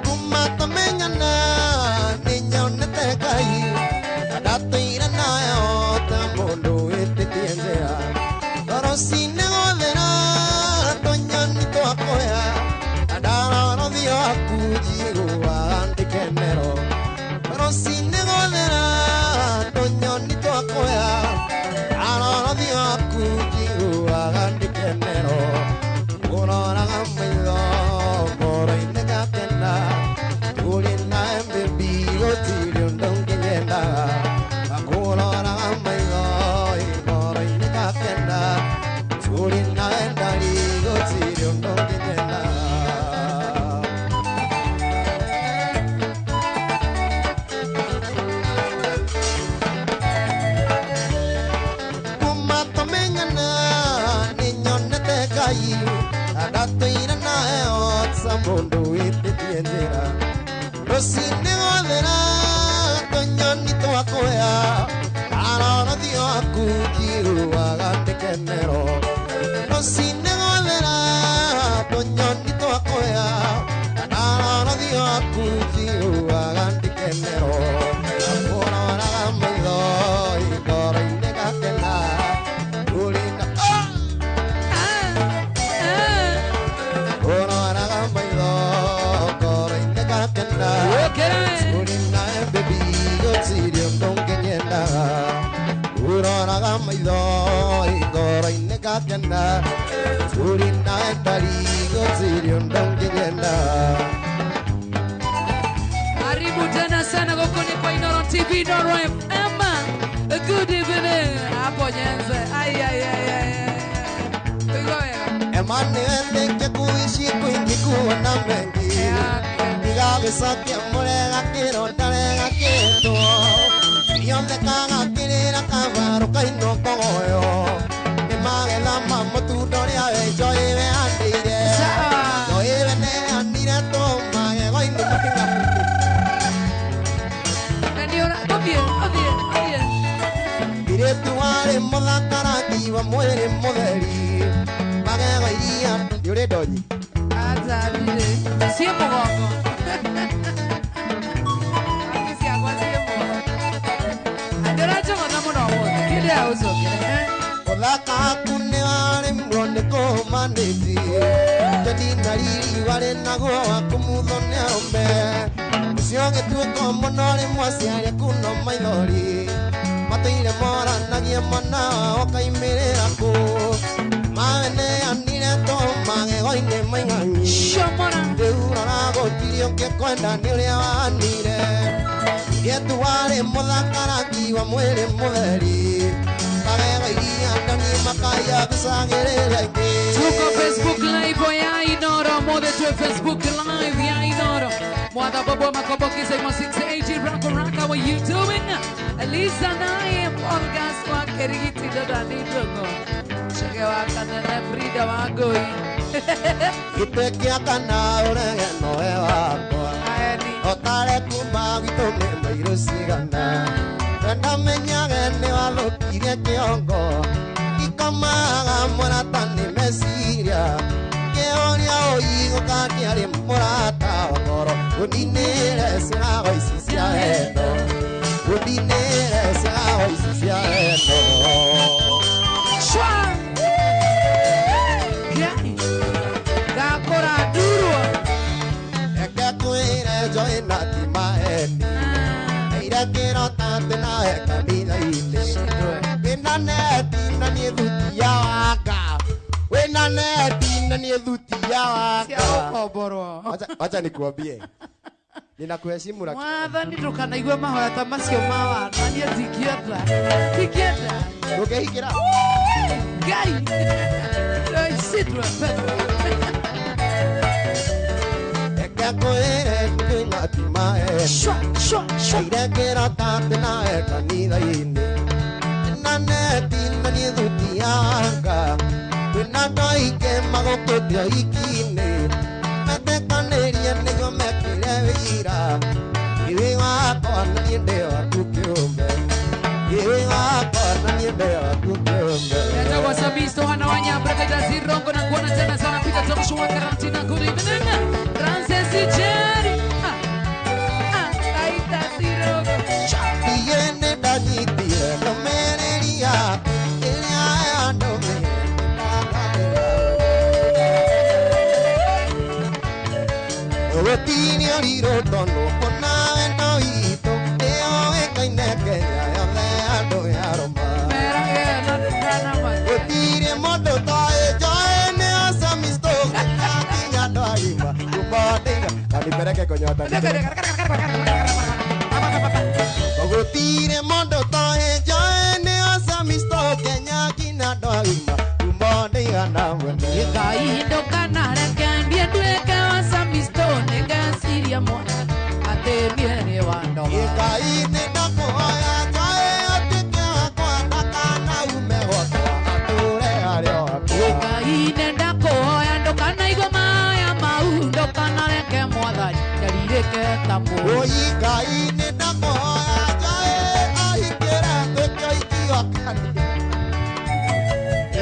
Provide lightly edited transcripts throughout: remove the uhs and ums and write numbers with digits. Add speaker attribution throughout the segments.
Speaker 1: Kumatamenyana ninyonete Ngai ndatũire nayo ta mũndũ wĩtĩtie njĩra rũcinĩ gũthera tũnyoni twakoya ndarora ũthiũ waku njiguaga ndĩkenero rũcinĩ gũthera tũnyoni twakoya ndarora ũthiũ waku njiguaga ndĩkenero ũroraga maitho ngoro-inĩ ngakena tũrĩ nawe baby gũtirĩ ũndũ ũngĩ nyendaga akũroraga maitho ngoro-inĩ ngakena tũrĩ nawe ndari gũtirĩ ũndũ ũngĩ nyendaga. Kuma tũmenyana nĩnyonete Ngai ndatũire nawe ta mũndũ wĩtĩtie njĩra rũcinĩ gwathera tũnyoni twakoya ndarora ũthiũ waku njiguaga ndĩkenero rũcinĩ gwathera tũnyoni twakoya ndarora ũthiũ waku njiguaga ndĩkenero akũroraga maitho ngoro-inĩ ngakena ũrĩ na ũroraga maitho ngoro-inĩ ngakena ũrĩ nawe baby gũtirĩ ũndũ ũngĩ nyendaga ũroraga maitho ngoro-inĩ ngakena ũrĩ nawe ndari gũtirĩ ũndũ ũngĩ nyendaga.
Speaker 2: Karibu tena sana gũkũ kwa Inooro TV, Inooro FM. Good evening. Hapo Nyenze. Ai ai ai ai. Pigo wega.
Speaker 1: Emmanuel kuishi kwingi kuona mengi ndigagĩcokia mũrega kĩronda rega kĩtwo ionekaga kĩrĩra kabarũ kainwo kogoyo nĩ magetha ma mũtunda ũrĩa we njoĩwe andĩire njoĩwe neanire tũ magego-inĩ maingĩ. Irĩtu warĩ mũthaka rangi wa mwĩrĩ mũtheri magego iria nĩ ũrĩ ndonyi.
Speaker 2: Acha ndirĩ ciĩ mũgongo. Rangi ciakwa ciĩ mũgongo. Andũ ũranjogotha mũno ũmũthĩ kĩndĩ ya ũcokere.
Speaker 1: Ũthaka waku nĩ warĩmwo nĩ kũũmanĩtie twendi na riri warĩ naguo wa kũmutho nĩ arũme ũcio ũgĩtuĩka mũno rĩmwe aciari kuno maithori matũire moranagia mwana wao kaimĩrĩra kũ mawe neanire tũ magego-inĩ maing'ang'i rĩu rora gũtirĩ ũngĩ kwenda nĩ ũrĩa wanire Irĩtu warĩ mũthaka rangi wa mwĩrĩ mũtheri magego iria ndani makaya gũcagĩrĩria ingĩ.
Speaker 2: Tuko Facebook Live ya Inooro mothe twe Facebook Live ya Inooro Mwatha Bobo Makoboki Simon 680 Rocko Rock, how are you doing? Elisa naye Olgas wa Kerigiti dada nitogo Chege wa kanene Frida wa Ngui
Speaker 1: Gĩtĩ kĩa kana ũrege nowe wakwa ũtare kuma gwitũ nĩ mairũ cigana wenda menyage nĩ wathũkirie kĩongo ikomaga mũrata nĩ meciria kĩũria ũigũka ndĩarĩ mũrata wa ngoro ũninĩre ciago ici cia wendo ũninĩre ciago ici cia wendo.
Speaker 2: Shwa! Ngakũra ndurwo.
Speaker 1: Reke kwĩre njoĩ na ti maheni ire kĩrota atĩ nawe kanitha-inĩ wĩna neti na niĩ thuti ya waka wĩna neti na niĩ thuti ya waka.
Speaker 2: Cia gũkomborwo.
Speaker 1: Wacha nikuambie ninakuheshimu lakini
Speaker 2: Mwathani ndũkanaigue mahoya ta macio ma wana niĩ ndingĩenda ndingĩenda
Speaker 1: ndũngĩhingĩra
Speaker 2: Ngai ndũicitwe pepo.
Speaker 1: Reke kwĩre kwĩna ti maheni
Speaker 2: Shwa shwa shwa.
Speaker 1: ire kĩrota atĩ nawe kanitha-inĩ na neti na niĩ thuti ya waka kwĩna andũ aingĩ magũkĩte ũhiki-inĩ metĩkanĩrie nĩguo mekĩre wĩira iwi wakwa na niĩ ndĩ waku kĩũmbe iwi wakwa na niĩ ndĩ waku kĩũmbe.
Speaker 2: Yatagwa Sabisto hana wanyambra kajazi rongo na kuona tena sana pika tamshu wa karantina. Good evening.
Speaker 1: Gũtirĩ ũrirũ tondũ kũna wendo witũ nĩyoĩkaine Kenya yothe andũ ya Roma. Gũtirĩ mũndũ toĩ njoĩ nĩyo Samisto kinya andũ agima kuma ndĩiga kanipeleke kũnyota. Gũtirĩ mũndũ toĩ njoĩ nĩyo Samisto Kenya kinya andũ agima kuma ndĩigana mwene.
Speaker 2: Ngai ndũkanareke ndiĩ nduĩke wa Samisto nĩngeciria mwana atĩ niĩ nĩ wa ndoga.
Speaker 1: Ngai nĩndakũhoya njoĩ ũtuĩke wakwa ndakanaume gwakwa atũre harĩ o hakwa.
Speaker 2: Ngai nĩndakũhoya ndũkanaigua maya mau ndũkanareke mwathani njarirĩke ta mũndũ.
Speaker 1: Oi Ngai nĩndakũhoya njoĩ ahingĩre nduĩke ũhiki wa kanitha.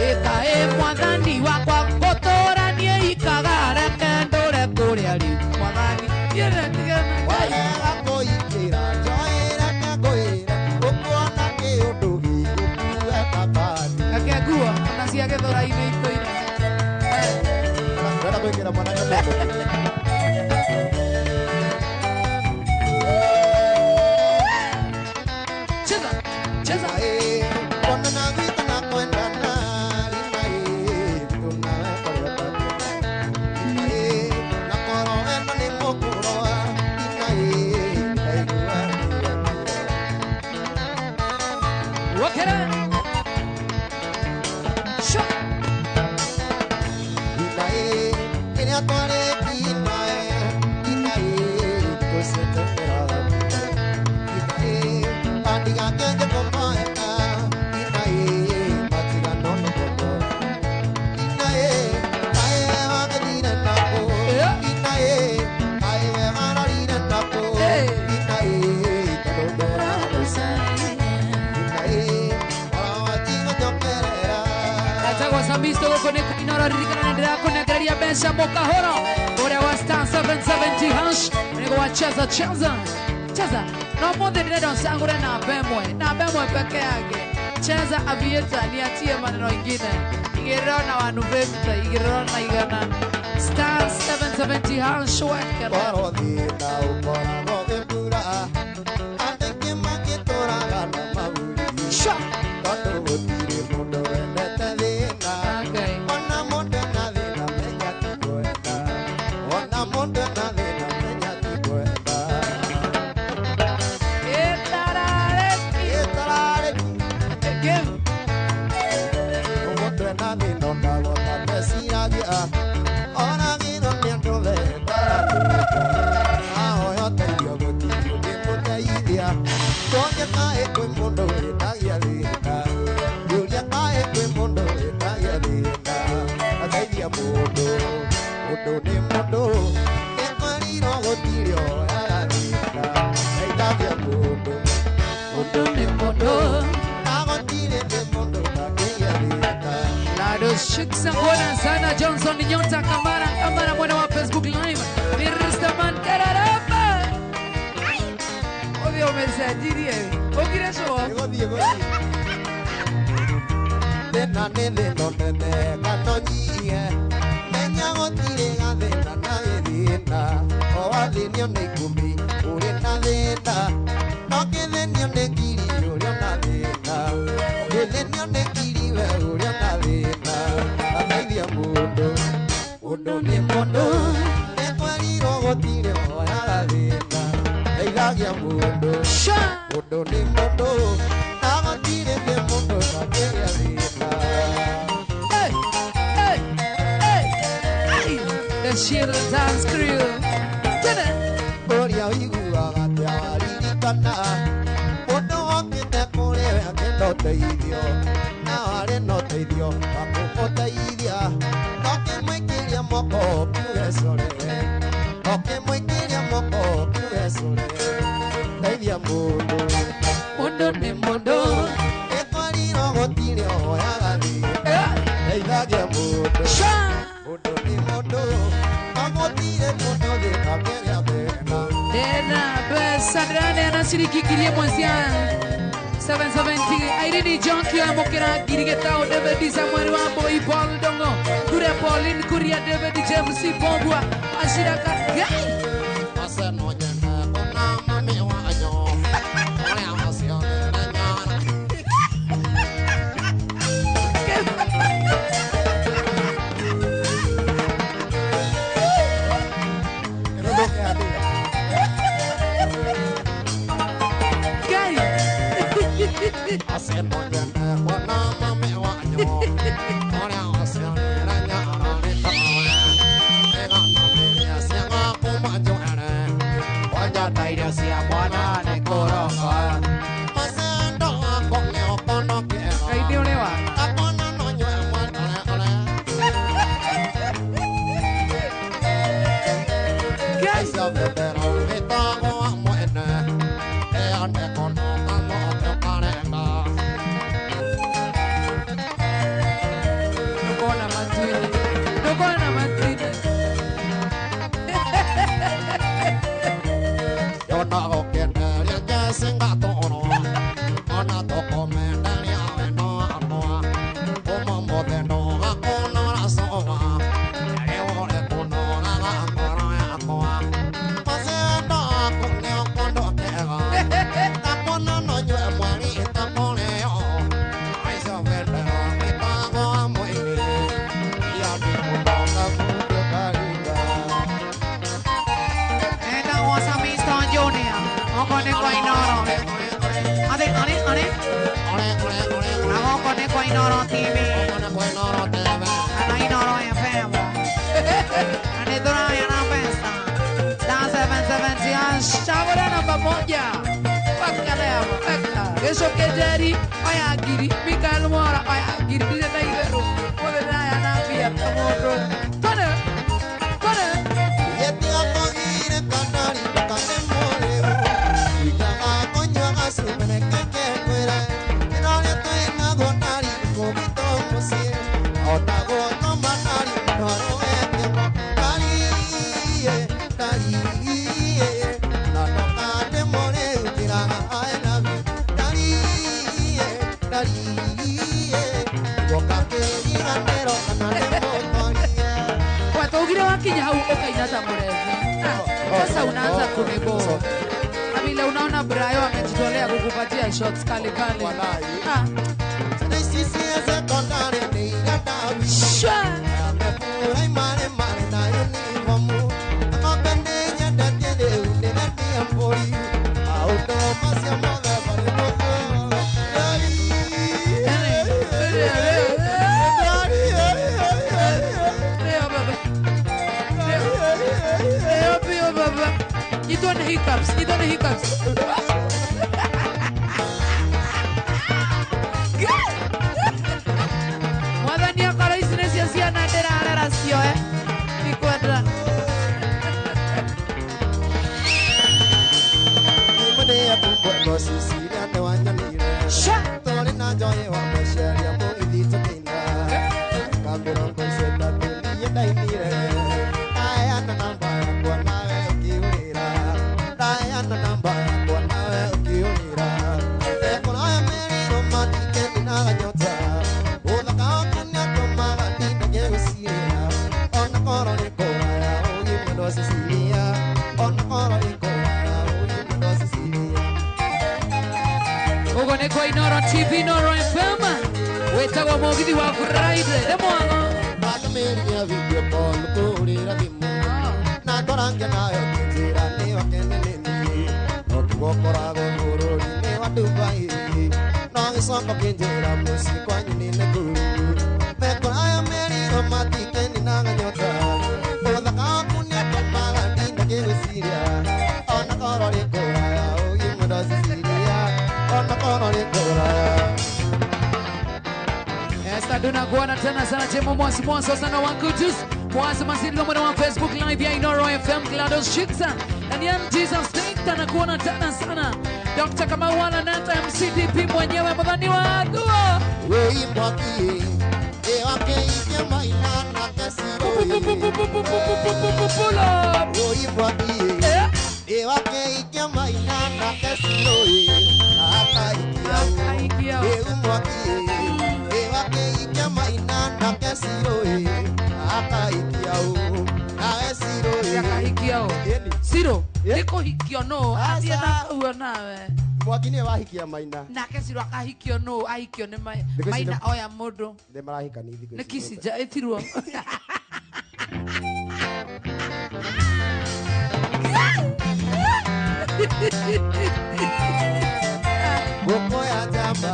Speaker 2: Ĩkaĩ mwathani wakwa ngũtũra niĩ ikaga reke ndũre kũrĩa rĩu mwathani niĩ ndigana Ngai.
Speaker 1: Warega kũingĩra njoĩ reke ngwĩre ũkuona kĩũndũ gĩgũkue kabani.
Speaker 2: Reke nguo ona cia gĩthũra-inĩ itũire.
Speaker 1: Ndĩrenda kũingĩra mwanake mũndũ.
Speaker 2: Cheza, cheza.
Speaker 1: Kuonana gwitũ na kwendana rina ĩ tũnawe kũrĩa rina ĩ na korwo wendo nĩ mũkũroa rina ĩ ndaigua
Speaker 2: Wokera. Sho.
Speaker 1: rina ĩ kĩrĩa twarĩki nawe rina ĩ tũcetũkĩra rina ĩ kandigakenje kũmoeka rina ĩ matigano nĩ kũmora rina ĩ kaĩ we wagĩthire nakũ rina ĩ kaĩ we warorire nakũ rina ĩ tondũ ndũraruca rina ĩ orowatigũnjokerera.
Speaker 2: Etagwo Samisto gũkũ nĩ Kainoro ririkana nĩ ndĩrakũnengereria mbeca mũkahũro ũrĩa wa star 770 hash nĩguo wa cheza cheza cheza no mũthĩ ndĩrenda ũcagũre namba ĩmwe namba ĩmwe peke yake cheza avieta niachie maneno ingine igĩrĩro na 150 igĩrĩro na igana star 770 hash wekera.
Speaker 1: Korwo thĩna ũkoragwo gĩbura andũ aingĩ magĩtũraga na mahuri
Speaker 2: Sho.
Speaker 1: tondũ gũtirĩ mũndũ wendete thĩna.
Speaker 2: Okay.
Speaker 1: Ona mũndũ ena thĩna menya ti kwenda ona mũndũ ena thĩna menya ti kwenda.
Speaker 2: Ĩtararĩki.
Speaker 1: Ĩtararĩki.
Speaker 2: Kĩu.
Speaker 1: Mũndũ ena thĩna onagwo ta meciragia oragĩrwo nĩ andũ thetarathĩka ahoya ũteithio gũtirĩ ũngĩmũteithia tũnge kaĩ kwĩ mũndũ wĩtagia thĩna ngĩũria kaĩ kwĩ mũndũ wĩtagia thĩna ateithia mũndũ mũndũ nĩ mũndũ nĩkwĩrirwo gũtirĩ oyaga thĩna teithagia mũndũ
Speaker 2: Mũndũ nĩ mũndũ.
Speaker 1: Na gũtirĩ nĩ mũndũ ndangĩgĩa thĩna.
Speaker 2: Lado Shiksa Bwana sana Johnson Nyota Kamara Kamara mwana wa Facebook Live Mr. Man Kararapa. Obvio umesajirie. Ukire show.
Speaker 1: Gũthiĩ gũthiĩ thĩna nĩ thĩna nene kana ũnyihie menya gũtirĩ gathĩna na gĩthĩna o wathĩnio nĩ ikũmi ũrĩ na thĩna no kĩthĩnio nĩ ngiri ũrĩ ona thĩna ũngĩthĩnio nĩ ngiri we ũrĩ ona thĩna ateithia mũndũ mũndũ nĩ mũndũ nĩkwerirwo gũtirĩ oyaga thĩna teithagia mũndũ
Speaker 2: Sha.
Speaker 1: mũndũ nĩ mũndũ na gũtirĩ nĩ mũndũ ndangĩgĩa thĩna.
Speaker 2: Hey, hey, hey, hey. The Shield Dance Crew. Tene.
Speaker 1: Ũrĩa ũiguaga atĩa waririkana mũndũ wokĩte kũrĩ we akĩenda ũteithio na warĩ na ũteithio wa kũmũteithia no kĩmũikĩria moko kiuge core no kĩmũikĩria moko kiuge core teithia mũndũ
Speaker 2: Mũndũ nĩ mũndũ.
Speaker 1: Nĩkwerirwo gũtirĩ oyaga thĩna teithagia mũndũ
Speaker 2: Sha.
Speaker 1: mũndũ nĩ mũndũ no gũtirĩ mũndũ gĩkagĩria thĩna.
Speaker 2: Tena mbeca ndĩraneana ciringi ngiri ĩmwe cia 770 Irene Jonki amũkĩra ngiri gĩtaũ David Samuel wa Mbui Paul Ndong'o Kuria Pauline Kuria David James Bobwa Ashiraka Gai. Sasa unaanza kunebo. Vile unaona Brayo amejitolea kukupatia shots kali kali. Hiccups, you don't hiccups. Mwadhani ya kara isi nesi ya na ndera arara sio eh. Nikuandra. Sha. TV Noro FM wetagwo mugithi wa Friday ndemwango
Speaker 1: batumĩria video call kũrĩra thimũ na ngorange nayo njĩra nĩ wakene nĩni no tũgokoragwo bũrũri-inĩ wa Dubai no gĩcongo kĩnjĩra mũciĩ kwanyu nĩ Nakuru mekoraya merirwo matikeni na nganyota ũthaka waku nĩatũmaga ndinde ngĩgwĩciria ona korwo rĩ kũraya ũgimwenda Cecilia ona korwo rĩ kũraya.
Speaker 2: Esta duna kuona tena sana chemo mwasi mwasi sana wankutus mwasi masiri mwana wa Facebook live ya Inoro FM Glados Shiksa Daniel Jesus State anakuona tena sana Dr. Kamau wala Nata MCDP mwenyewe mwadhani wa dua
Speaker 1: wewe mwaki e wake ike maina na kesiro wewe mwaki e wake ike maina na kesiro ata ikia wewe mwaki
Speaker 2: Kũhikia ũ?
Speaker 1: Ĩni.
Speaker 2: Ciro,
Speaker 1: Yeah.
Speaker 2: nĩ kũhikio nũ?
Speaker 1: Aca.
Speaker 2: Athiĩ na kũu nawe.
Speaker 1: Mwangi nĩwe wahikia Maina.
Speaker 2: Nake Ciro akahikio nũ? Ahikio nĩ
Speaker 1: Thikũ ici
Speaker 2: Maina oya mũndũ.
Speaker 1: Nĩ marahikania thikũ
Speaker 2: Nĩ
Speaker 1: ici.
Speaker 2: Kissinger ĩtirwo.
Speaker 1: Ngũkũ ya njamba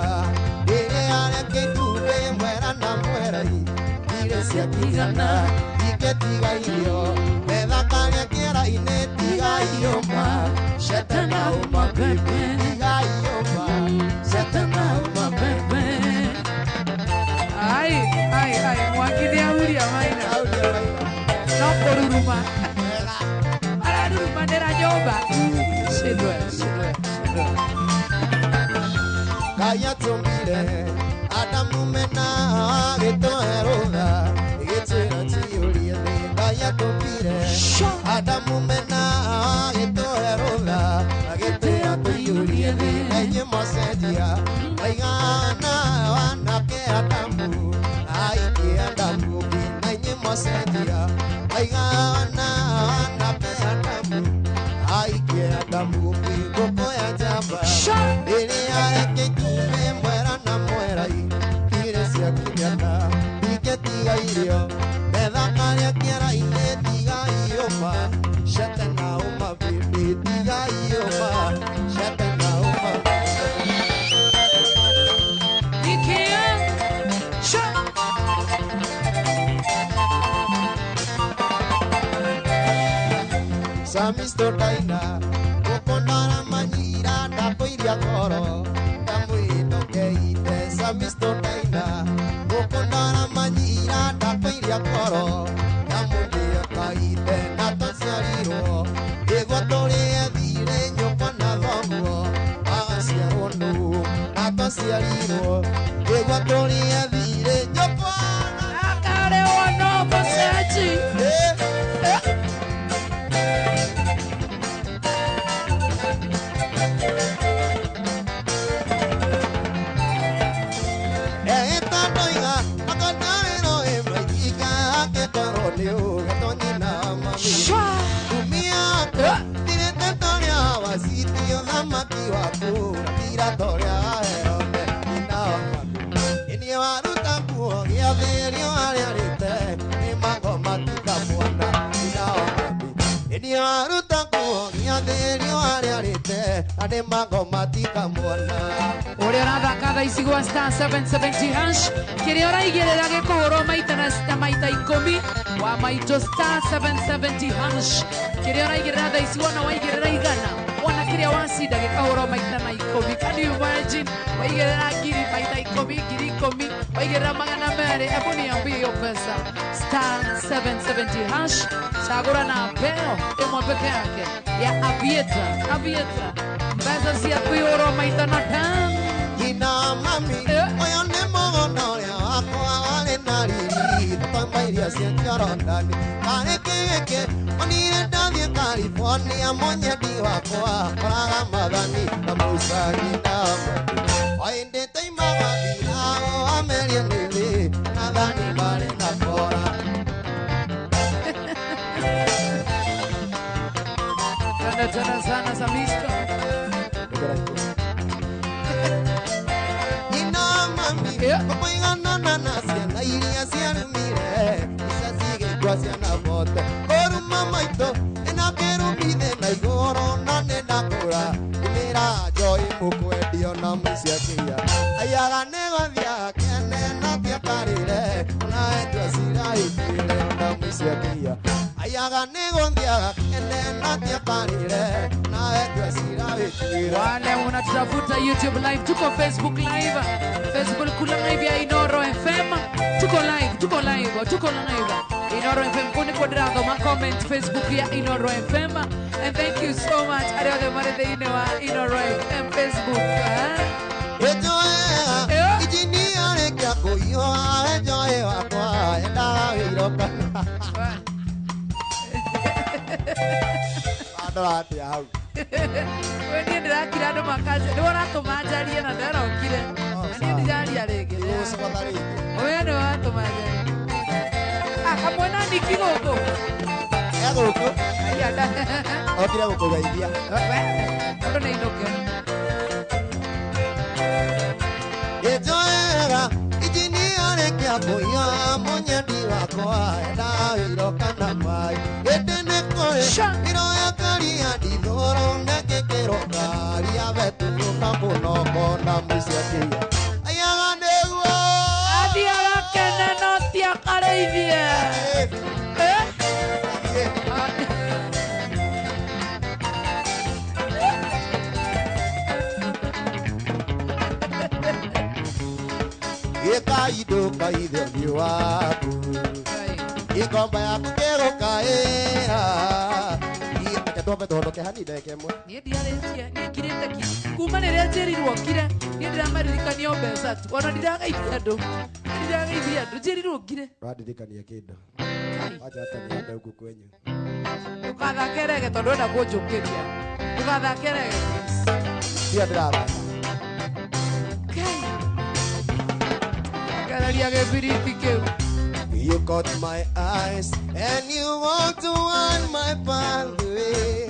Speaker 1: ĩrĩa yareke itumbĩ mwera na mwerai irĩ ciatigana ingĩtiga irio metha karĩa kĩara-inĩ tiga iũma cete na ũma baby tiga iũma cete na ũma baby.
Speaker 2: Ai, ai, ai, Mwangi nĩ ahuria Maina.
Speaker 1: Auria Maina.
Speaker 2: No kũruruma.
Speaker 1: Wega.
Speaker 2: Ararurumanĩra nyũmba. Shindwe, shindwe, shindwe.
Speaker 1: Ngai atũmire Adamu mena agĩtũhe rũtha gĩtwĩra tũiyũrie thĩ. Ngai atũmire Adamu mena agĩtũhe rũtha agĩtwĩra tũiyũrie thĩ. Na inyuĩ mwacenjia maigana wanake Adamu aikie Adamu ũngĩ. Na inyuĩ mwacenjia maigana wanake Adamu aikie Adamu ũngĩ. Ngũkũ ya njamba ĩrĩa yareke itumbĩ mwera na mwerai irĩ ciakinyana ingĩtiga irio metha karĩa kĩara-inĩ tiga iũma cete na ũma baby tiga iũma cete na ũma baby.
Speaker 2: Ikea. Sha.
Speaker 1: Samisto Daina gũkũndara manyira ndakũiria ngoro ndamwĩndokeite. Samisto Daina gũkũndara manyira ndakũiria ngoro ndamũndĩokaite. Na twaciarirwo nĩguo tũrĩe thirĩ nyũkwa na thoguo agaciarwo nũ. Na twaciarirwo nĩguo tũrĩe thirĩ nyũkwa na
Speaker 2: Akarĩwo no mũcenji.
Speaker 1: Eh.
Speaker 2: Sha. Ũrĩa ũrathaka thaa ici gwa star 770 hash kĩrĩa ũraigĩrĩra gĩkũhũrwo maita na maita ikũmi wa maitũ star 770 hash kĩrĩa ũraigĩrĩra thaa ici wona waigĩrĩra igana wona kĩrĩa wacinda gĩkahũrwo maita na ikũmi. Can you imagine? Waigĩrĩra ngiri maita ikũmi ngiri ikũmi waigĩrĩra magana merĩ. Hebu niambie hiyo pesa. Star 770 hash chagũra na peo ĩmwe peke yake ya Aviator. Aviator mbeca ciaku ihũrwo maita na tano.
Speaker 1: Nyina mami
Speaker 2: Eh.
Speaker 1: ũyũ nĩ mũgũnda ũrĩa wakwa warĩ na riri tamba iria cia Jorodani karĩ kĩgĩkĩ onire ndathiĩ California mũnyendi wakwa koraga mathani na Musa nyina mami o hĩndĩ toimaga thirao amerie nĩthĩ na thani marĩ na kora.
Speaker 2: Tena tena sana Samisto.
Speaker 1: Nyina mami
Speaker 2: Yeah.
Speaker 1: kũmũiganana na ciana iria ciarumire ica cigĩkua ciana bote kũruma maitũ ĩna kĩrumi thĩ na igũrũ na nĩ ndakũra imĩra njoi mũkwendio na mũciakĩria aiyaga nĩ gũthiaga kene na tiakarĩre ona etua ciraĩtuĩre ona mũciakĩria aiyaga nĩ gũthiaga kene na tiakarĩre na etua ciraĩtuĩre.
Speaker 2: Wale unatutafuta YouTube live, tuko Facebook live, Facebook live ya Inoro FM, tuko live, tuko live, tuko live Inoro FM. Kuni kwa ndirathoma comment Facebook ya Inoro FM, and thank you so much arĩa othe marĩ thĩinĩ wa Inoro FM Facebook.
Speaker 1: Ejoea,
Speaker 2: Eh.
Speaker 1: injinia rĩkia kũhiũha enjoe wakwa endaga wĩiroka. Andora atĩa hau?
Speaker 2: We niĩ ndĩrakira andũ makanja nĩwe ũratũma njarie na ndarokire
Speaker 1: Oh,
Speaker 2: na niĩ ndiraria rĩngĩ.
Speaker 1: Ndigũgũcogotha rĩngĩ.
Speaker 2: We nĩwe watũma njarie. Ah, kamwena niki gũkũ.
Speaker 1: E gũkũ. Okire gũkũgeithia.
Speaker 2: Andũ nĩ ainũke.
Speaker 1: Ĩnjoera injinia rĩkia kũiya mũnyendi wakwa enda wĩro kana maĩ ĩndĩ nĩ kũrĩ iroya karia ndithũrũ nekĩkĩrwo karia betũrũ na mũnoko na mũici akĩiya aiyaga nĩguo
Speaker 2: Athiaga kene no ti akarĩithie.
Speaker 1: Ĩka indo kaithe ũthiũ waku ikomba yaku kĩgũkaĩra reke twambe tũhonoke hanini ndagĩka ĩmwe.
Speaker 2: Niĩ ndiarĩtie, niĩ ngirĩte ki kuma rĩrĩa njĩrirwo ngire, niĩ ndĩramaririkania o mbeca tu, ona ndirageithia andũ, ndirageithia andũ, njĩrirwo ngire.
Speaker 1: Ũrandirikania kĩndũ. Wacha hata niende huku kwenyu.
Speaker 2: Ndũgathake rege tondũ wenda kũnjũkĩria. Ndũgathake rege please.
Speaker 1: Tiga ndĩrathaka.
Speaker 2: Gereria gĩbiriti kĩu.
Speaker 1: You caught my eyes and you want to on my pathway.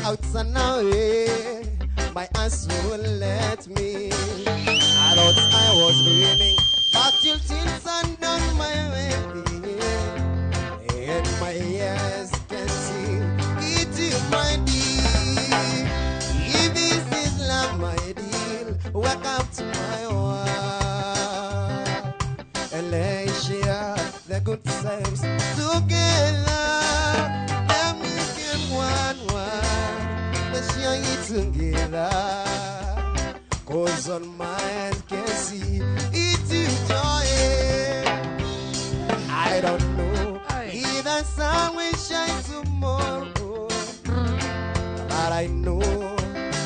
Speaker 1: Out and away, my eyes won't let me. I thought I was dreaming, but you till sundown my way. And my eyes can see it is my deal. If this is love, my deal, welcome to my world. And let's share the good times together. Let me get one one. Let's share it together. 'Cause on my eyes can see it is joy. I don't know if the sun will shine tomorrow, but I know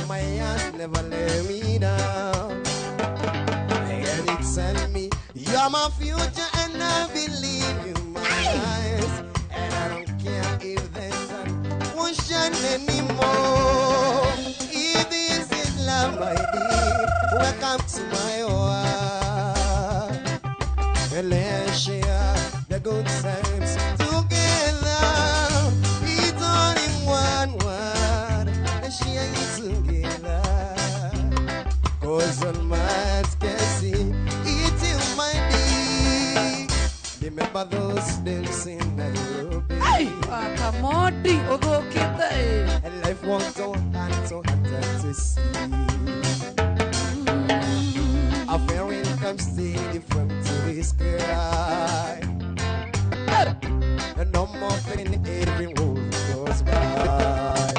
Speaker 1: my eyes never let me down. And it tell me you're my future and I believe in my eyes. And I don't care if the sun won't shine anymore. If this is love, my dear, welcome to my world. And let's share the good times together. It's only one word. Let's share it together. 'Cause all my eyes can see it is my day. Remember those days in Nairobi.
Speaker 2: Hey, Wakamodi ũthũkĩte ĩ.
Speaker 1: And life was so hard, so hard to see. A fairy comes steady from to the sky. And no more pain every road goes by.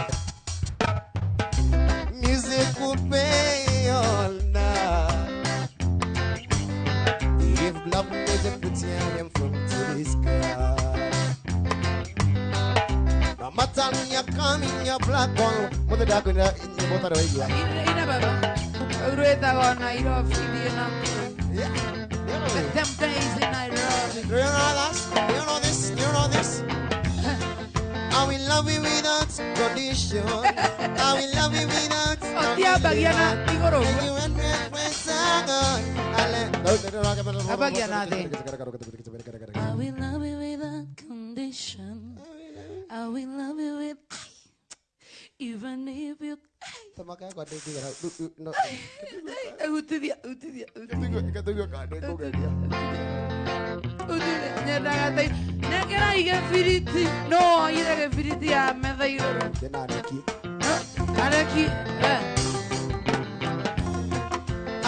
Speaker 1: Music would play all night. If love music put him from to the sky. No matter you're coming, you're black one. Mother dark in the water.
Speaker 2: Ina baba. Rwĩtagwo Nairobi thiĩ nakũu.
Speaker 1: Yeah.
Speaker 2: Them days in Nairobi.
Speaker 1: Do you know that? Do you know this? Do you know this? I will love you without condition. I will love you without
Speaker 2: Otiambagia na igũrũ
Speaker 1: And
Speaker 2: ũguo.
Speaker 1: you and me friends are gone.
Speaker 2: Ambagia na thĩ. I will love you without condition. I will love you with even if you hutithia hutithia hutithia nyendaga ta nengera gĩbiriti no oire gĩbiriti ya metha igũrũ areki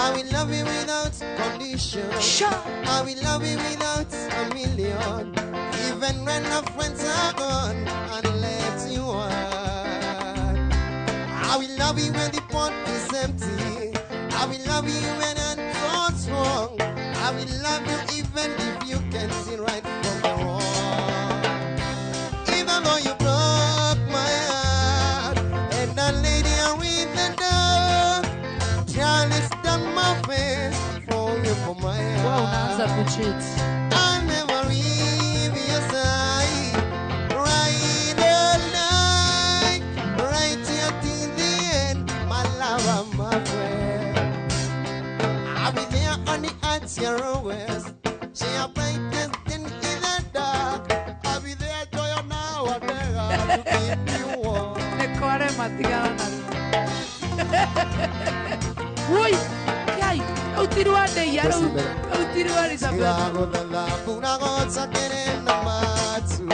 Speaker 1: I will love you without condition. I will love you without a million. Even when our friends are gone and left you one. I will love you when the pot is empty. I will love you when I'm not strong. I will love you even if you can't see right from the wrong. Even though you broke my heart and I lay there with the dog, Charlie's done my face for you for my
Speaker 2: Wewe unaanza
Speaker 1: heart.
Speaker 2: kucheat.
Speaker 1: I never leave your side. Right all night, right here till the end, my lover, my friend. I'll be there on the at your west. She a brightest thing in the dark. I'll be there joy now and never. to keep you warm.
Speaker 2: Nĩ kwarema tigana naruo. Woi, kai, rĩu ti rwa ndeia rĩu, rĩu ti rwa Elizabeth.
Speaker 1: Tiragũthatha na matu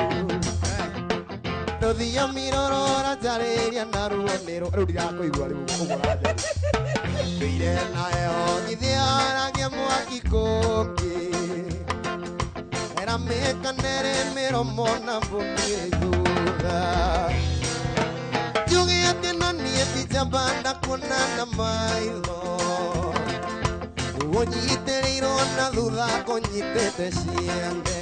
Speaker 1: rũthiomi rũrũ ũranjarĩria naruo nĩrũ rĩu ndirakũigua rĩu ũguo ũranjarĩria ndũire nayo ngĩthiaragia mwaki kũngĩ eramĩkanere mĩromo na mbũkĩ thutha njuge atĩ na niĩ ti njamba ndakuona na maitho ũnyitĩrĩirwo na thutha kũnyitĩte ciande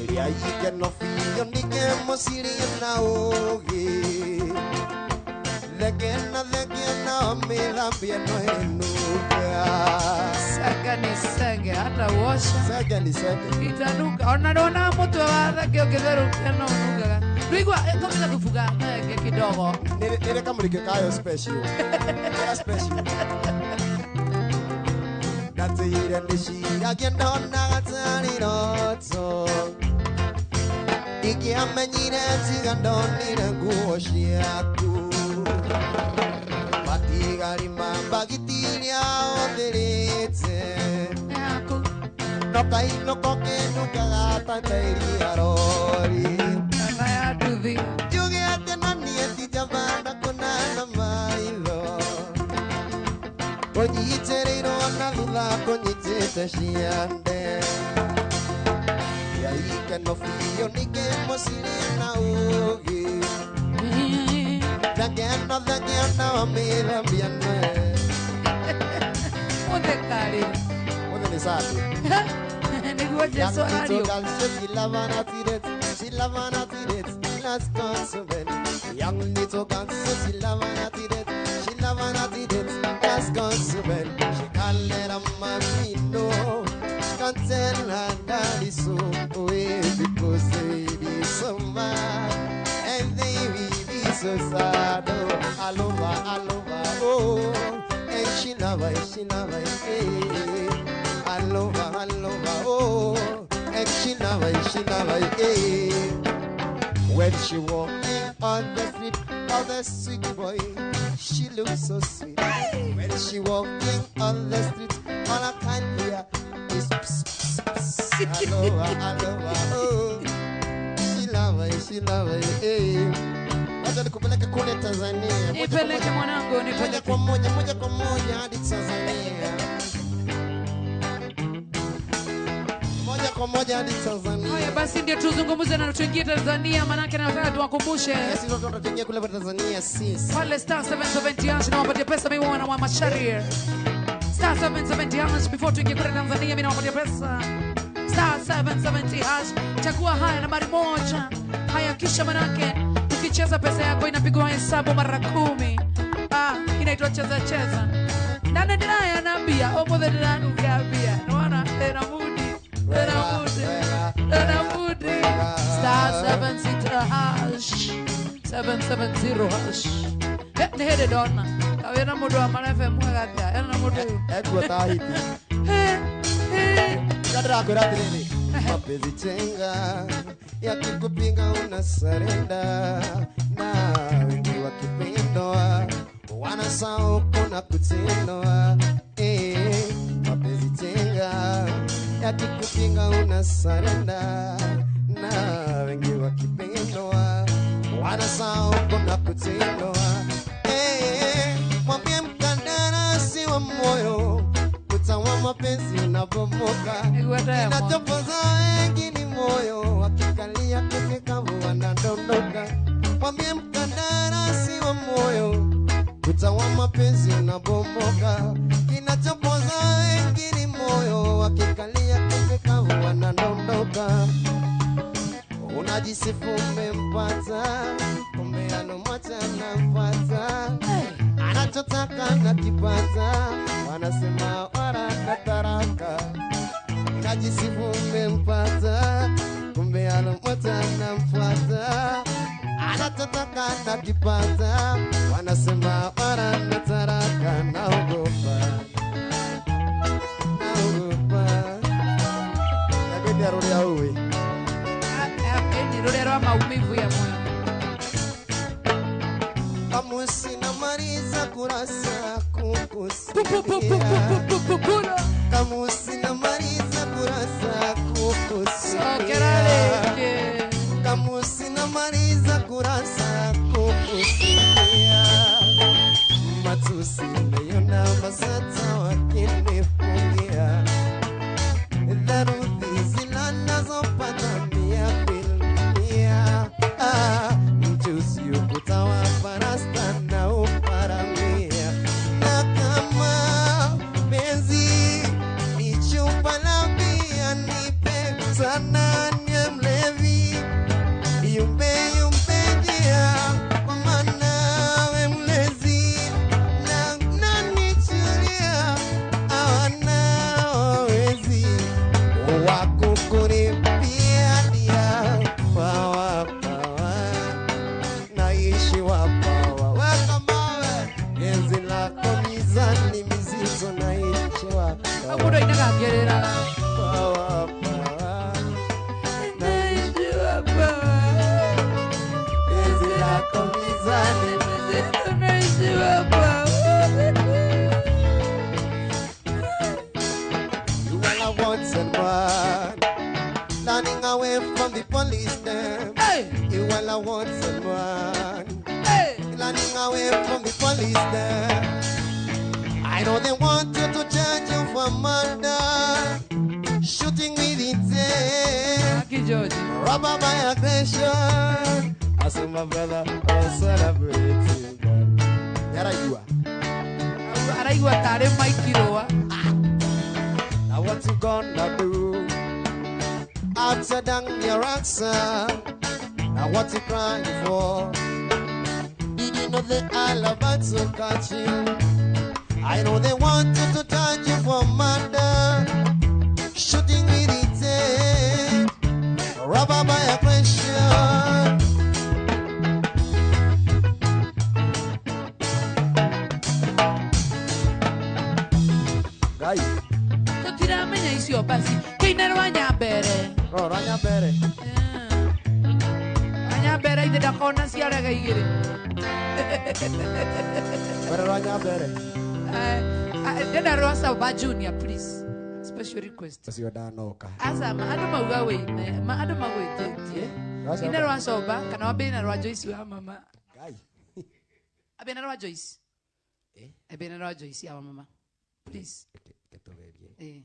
Speaker 1: ĩrĩa ikeno biũ ningĩ mũcirie na ũgĩ thenge na thenge na mĩthambie no ĩnunga.
Speaker 2: Senge ni senge, hata uosha
Speaker 1: Senge ni senge.
Speaker 2: Itanuka. Ona ndona mũtwe wa thenge ũngĩtherũkia no ũnungaga. Ndũigua ĩkomĩta kubuga thenge kidogo.
Speaker 1: Nĩrĩ kamũrĩke kayo special. Kara special. Ndatĩire ndĩciragia ndonaga tarĩ iroto ingĩamenyire tiga ndonire nguo ciaku matigari ma mbagiti iria ũthĩrĩte
Speaker 2: Yaku.
Speaker 1: no kainũko kĩnungaga ta tairi ya rori
Speaker 2: Kana ya nduthi.
Speaker 1: njuge atĩ na niĩ ti njamba ndakũna na maitho kũnyitĩrĩirwo na thutha kũnyitĩte ciande ya ikeno biũ ningĩ mũciri na ũgĩ thengeno thengeno mĩthambia nwe.
Speaker 2: Mũthekarĩ.
Speaker 1: Mũthĩ nĩ Sunday.
Speaker 2: Nĩguo Jesu arariũka.
Speaker 1: Young little girl, she love and at it, she love and at it, let's go to bed. Young little girl, she love and at it, she love and at it, let's go to bed. She can't let her mommy know, she can't tell her daddy so, oh, because they be so mad and they will be so sad. Oh, I love her, I love her, oh, and she love her, hey. I love her, I love her, oh, and she love her, hey. When she walking on the street, of the sweet boy, she looks so sweet. When she walking on the street, all I can hear is pss, pss, pss. I love her, I love her, oh, she love her, hey. Wacha nikupeleke kule Tanzania. Moja kwa
Speaker 2: Nipeleke
Speaker 1: moja.
Speaker 2: mwanangu,
Speaker 1: Moja
Speaker 2: nipeleke.
Speaker 1: kwa moja, moja kwa moja hadi Tanzania. Moja kwa moja hadi Tanzania.
Speaker 2: Haya basi ndio tuzungumze na tuingie Tanzania, manake nataka tuwakumbushe
Speaker 1: Sisi ndio tunaingia kule Tanzania sisi.
Speaker 2: pale star 770 hash nawapatia pesa mimi wana wa masharia. Star 770 hash before tuingie kule Tanzania mimi nawapatia pesa. Star 770 hash, chagua haya nambari moja. Haya kisha manake ukicheza pesa yako inapigwa hesabu mara 10. Ah, inaitwa cheza cheza. Nane ndinaya nambia, omothe ndiranukia Naona tena mudi. Tena mudi. Tena mudi. Star 76 hash. 770 hash. Nĩ hĩndĩ ndona kawĩra mũndũ wa marebe mwega atĩa ena mũndũ ũyũ.
Speaker 1: Ekuo ta hiti.
Speaker 2: He, he.
Speaker 1: Ndĩrakwĩra atĩrĩrĩ, mapenzi chenga yakikupinga unasarenda, na wengi wakipendwa wanasahau kuna kutendwa. Eh, mapenzi chenga yakikupinga unasarenda, na wengi wakipendwa wanasahau kuna kutendwa. Eh, mwambie mkandarasi wa moyo utawa mapenzi unabomoka.
Speaker 2: Nĩguo Diamond.
Speaker 1: Kinachopoza wengi ni moyo, wakikalia kiti kavu wanadondoka. Mwambie mkandarasi wa moyo utawa mapenzi unabomoka. Kinachopoza wengi ni moyo, wakikalia kiti kavu wanadondoka. Unajisifu umempata, kumbe anomwacha anampata, anachotaka nakipata, wanasema waraka taraka. Unajisifu umempata, kumbe anomwacha anamfuata, anachotaka nakipata, wanasema waraka taraka. Naogopa, naogopa. Nabidi arudi auwe.
Speaker 2: Ĩni rũrĩa Ondoa maumivu ya moyo.
Speaker 1: Kamusi na mariza kurasa kukusikia. Kamusi na mariza kurasa kukusikia. Kamusi na mariza kurasa kukusikia. Matusi nayona masata wakinifungia. Dharuthi zinazopata mia filmia. Mchuzi ukuta wa parasta na uparamia. Na kama penzi ni chupa la bia, nipe sana niwe mlevi. Yumbe yumbe jia, kwa maana we mlezi. Na nanichulia, hawana wawezi. Wakukuripia dia, pawa pawa. Naishi wa pawa. Weka mawe, penzi lako mizani mizito, naishi wa pawa.
Speaker 2: Mundu ainaga
Speaker 1: Pawa pawa.
Speaker 2: Naishi wa pawa.
Speaker 1: Penzi lako mizani
Speaker 2: mizito, naishi wa pawa.
Speaker 1: You all I want and one. Running away from the police them.
Speaker 2: Hey!
Speaker 1: You all I want and one.
Speaker 2: Hey!
Speaker 1: Running away from the police them. I know they want you to charge you for murder. Shooting with intent.
Speaker 2: Aki George.
Speaker 1: Robber by aggression. I saw my brother all celebrating. Yaraigua.
Speaker 2: Araigua tarĩ Mike Rũa.
Speaker 1: Now what you gonna do? After down your answer. Now what you crying for? Did you know they all about to catch you? I know they want you to charge you for murder. Shooting with intent. Robber by aggression. Guy.
Speaker 2: Tũtiramenya icio basi. Kĩine rwa Nyambere.
Speaker 1: Ro rwa Nyambere.
Speaker 2: Rwa Nyambere ithe ndakona ciarega igĩrĩ.
Speaker 1: Were rwa Nyambere.
Speaker 2: Ndenda rwa Sauba Junior please. Special request.
Speaker 1: Ũcio ndanoka.
Speaker 2: Aca ma andũ mauga wĩine, ma andũ magwĩtĩtie.
Speaker 1: Rwa Sauba.
Speaker 2: Ine rwa Sauba kana wambĩrĩrie na rwa Joyce wa mama.
Speaker 1: Ngai.
Speaker 2: Ambĩrĩria na rwa Joyce. Ambĩrĩria na rwa Joyce ya mama. Please.
Speaker 1: Tũgerie.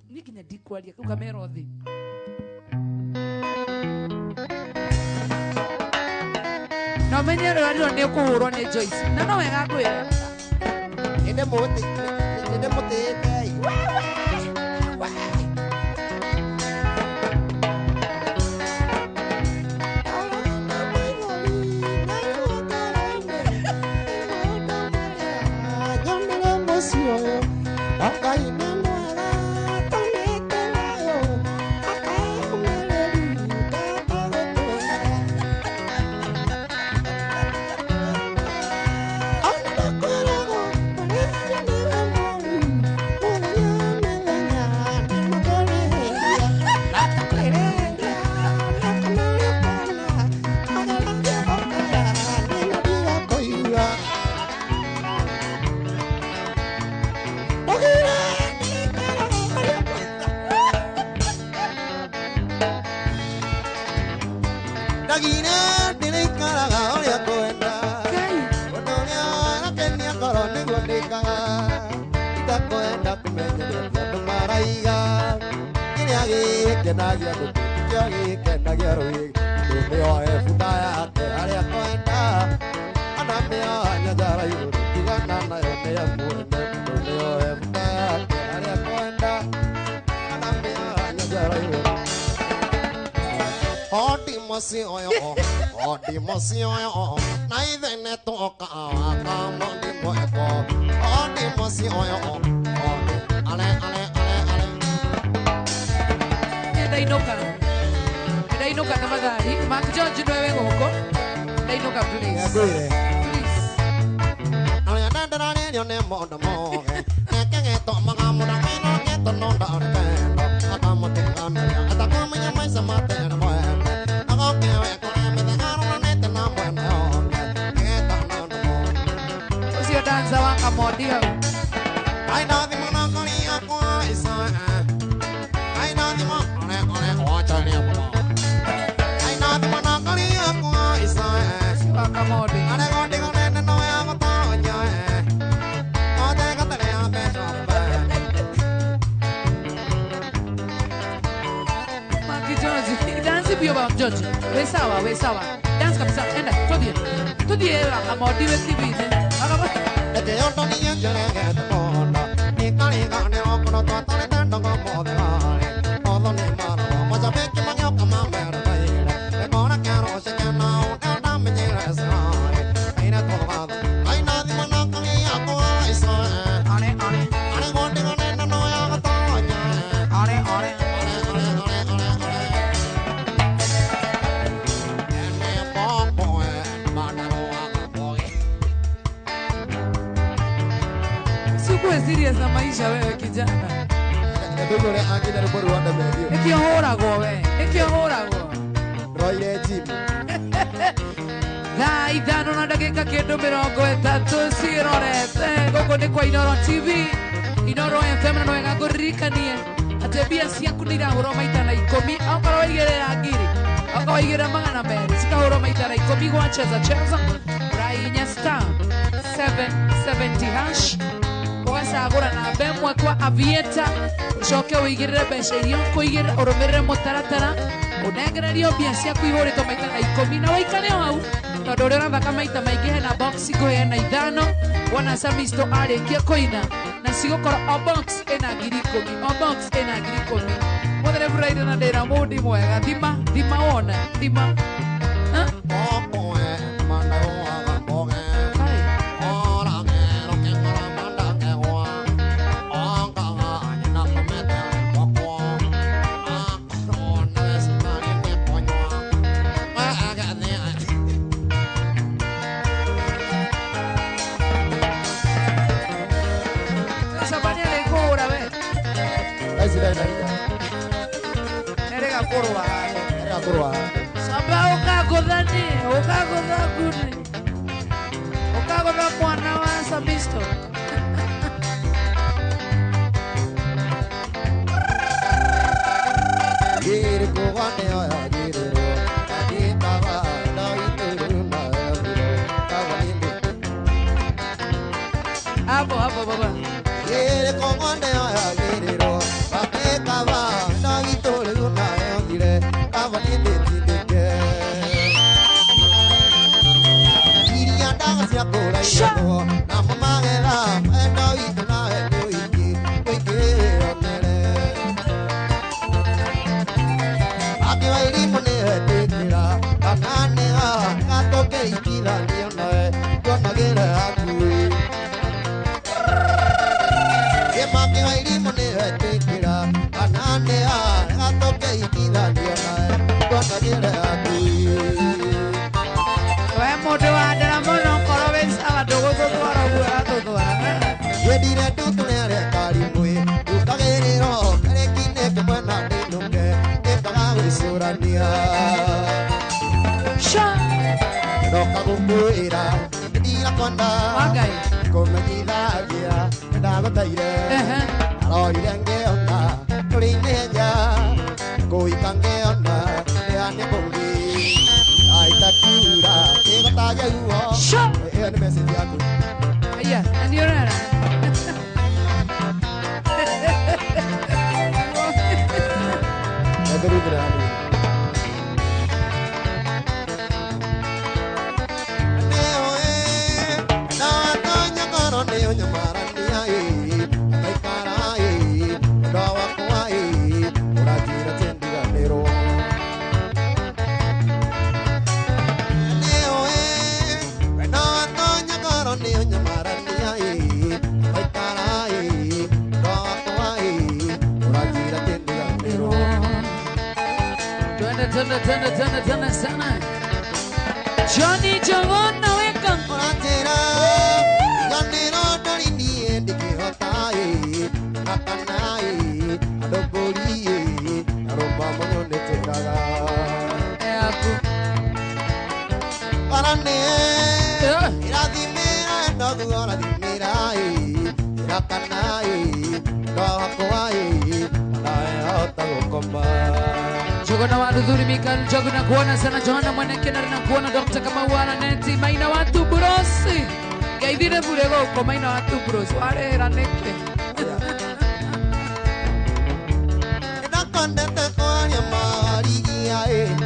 Speaker 2: Niĩ nginya ndikwaria kau kamera thĩ. Na ũmenye rũrĩa rĩo nĩ ũkũhũrwo nĩ Joyce. Na no wega ngwĩra.
Speaker 1: Nĩndĩmũtĩĩte.
Speaker 2: Ndainũka tafadhali. Mark George nĩwe wĩ gũkũ. Ndainũka please. Please.
Speaker 1: Nonda
Speaker 2: George. We sawa, we sawa. Dance kabisa. Enda, tudie. Tudie amodi we TV. Serious na maisha wewe kijana. Nikihoragwo we, nikihoragwo.
Speaker 1: Roire gym.
Speaker 2: Thaa ithano na ndagika kindu mirongo itatu cirorete guku ni kwa Inoro TV, Inoro FM na wega ngũririkanie atĩ mbia ciaku nĩ irahũrwo maita na ikũmi okorwo waigĩrĩra ngiri okorwo waigĩrĩra magana merĩ cikahũrwo maita na ikũmi gwa cheza cheza ũrahihinya star 770 hash ũgacagũra namba ĩmwe kwa Aviator ũcoke ũigĩrĩre mbeca iria ũkũigĩrĩra ũrũmĩrĩre mũtaratara ũnengererio mbia ciaku ihũrĩtwo maita na ikũmi na waikare o hau tondũ ũrĩa ũrathaka maita maingĩ hena box ngũhe na ithano wona Samisto arĩkia kũina na cigũkorwo o box ĩna ngiri ikũmi o box ĩna ngiri ikũmi mũthĩ nĩ Friday na ndĩna mũndi mwega thima thima wona thima. Saba ukagothani ukagotha nguni ukagotha mwana wa Samisto. Hapo hapo baba. Tena sana. Johnny Jovona, welcome. Jogona wa Rudhuri Mikael Jogona kuona sana Johana Mwaneke na kuona Dr. Kamau Neti Maina watu Brosi Gaithire bure goko Maina watu Brosi warera neke
Speaker 1: Ndakondete kwaria marigia.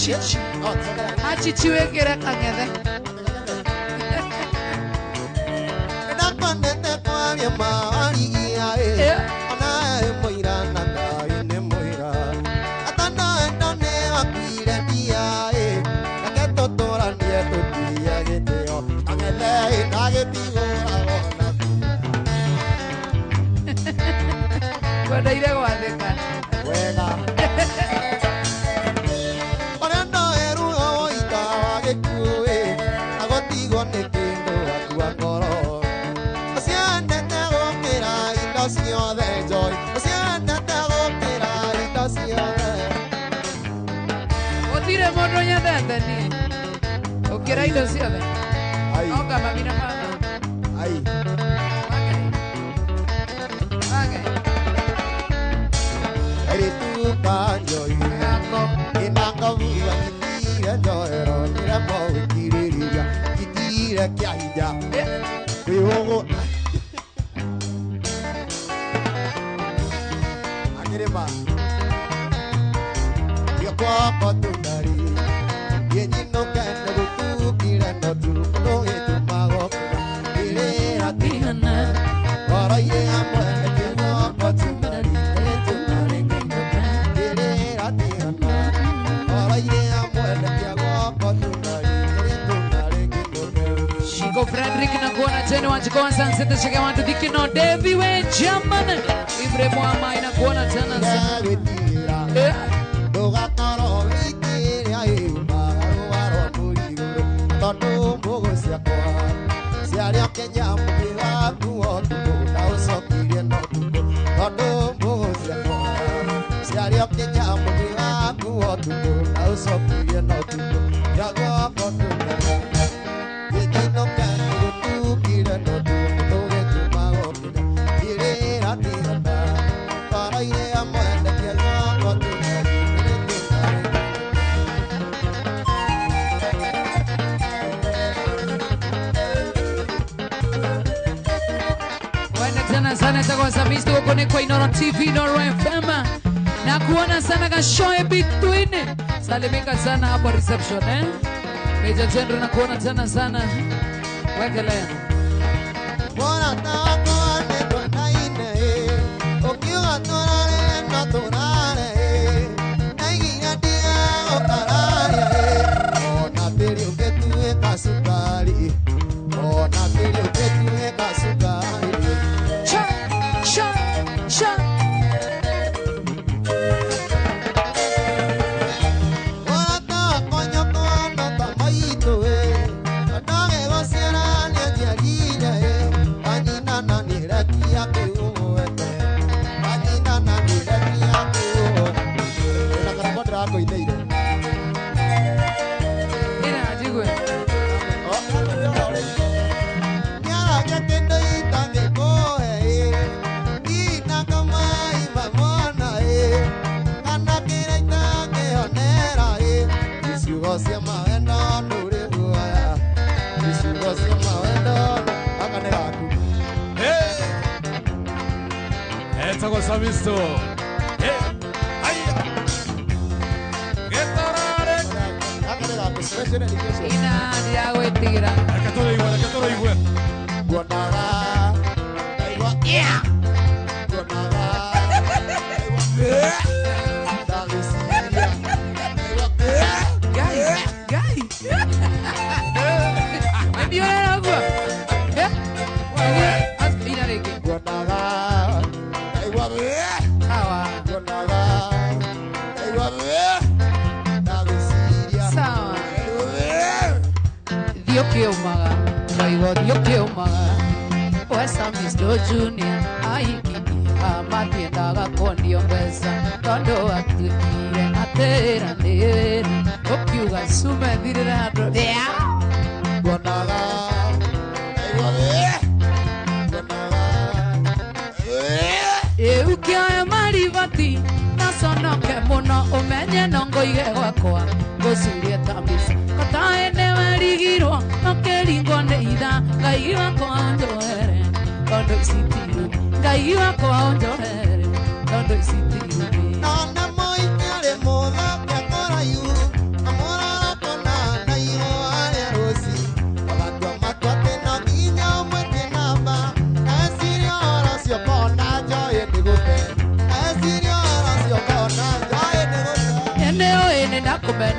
Speaker 2: Achichi. Achichi wekere kang'ethe.
Speaker 1: Ndakwendete kwaria marigia ona moira na Ngai nĩ mũira atanaenda nĩ wakuire ndia reke tũtũranie tũtie gĩtĩo kang'ethe ndagĩtigũragwo na
Speaker 2: Kwendaire gwathĩka
Speaker 1: wega ũrĩa ndoeruo woita wa gĩkuũ agũtigwo nĩ kĩndũ akua ngoro ũciendete gũkĩra indo ciothe Joy ũciendete gũkĩra indo ciothe
Speaker 2: gũtirĩ mũndũ nyendete niĩ gũkĩra indo ciothe
Speaker 1: Ai.
Speaker 2: Onga mami na baba
Speaker 1: Ai.
Speaker 2: Wage. Frederick na kuona tena wachikoa sansete shaka watu dikino Devi we German Ibre mwama ina kuona tena sana
Speaker 1: Doga karo wikire ai maru murigo tondu mbogo ciakwa ciaria Kenya mugi waku otuko na ucokirie no tuko tondu mbogo ciakwa ciaria Kenya mugi waku otuko na ucokirie no tuko yagwa
Speaker 2: Sana itakuwa samisto huko kwa Inoro TV, Inoro FM. Na kuona sana kashoe between. Salimika sana hapo reception eh. Major General na kuona tena sana. Wekelea.
Speaker 1: Bora tako ne tonaine. Ukiwa torare na torare. Naigia dia okarare. Ona pili uketue kasukari. Ona pili uketue kasukari.
Speaker 2: Sha.
Speaker 3: Samisto.
Speaker 2: Ina diago tira.
Speaker 3: Acá todo igual.
Speaker 2: Guy, guy. Andi agua. Eh? Ina reke. Sawa. Dio que umaga, oigo Dio que umaga. Wesa Mr. Junior, aikiki amatiendaga kondio mbeca tondu atuikire atĩra nĩĩra ũkiuga cumethirĩre handũ
Speaker 1: Guanaga,
Speaker 2: Ukioe maribati naconoke mũno ũmenye no ngoige gwakwa ngũcurie ta mbica kotaĩ nĩwerigirwo ũkĩringwo nĩ itha Ngai wakwa ũnjohere tondũ ici ti irumi Ngai wakwa ũnjohere tondũ ici ti irumi
Speaker 1: Nona moikiarĩ mũthake kũraihu na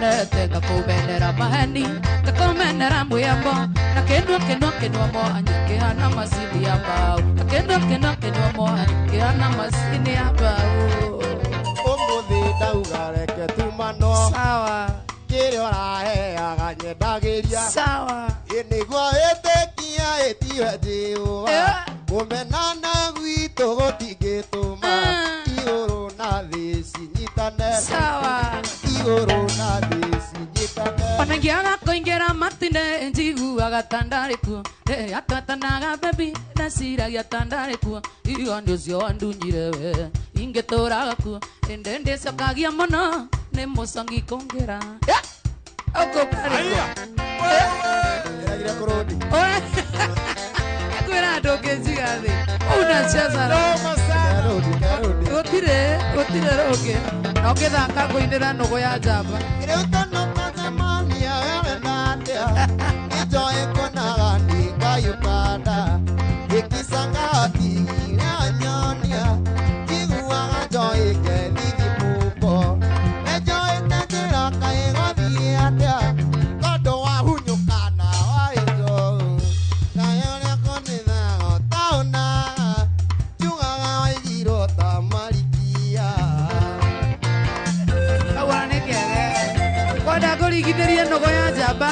Speaker 2: Ndikumenete ngakumenera maheni ngakumenera muyambo na kindu kindu kindu mwanya kihana masini ya mbao na kindu kindu kindu mwanya kihana masini ya mbao
Speaker 1: Umuthi ndauga reke tumano
Speaker 2: sawa
Speaker 1: kĩrĩa ũraheaga nyendagiria
Speaker 2: sawa
Speaker 1: nĩguo ĩtĩkia ĩtiwe njĩũa kũmenana gwitũ gũtingĩtũma igũrũ na thĩ cinyitane
Speaker 2: sawa
Speaker 1: igũrũ na thĩ cinyitane
Speaker 2: ona ngĩaga kũingĩra matine njiguaga ta ndarĩ kuo rĩrĩa twetanaga bebi ndeciragia ta ndarĩ kuo igo nĩ ũcio wandunyire we ingĩtũraga kuo ĩndĩ ndĩcokagia mũno nĩ mũcongi kũngĩra
Speaker 1: Ĩragire kũrũndi
Speaker 2: kwĩra andũ ũngĩnjiga thĩ unacheza
Speaker 1: Kerũndi kerũndi
Speaker 2: gũtirĩ gũtirĩ rũngĩ na ũngĩthaka ngũinĩra nũgũ ya njamba
Speaker 1: Rĩu tũnũkacemania wewe na atĩa Nĩnjoĩ kuonaga ningayukanda Gĩkicangati iranyonia Njiguaga njoĩ ngethithi mũko Nĩnjoĩ ta njĩra kaĩ gũthiĩ atĩa Tondũ wahunyũka na waĩnjo Kaĩ ũrĩa kũnithaga ũtaonaga Njugaga waigirwo ta marikia
Speaker 2: Kaua nĩ kege kwenda ngũringithĩrie nũgũ ya njamba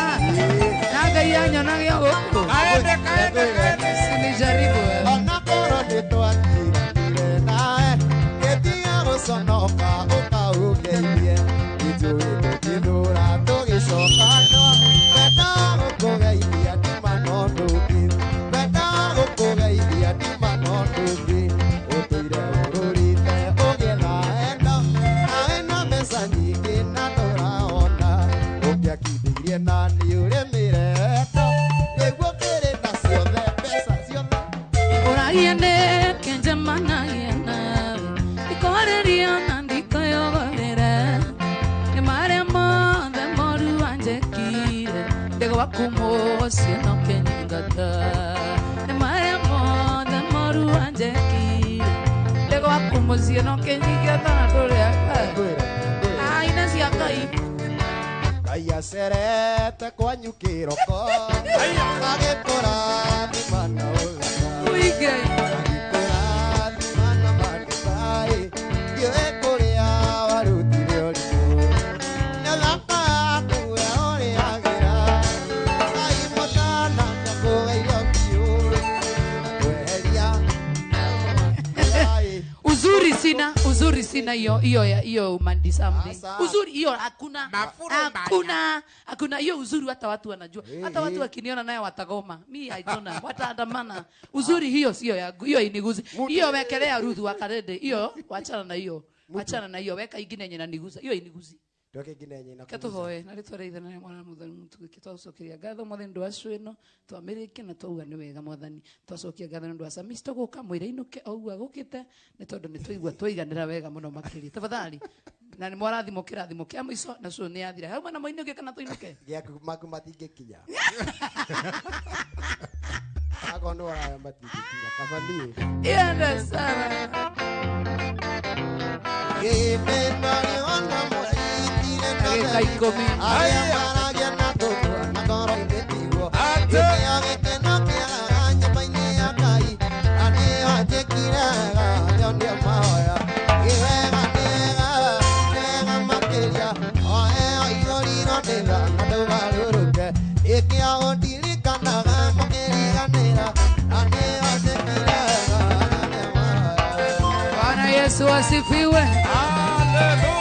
Speaker 2: na Ngai anyonage o gũkũ
Speaker 3: Kaende kaende kaende
Speaker 2: sinijaribu wewe
Speaker 1: Ona korwo nĩtwatiganire nawe gĩtiga gũconoka ũkaũgeithie ithuĩ tũkĩthũra tũgĩcokana wenda gũkũgeithia ndima no ndũngĩ wenda gũkũgeithia ndima no ndũngĩ ũtũire ũrũrĩte ũgĩetha enda nawe na mbeca nyingĩ na ndũraona ũngĩakindĩirie na nĩ ũrĩmĩre wendo nĩguo kĩrĩ na ciothe mbeca ciothe
Speaker 2: Ũragia nĩkĩ nawe ndikwarĩria na ndikũyogorere nĩ marĩa mothe moru wanjĩkire ndĩ gwaku mũciĩ no kĩnyingata nĩ marĩa mothe moru wanjĩkire ndĩ gwaku mũciĩ no kĩnyingata na ndũrĩ
Speaker 1: Ngwĩre, ngwĩre.
Speaker 2: aina cia Ngai
Speaker 1: Ngai acerete kwanyu kĩroko agĩkũrathima na ũthaka
Speaker 2: Uige
Speaker 1: agĩkũrathima na manukai ndiũĩ kũrĩa warutire ũrimũ nĩ ũthaka waku we ũrĩagĩra Ngai mũtana nĩakũgeire biũ kweheria
Speaker 2: Uzuri sina, uzuri sina hiyo hiyo ya hiyo mandi something.
Speaker 1: Sasa.
Speaker 2: Uzuri hiyo hakuna.
Speaker 3: Mafuru mbaya.
Speaker 2: Hakuna, hakuna hiyo uzuri hata watu wanajua. Hata watu
Speaker 1: eh.
Speaker 2: wakiniona naye watagoma. Mi I don't know. Wataandamana. Uzuri hiyo sio yangu. Hiyo iniguzi. Hiyo wekelea Ruth wa Karede. Hiyo wachana na hiyo. Wachana na hiyo. Weka ingine yenye inaniguza. Hiyo iniguzi.
Speaker 1: Ndoke ingine yenye inakuguza.
Speaker 2: Katuhoe na rĩtwa rĩa Ithe na rĩa Mwana na Mũtheru Mũtuĩke twacokeria ngatho mwathani ndũ wa cũ ĩno twamĩrĩkia na twauga nĩ wega mwathani twacokia ngatho nĩ ũndũ wa Samisto gũka mwĩre inũke o ũguo agũkĩte nĩ tondũ nĩ twaigua twaiganĩra wega mũno makĩria tafadhali na nĩ mwarathimwo kĩrathimo kĩa mũico na cũ nĩ yathira hauma na moinũke kana tũinũke
Speaker 1: Gĩaku maku matingĩkinya akorwo nĩ ũraya matingĩkinya kaba niĩ
Speaker 2: iende sana Ndagĩka ikũmi. Bwana Yesu asifiwe.
Speaker 3: Hallelujah.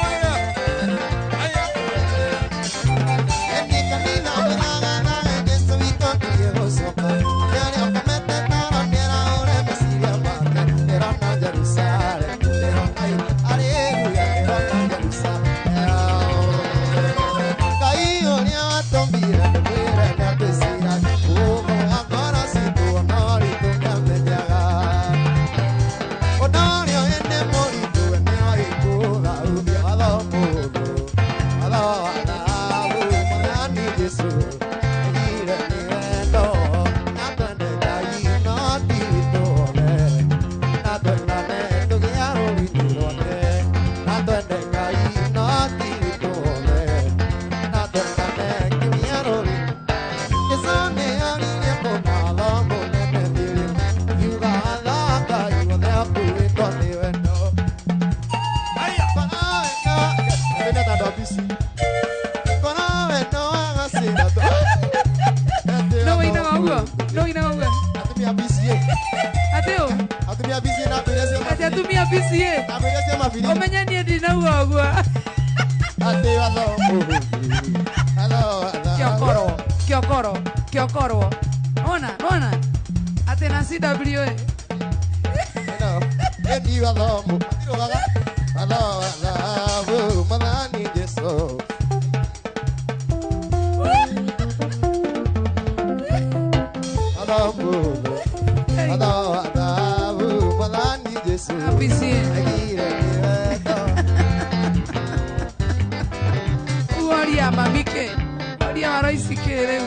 Speaker 1: Ona
Speaker 2: No inauga.
Speaker 1: Atumia PCA.
Speaker 2: Ateo.
Speaker 1: Atumia PCA na mbere cia
Speaker 2: Ati atumia PCA.
Speaker 1: Na mbere cia mabiri.
Speaker 2: Ũmenye niĩ ndinauga ũguo.
Speaker 1: Ati watho. Watho.
Speaker 2: Kĩokorwo, kĩokorwo, kĩokorwo. Ona, ona. Ati na CWA.
Speaker 1: No. Endi watho. Atirogaga. Watho watho Mwathani Jesu.
Speaker 2: Uoria mamike, oria maraisi kere.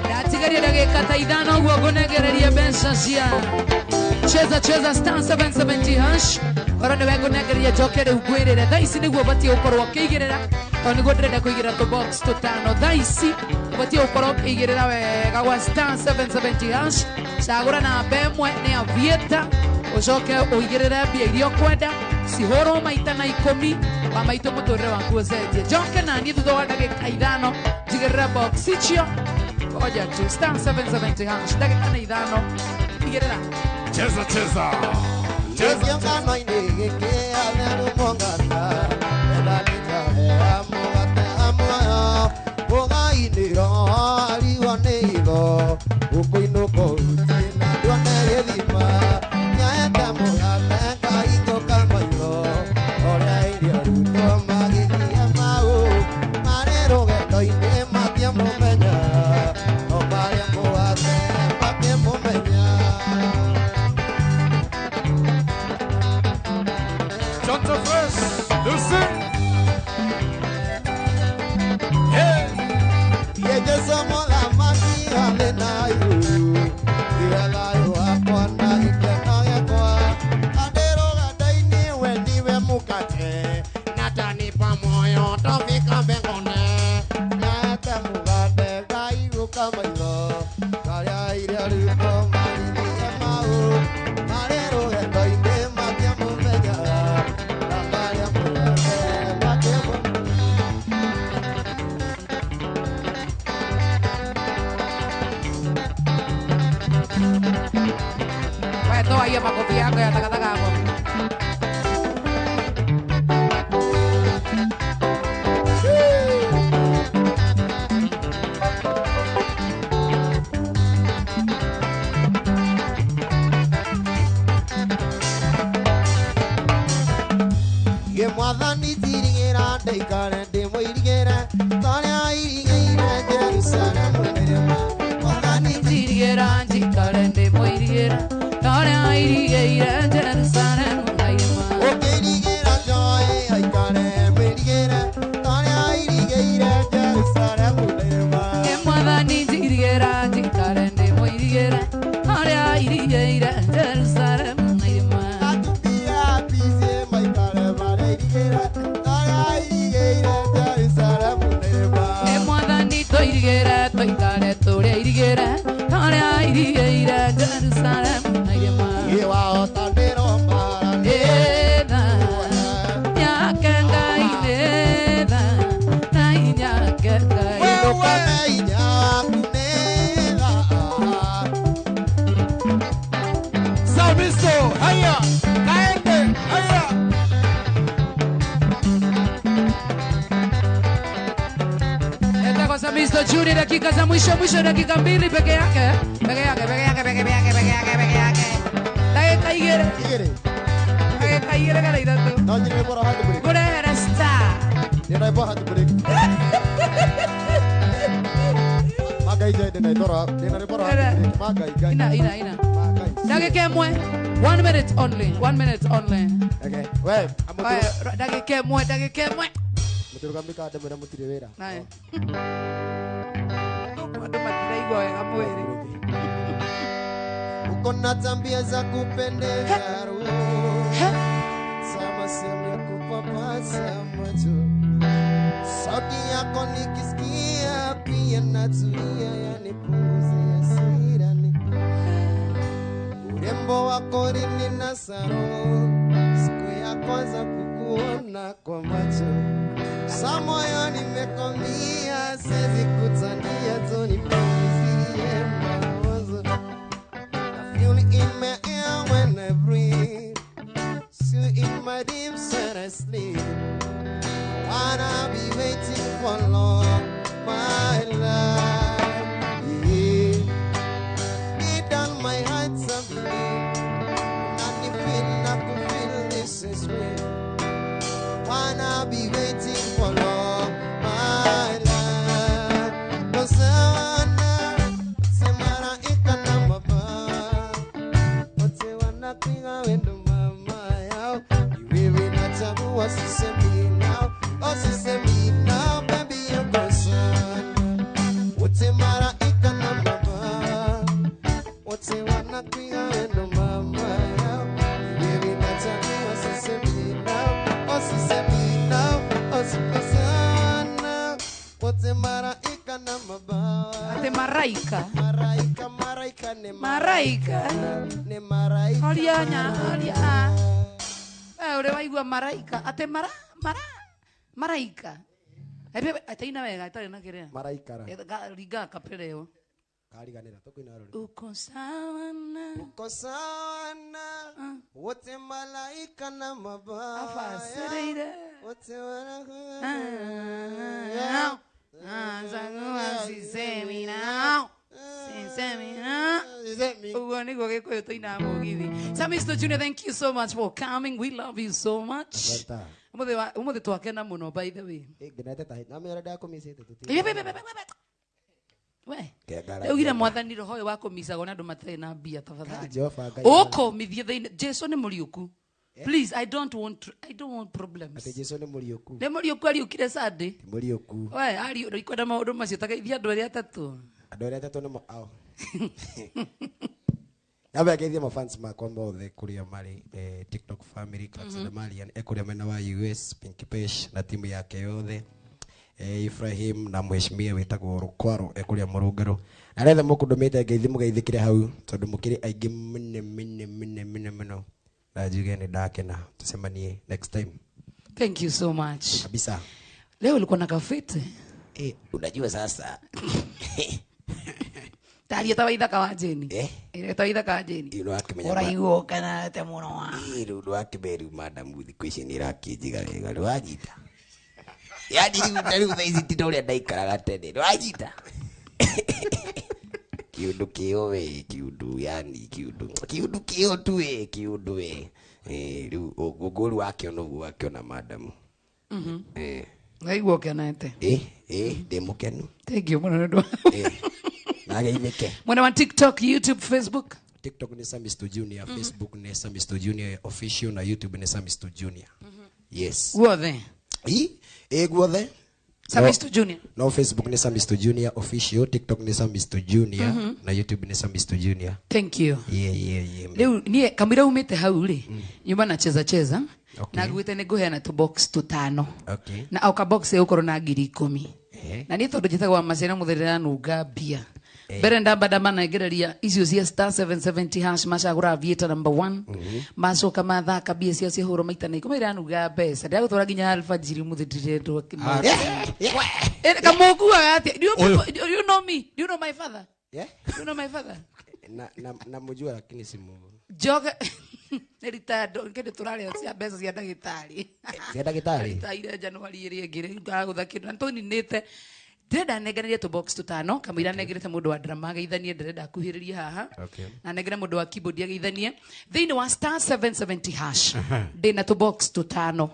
Speaker 2: Ndatigaria dakika ta ithano ũguo ngũnengererie mbeca cia cheza cheza star 770 hash oro nĩwe ngũnengereria njoke rĩu ngwĩrĩre thaa ici nĩguo ũbatiĩ gũkorwo ũkĩigĩrĩra tondũ nĩguo ndĩrenda kũigĩrĩra tũbox tũtano thaa ici ũbatiĩ gũkorwo ũkĩigĩrĩra wega gwa star 770 hash cagũra namba ĩmwe nĩ avieta ũcoke ũigĩrĩre mbia iria ũkwenda cihũrwo maita na ikũmi wa maitũ mũtũrĩre waku ũcenjie njoke naniĩ thutha wa ndagĩka ithano njigĩrĩre box icio ngoja tu star 770 hash ndagĩka nĩ ithano igĩrĩra
Speaker 3: Cheza cheza. Cheza.
Speaker 2: Toa hiyo makofi yako ya takataka hapo.
Speaker 1: Ye mwathani tirigĩra ndaikare ndĩmũirigĩre torĩa irigĩire Jerusalemu mĩrĩma
Speaker 2: mwathani tirigĩra njikare ndĩmũirigĩre torĩa irigĩire Jerusalemu na irĩma
Speaker 1: ũkĩirigĩra njoĩ aikare mwĩrigĩre torĩa irigĩire Jerusalemu na irĩma
Speaker 2: Ye mwathani tirigĩra njikare ndĩmũirigĩre torĩa irigĩire Jerusalemu na irĩma
Speaker 1: atumia bicie maikare mareirigĩre torĩa irigĩire Jerusalemu na irĩma
Speaker 2: Ye mwathani tũirigĩre tũikare tũrĩa irigĩre torĩa irigĩire Jerusalemu na irĩma
Speaker 1: Ye wahotanĩrwo mara
Speaker 2: Ĩtha yake Ngai nĩtha na inyake Ngai
Speaker 1: Ndũkane hinya waku nĩtha
Speaker 3: Samiso, haya, kaende, haya.
Speaker 2: Etagwo Samisto Junior, dakika za mwisho mwisho, dakika mbili peke yake peke yake peke yake peke yake peke yake peke yake ndagĩka igĩrĩ
Speaker 1: Igĩrĩ
Speaker 2: ndagĩka igĩrĩ kana ithatũ
Speaker 1: no nyine bora hadi break
Speaker 2: ngũrehere star
Speaker 1: nĩ bora hadi break Magai jai ndĩna itora ndĩna bora hadi break magai gai
Speaker 2: ina ina ina
Speaker 1: magai
Speaker 2: ndagĩka ĩmwe 1 minute only 1 minute only
Speaker 1: okay we
Speaker 2: Oya, ndagĩka ĩmwe ndagĩka ĩmwe
Speaker 1: Mũtũrũgamĩka ndamwĩra mũtirĩ wĩra.
Speaker 2: Haya. Andũ matiraigua wega mwĩrĩ.
Speaker 1: Uko na tabia za kupendeza roho. Tabasamu ya kupapasa macho. Sauti yako nikisikia pia natulia, yani pumzi ya sirani. Urembo wako rini saro, siku ya kwanza kukuona kwa macho. Sa moyo nimekwambia, siwezi kutania tu nipunguzie mawazo. I feel it in my air when I breathe, see in my dreams when I sleep. Wanna be waiting for long, my life. Yeah. Deep down my heart's a belief. Not the feel, not to feel this is real. Wanna be waiting for long, my life. 'Cause I wanna say maraika na baba. Wote wanakuiga wendo mama yao. Ni wewe nachagua, sisemi now. Oh, sisemi now, baby, uko sana. Wote maraika na baba. Wote wanakuiga wendo mama yao. Ni wewe nachagua, sisemi now. Oh, sisemi now. Oh, siko sana. Wote maraika na baba.
Speaker 2: Ate maraika.
Speaker 1: Maraika, maraika, ne
Speaker 2: Maraika.
Speaker 1: Ne maraika.
Speaker 2: Oria nya, oria. We uri waigua maraika. Ate mara, mara, maraika. Ebe ataina wega atarĩ na kĩrĩa.
Speaker 1: Maraikara.
Speaker 2: Ringa kapere ĩyo.
Speaker 1: Kariganĩra, tũkũina rũrĩ.
Speaker 2: Uko sawa na
Speaker 1: Uko sawa na wote malaika na mabaya.
Speaker 2: Afasireire.
Speaker 1: Wote wanakuwa.
Speaker 2: Sisemi now. Sisemi now.
Speaker 1: Sisemi.
Speaker 2: Ũguo nĩguo Gĩkũyũ tũinaga mũgithi. Samisto Junior, thank you so much for coming. We love you so much.
Speaker 1: Asante.
Speaker 2: Ũmũthĩ twakena mũno by the way.
Speaker 1: Ngenete ta na mera ndakũmicĩte tũtirĩ.
Speaker 2: Ibe, ibe, ibe, ibe, ibe. We.
Speaker 1: Kengara.
Speaker 2: Rĩu mwathani roho ũyũ wa kũmicagwo nĩ andũ matarĩ na mbia tafadhali.
Speaker 1: Jehova Ngai.
Speaker 2: Ũkũmithie thĩinĩ. Jesu nĩ mũriũku. Please, I don't want problems.
Speaker 1: Atĩ Jesu nĩ mũriũku.
Speaker 2: Nĩ mũriũku ariũkire Sunday.
Speaker 1: Ti mũriũku.
Speaker 2: We, ariũ ndikwenda maũndũ macio tageithia andũ arĩa atatũ.
Speaker 1: Andũ arĩa atatũ nĩmo ao. Nyambe ngeithie mafans makwa mothe kũrĩa marĩ, TikTok family, Clarkson Marian, kũrĩa mwena wa US, Pinky Pesh na timu yake yothe. Ibrahim na mheshimiwa wĩtagwo Rukwaro kũrĩa Mũrũngarũ. Na arĩa othe mũkũndũmĩte ngeithi mũgeithĩkĩre hau tondũ mũkĩrĩ aingĩ mũno mũno mũno mũno mũno. Na njuge nĩ ndakena, tucemanie next time.
Speaker 2: Thank you so much.
Speaker 1: Kabisa.
Speaker 2: Leo ulikuwa na kafete.
Speaker 1: Unajua sasa.
Speaker 2: Taria ta waithaka wa Jeni. Ta waithaka wa Jeni.
Speaker 1: Ĩno akĩmenya
Speaker 2: Ũraigua ũkenete mũno wa.
Speaker 1: Rĩu ndwakĩmeru madam thikũ ici nĩ ĩrakĩnjiga wega, ndwanyita. Yaani rĩu ta rĩu thaa ici ti ta ũrĩa ndaikaraga tene, ndwanyita. Kĩũndũ kĩo we, kĩũndũ yani kĩũndũ. Kĩũndũ kĩo tu we, kĩũndũ we. Rĩu ũguo rĩu wakĩona ũguo wakĩona madam.
Speaker 2: Ũraigua ũkenete.
Speaker 1: Ndĩ mũkenu.
Speaker 2: Thank you mũno nĩ ũndũ wa.
Speaker 1: Nageithĩke.
Speaker 2: Mwena wa TikTok, YouTube, Facebook.
Speaker 1: TikTok ni Samisto Junior, Facebook ni Samisto Junior official na YouTube ni Samisto Junior. Yes.
Speaker 2: Guothe.
Speaker 1: Guothe.
Speaker 2: Samisto Junior.
Speaker 1: No, Facebook ni Samisto Junior official, TikTok ni Samisto Junior na YouTube ni Samisto Junior.
Speaker 2: Thank you.
Speaker 1: Yeah.
Speaker 2: Leo niĩ kamũira umĩte hau rĩ, nyumba na cheza cheza.
Speaker 1: Okay.
Speaker 2: Na nguĩte nĩ ngũheana tũ box tũtano.
Speaker 1: Okay.
Speaker 2: Na o ka box ĩgũkorwo na 10,000. Na niĩ tondũ njĩtagwo wa Maciara mũthĩ ndĩranunga mbia. Mbere ndamba ndamanengereria icio cia star 770 hash macagũra Aviator number 1. Macoka mathaka mbia cia cihũrwo maita na ikũmi iranunga mbeca. Ndĩragũtwara nginya alfajiri mũthĩ ndirendwo kĩmwe. Kamũkuaga atĩa? Do you know me? Do you know my father?
Speaker 1: Yeah?
Speaker 2: Do you know my father?
Speaker 1: Na mjua lakini simu.
Speaker 2: Njoge nĩ retired kĩndũ tũrarĩa cia mbeca cia ndagĩtarĩ.
Speaker 1: Cia ndagĩtarĩ?
Speaker 2: Retired January ĩrĩa ĩngĩ rĩu ngagũtha kĩndũ na tũninĩte. Ndĩrenda nengererie tũ box tũtano kamũira nengerete mũndũ wa drama ageithanie, ndĩrenda akuhĩrĩrie haha.
Speaker 1: Okay.
Speaker 2: Na nengere mũndũ wa keyboard ageithanie thĩinĩ wa star 770 hash. Ndĩna tũ box tũtano.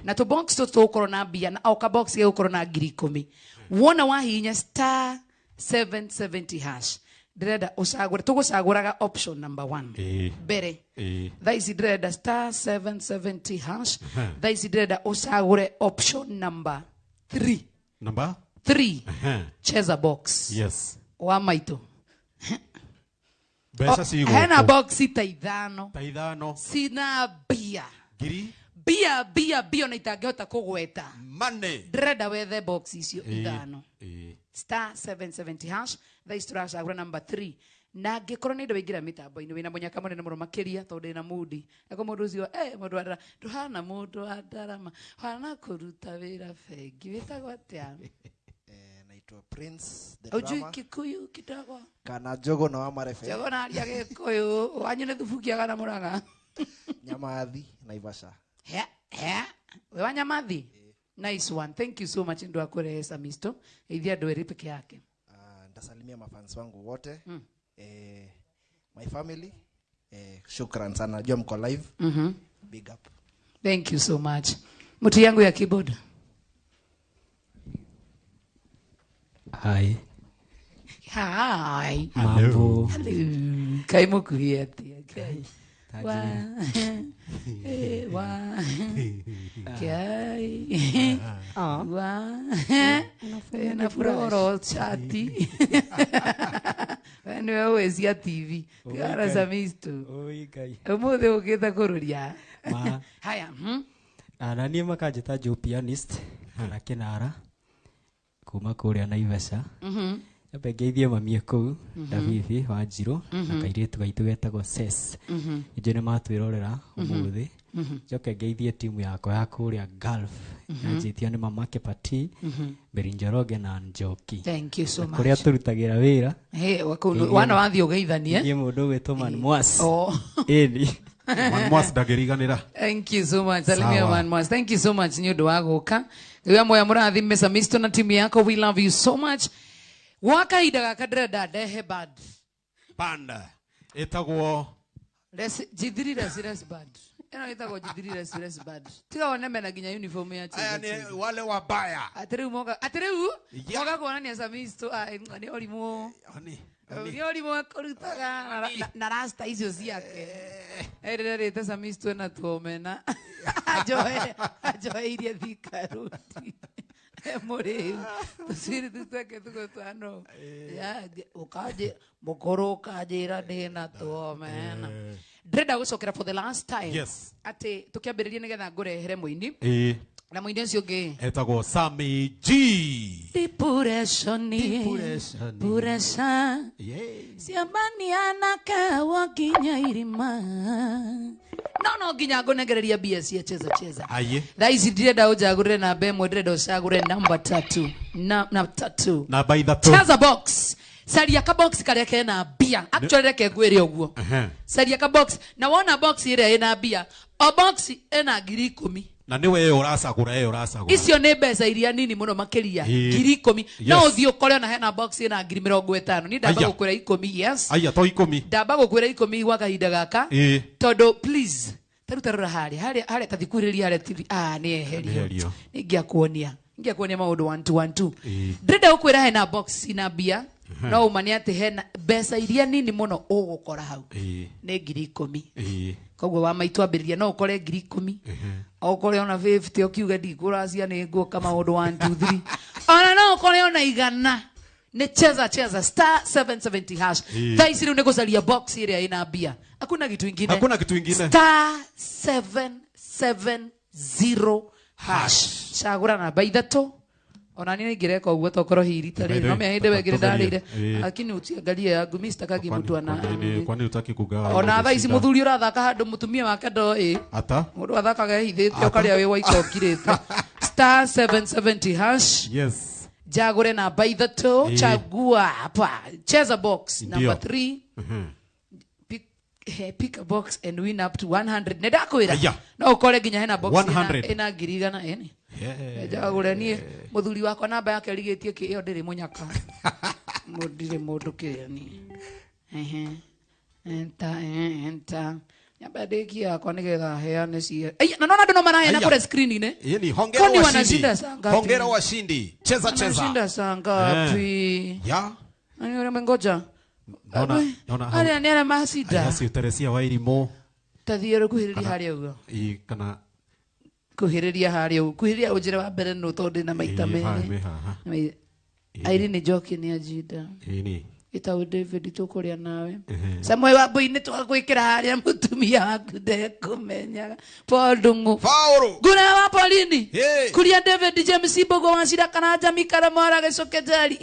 Speaker 2: Na tũ box tũtũ tũgũkorwo na mbia na o ka box gĩgũkorwo na 10,000. Wona wahihinya star 770 hash. Ndĩrenda ũcagũre, tũgũcagũraga option number 1. Mbere. Thaa ici ndĩrenda star 770 hash. Thaa ici ndĩrenda ũcagũre option number 3.
Speaker 3: Number
Speaker 2: 3.
Speaker 3: Ehe.
Speaker 2: Cheza box.
Speaker 3: Yes.
Speaker 2: Wa maitũ.
Speaker 3: Mbeca cigũkũ.
Speaker 2: Hena box ta ithano.
Speaker 3: Ta ithano.
Speaker 2: Cina mbia.
Speaker 3: Ngiri.
Speaker 2: Mbia, mbia, mbia ona itangĩhota kũgweta.
Speaker 3: Money.
Speaker 2: Ndĩrenda wethe box icio
Speaker 3: Ĩĩ,
Speaker 2: ithano.
Speaker 3: ĩĩ.
Speaker 2: Star 770 hash. Thaa ici tũracagũra number 3. Na angĩkorwo nĩ indo waingĩra mĩtambo-inĩ wĩna mũnyaka mũnene mũno makĩria tondũ ndĩna mundi. Ako mũndũ ũcio, mũndũ wa ndarama, ndũhana mũndũ wa ndarama, ũhana kũruta wĩra bengi. Wĩtagwo atĩa?
Speaker 1: Naitwa Prince the
Speaker 2: Ujui
Speaker 1: drummer.
Speaker 2: Kikuyu kidogo.
Speaker 1: Kana Jogo na wa Marefe.
Speaker 2: Jogo na aria Gĩkũyũ. Wanyu nĩ thubukia kana Mũrang'a?
Speaker 1: Nyamathi, Naivasha.
Speaker 2: He, he. We wa Nyamathi? Nice one. Thank you so much ndio akure Samisto. Ithia andũ erĩ peke yake.
Speaker 1: Nitasalimia mafans wangu wote. My family. Shukran sana. Najua mko live. Big up.
Speaker 2: Thank you so much. Mtu yangu ya keyboard.
Speaker 4: Hi.
Speaker 2: Hi.
Speaker 4: Mambo.
Speaker 2: Hello. Kai mukuhi atia. Kai.
Speaker 4: Tajiri.
Speaker 2: Wa. Wa. Kai. Wa. Na furoro chati. Wewe wewe cia TV. Tigara Samisto.
Speaker 4: Oi Ngai.
Speaker 2: Umuthi ukite kururia.
Speaker 4: Ma.
Speaker 2: Haya.
Speaker 4: Na niĩ makanjĩta Joe Pianist kana Kĩnara kuma kũrĩa Naivasha. Nyambe ngeithie mami kũu, Davithi wa Njirũ, na kairĩtu gaitũ getagwo Ses. Nĩnjũĩ nĩ matwĩrorera ũmũthĩ. Njoke ngeithie timu yakwa ya kũrĩa Gulf. Yanjĩtio nĩ Mama Kepati, Mary Njoroge na Njoki.
Speaker 2: Thank you so
Speaker 4: Na kũrĩa
Speaker 2: much.
Speaker 4: tũrutagĩra wĩra.
Speaker 2: Hey, wana wathiĩ ũgeithanie.
Speaker 4: Ngeithie mũndũ ũgwĩtwo Man Mwas.
Speaker 2: Oh.
Speaker 4: Ĩni.
Speaker 3: Man Mwas ndangĩriganĩra.
Speaker 2: Thank you so much. Salimia
Speaker 3: Sawa.
Speaker 2: Man Mwas. Thank you so much nĩ ũndũ wa gũka. Rĩu moya mũrathime Samisto na timu yako. We love you so much. Gwa kahinda gaka ndĩrenda ndehe band.
Speaker 3: Band. Ĩtagwo
Speaker 2: Resi, G3 Resi Resi Band. Ĩno ĩtagwo G3 Resi Resi Band. Tiga wone mena nginya uniform ya
Speaker 3: Aya
Speaker 2: cheza
Speaker 3: ni
Speaker 2: cheza.
Speaker 3: wale wabaya.
Speaker 2: Atĩ rĩu moka, atĩ rĩu
Speaker 3: Yeah.
Speaker 2: moka kuonania Samisto, nĩ ũrimũ.
Speaker 3: Ani,
Speaker 2: Nĩ ũrimũ akũrutaga na rasta icio ciake. Ĩrĩrĩte Samisto ena tuomena. Anjoeirie Thika Road. Mũrĩu. Tũciri tũtweke tũgũtwano. Ya, ũkanjĩ, mũkũrũ ũkanjĩra ndĩna tuomena. Ndĩrenda gũcokera for the last time.
Speaker 3: Yes.
Speaker 2: Atĩ tũkĩambĩrĩrie nĩgetha ngũrehere mũini.
Speaker 3: Ĩĩ.
Speaker 2: Na mũini ũcio ũngĩ.
Speaker 3: Etagwo Sammy G.
Speaker 2: Depression.
Speaker 3: Depression.
Speaker 2: Depression.
Speaker 3: Yeah.
Speaker 2: Ciambania kawa nginya irima. No, no nginya ngũnengereria mbia cia cheza cheza.
Speaker 3: Aye.
Speaker 2: Thaa ici ndirenda ũnjagũrĩre namba ĩmwe, ndĩrenda ũcagũre namba tatu. Na tatu.
Speaker 3: Namba ithatũ.
Speaker 2: Cheza box. Caria ka box karĩa kena mbia. Actually reke ngwĩre ũguo.
Speaker 3: Ehe.
Speaker 2: Caria ka box. Na wona box ĩrĩa ĩna mbia, o box ĩna ngiri ikũmi.
Speaker 3: Na nĩwe ĩyo ũracagũra, ĩyo ũracagũra.
Speaker 2: Icio nĩ mbeca iria nini mũno makĩria.
Speaker 3: Ĩĩ.
Speaker 2: Ngiri ikũmi. No
Speaker 3: Yes.
Speaker 2: ũthiĩ ũkore ona hena box ĩna ngiri mĩrongo ĩtano. Niĩ ndamba
Speaker 3: Aya.
Speaker 2: gũkwĩra ikũmi, yes.
Speaker 3: Aya, to ikũmi.
Speaker 2: Ndamba gũkwĩra ikũmi gwa kahinda gaka.
Speaker 3: Ĩĩ.
Speaker 2: Tondũ please, ta rĩu ta rora harĩa, harĩa, harĩa ta thikuhĩrĩria harĩa TV. Nĩ eherio.
Speaker 3: Nĩ eherio.
Speaker 2: Nĩ ingĩakuonia. Ingĩakuonia maũndũ 1 2 1 2.
Speaker 3: Ĩĩ.
Speaker 2: Ndĩrenda gũkwĩra hena box ina mbia. No ũma nĩ atĩ hena mbeca iria nini mũno ũgũkora hau.
Speaker 3: Ĩĩ.
Speaker 2: Nĩ ngiri ikũmi.
Speaker 3: Ĩĩ.
Speaker 2: Koguo wa maitũ ambĩrĩria no ũkore ngiri ikũmi. Ũkore ona 50 ũkiuge ndikũracia nĩ ngũka maũndũ 1 2 3. Ona no ũkore ona igana. Nĩ cheza cheza star 770 hash.
Speaker 3: Ĩĩ.
Speaker 2: Thaa ici rĩu nĩ gũcaria box ĩrĩa ĩna mbia. Hakuna kitu ingine.
Speaker 3: Hakuna kitu ingine.
Speaker 2: Star 770 hash. Cagũra namba ithatũ. Ona niĩ ningĩreka ũguo tokorwo hihi rita rĩrĩ. No mĩa hĩndĩ wengire ndarĩire.
Speaker 3: Ĩĩ.
Speaker 2: Lakini utiangalie yangu, mimi sitakagi mtu ana
Speaker 3: Kwani hutaki kugawa?
Speaker 2: Ona thaa ici
Speaker 3: shida?
Speaker 2: mũthuri ũrathaka handũ mũtumia wake ndoĩ.
Speaker 3: Ata?
Speaker 2: Mũndũ athakaga ehithĩte ũkarĩa wĩ waika ũkirĩte. Star 770 hash.
Speaker 3: Yes.
Speaker 2: Njagũre namba ithatũ.
Speaker 3: Ĩĩ.
Speaker 2: Chagua hapa. Cheza box
Speaker 3: Ndio.
Speaker 2: number 3. Pick a box and win up to 100. Nĩ ndakwĩra.
Speaker 3: Aya.
Speaker 2: No ũkore nginya hena box
Speaker 3: 100.
Speaker 2: ĩna ngiri igana, ĩni.
Speaker 3: Yeah.
Speaker 2: Njagũre niĩ mũthuri wakwa namba yake ĩrigĩtie kĩ, ĩyo ndĩrĩ mũnyaka. Ndirĩ mũndũ kĩrĩa niĩ. Ehe. Enter, enter. Nyamba ndĩkie yakwa nĩgetha heane cia. Aya, na naona andũ no maraheana
Speaker 3: Aya.
Speaker 2: kũrĩa screen-inĩ.
Speaker 3: Yeni, hongera
Speaker 2: Kwani
Speaker 3: washindi.
Speaker 2: wanashinda saa ngapi?
Speaker 3: Hongera washindi. Cheza, cheza.
Speaker 2: Wanashinda saa ngapi?
Speaker 3: Ya.
Speaker 2: Nani yule mwengoja?
Speaker 3: Naona, naona hau.
Speaker 2: Arĩa nĩ arĩa macinda.
Speaker 3: Aya, si Teresia wa Irimũ.
Speaker 2: Ta thiĩ rũkuhĩrĩria harĩa ũguo.
Speaker 3: Ĩ, kana
Speaker 2: Kuhĩrĩria harĩa ũguo. Kuhĩrĩria ũnjĩre wa mbere nũ tondũ ndĩna maita merĩ. Irene Njoki nĩ anjinda. Ĩtagwo David tũkũrĩa nawe. Samuel Wambui nĩ twagwĩkĩra harĩa mũtumia waku ndekũmenyaga. Paul Ndung'u.
Speaker 3: Paul.
Speaker 2: Ngura wa Paulini.
Speaker 3: Hey.
Speaker 2: Kuria David James Mbogo wa Cira Karanja Mikara Mwara Gĩcoke Njeri.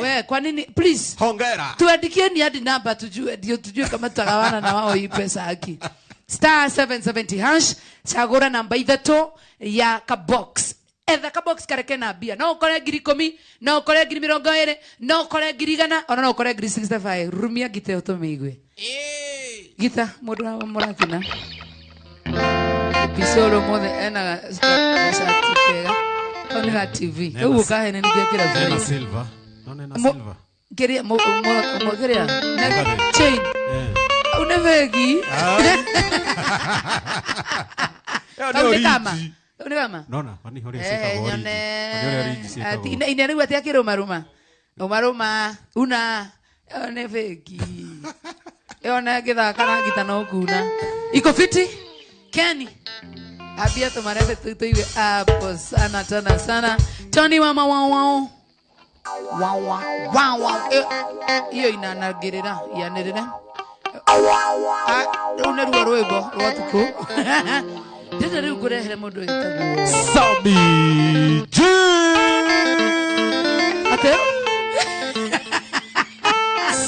Speaker 2: We, kwa nini please
Speaker 3: Hongera.
Speaker 2: Tuandikieni hadi namba tujue ndio tujue kama tutagawana na wao hii pesa haki. Star 770 hash chagura namba 3 ya ka box. Etha ka box kareke na mbia. No ukore ngiri 10, no ukore ngiri 20, no ukore ngiri 100, ona no ukore ngiri 65. Rumia gite utumiigwe. Gita mundu wa murathina. Pisoro mothe ena gacati kega. Kau nĩ ga TV. Rĩu ũkahene nĩkĩo kĩrabu.
Speaker 3: Ena silver. No nena silver.
Speaker 2: Kiria mo kiria. Na chain. Une begi. Kau nĩ kama. Une kama.
Speaker 3: Nona, wani horia ciĩtagwo origi. Wani horia origi ciĩtagwo.
Speaker 2: Ine rĩu atĩ akĩrũmarũma. Rũmarũma una ĩyo nĩ begi. Ĩyo na ngĩthaka na ngita no kuna. Iko fiti? Kenny. Abia tumarebe tuiwe hapo sana tena sana. Tony mama wao wao. Wow wow wow. Iyo inanagirira yanirira. Ah, rĩu nĩ ruo rwĩmbo rwa tukũ. Ndĩrenda rĩu ngũrehere mũndũ wĩtagwo
Speaker 3: Sami G.
Speaker 2: Ate?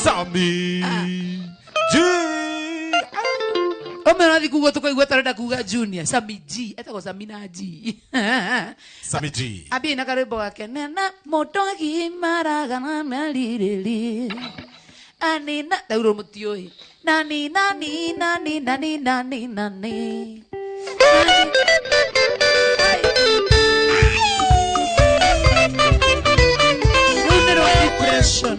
Speaker 3: Sami G.
Speaker 2: Ome rathi kuga tukaigua tarenda kuga Junior Sami G etagwo Samina G.
Speaker 3: Sami G.
Speaker 2: Abi na karwĩmbo gake nena mũndũ agimaraga na marirĩri. Anina rĩu mũtiũĩ. Nani nani nani nani nani nani. Rĩu nĩ rwa depression.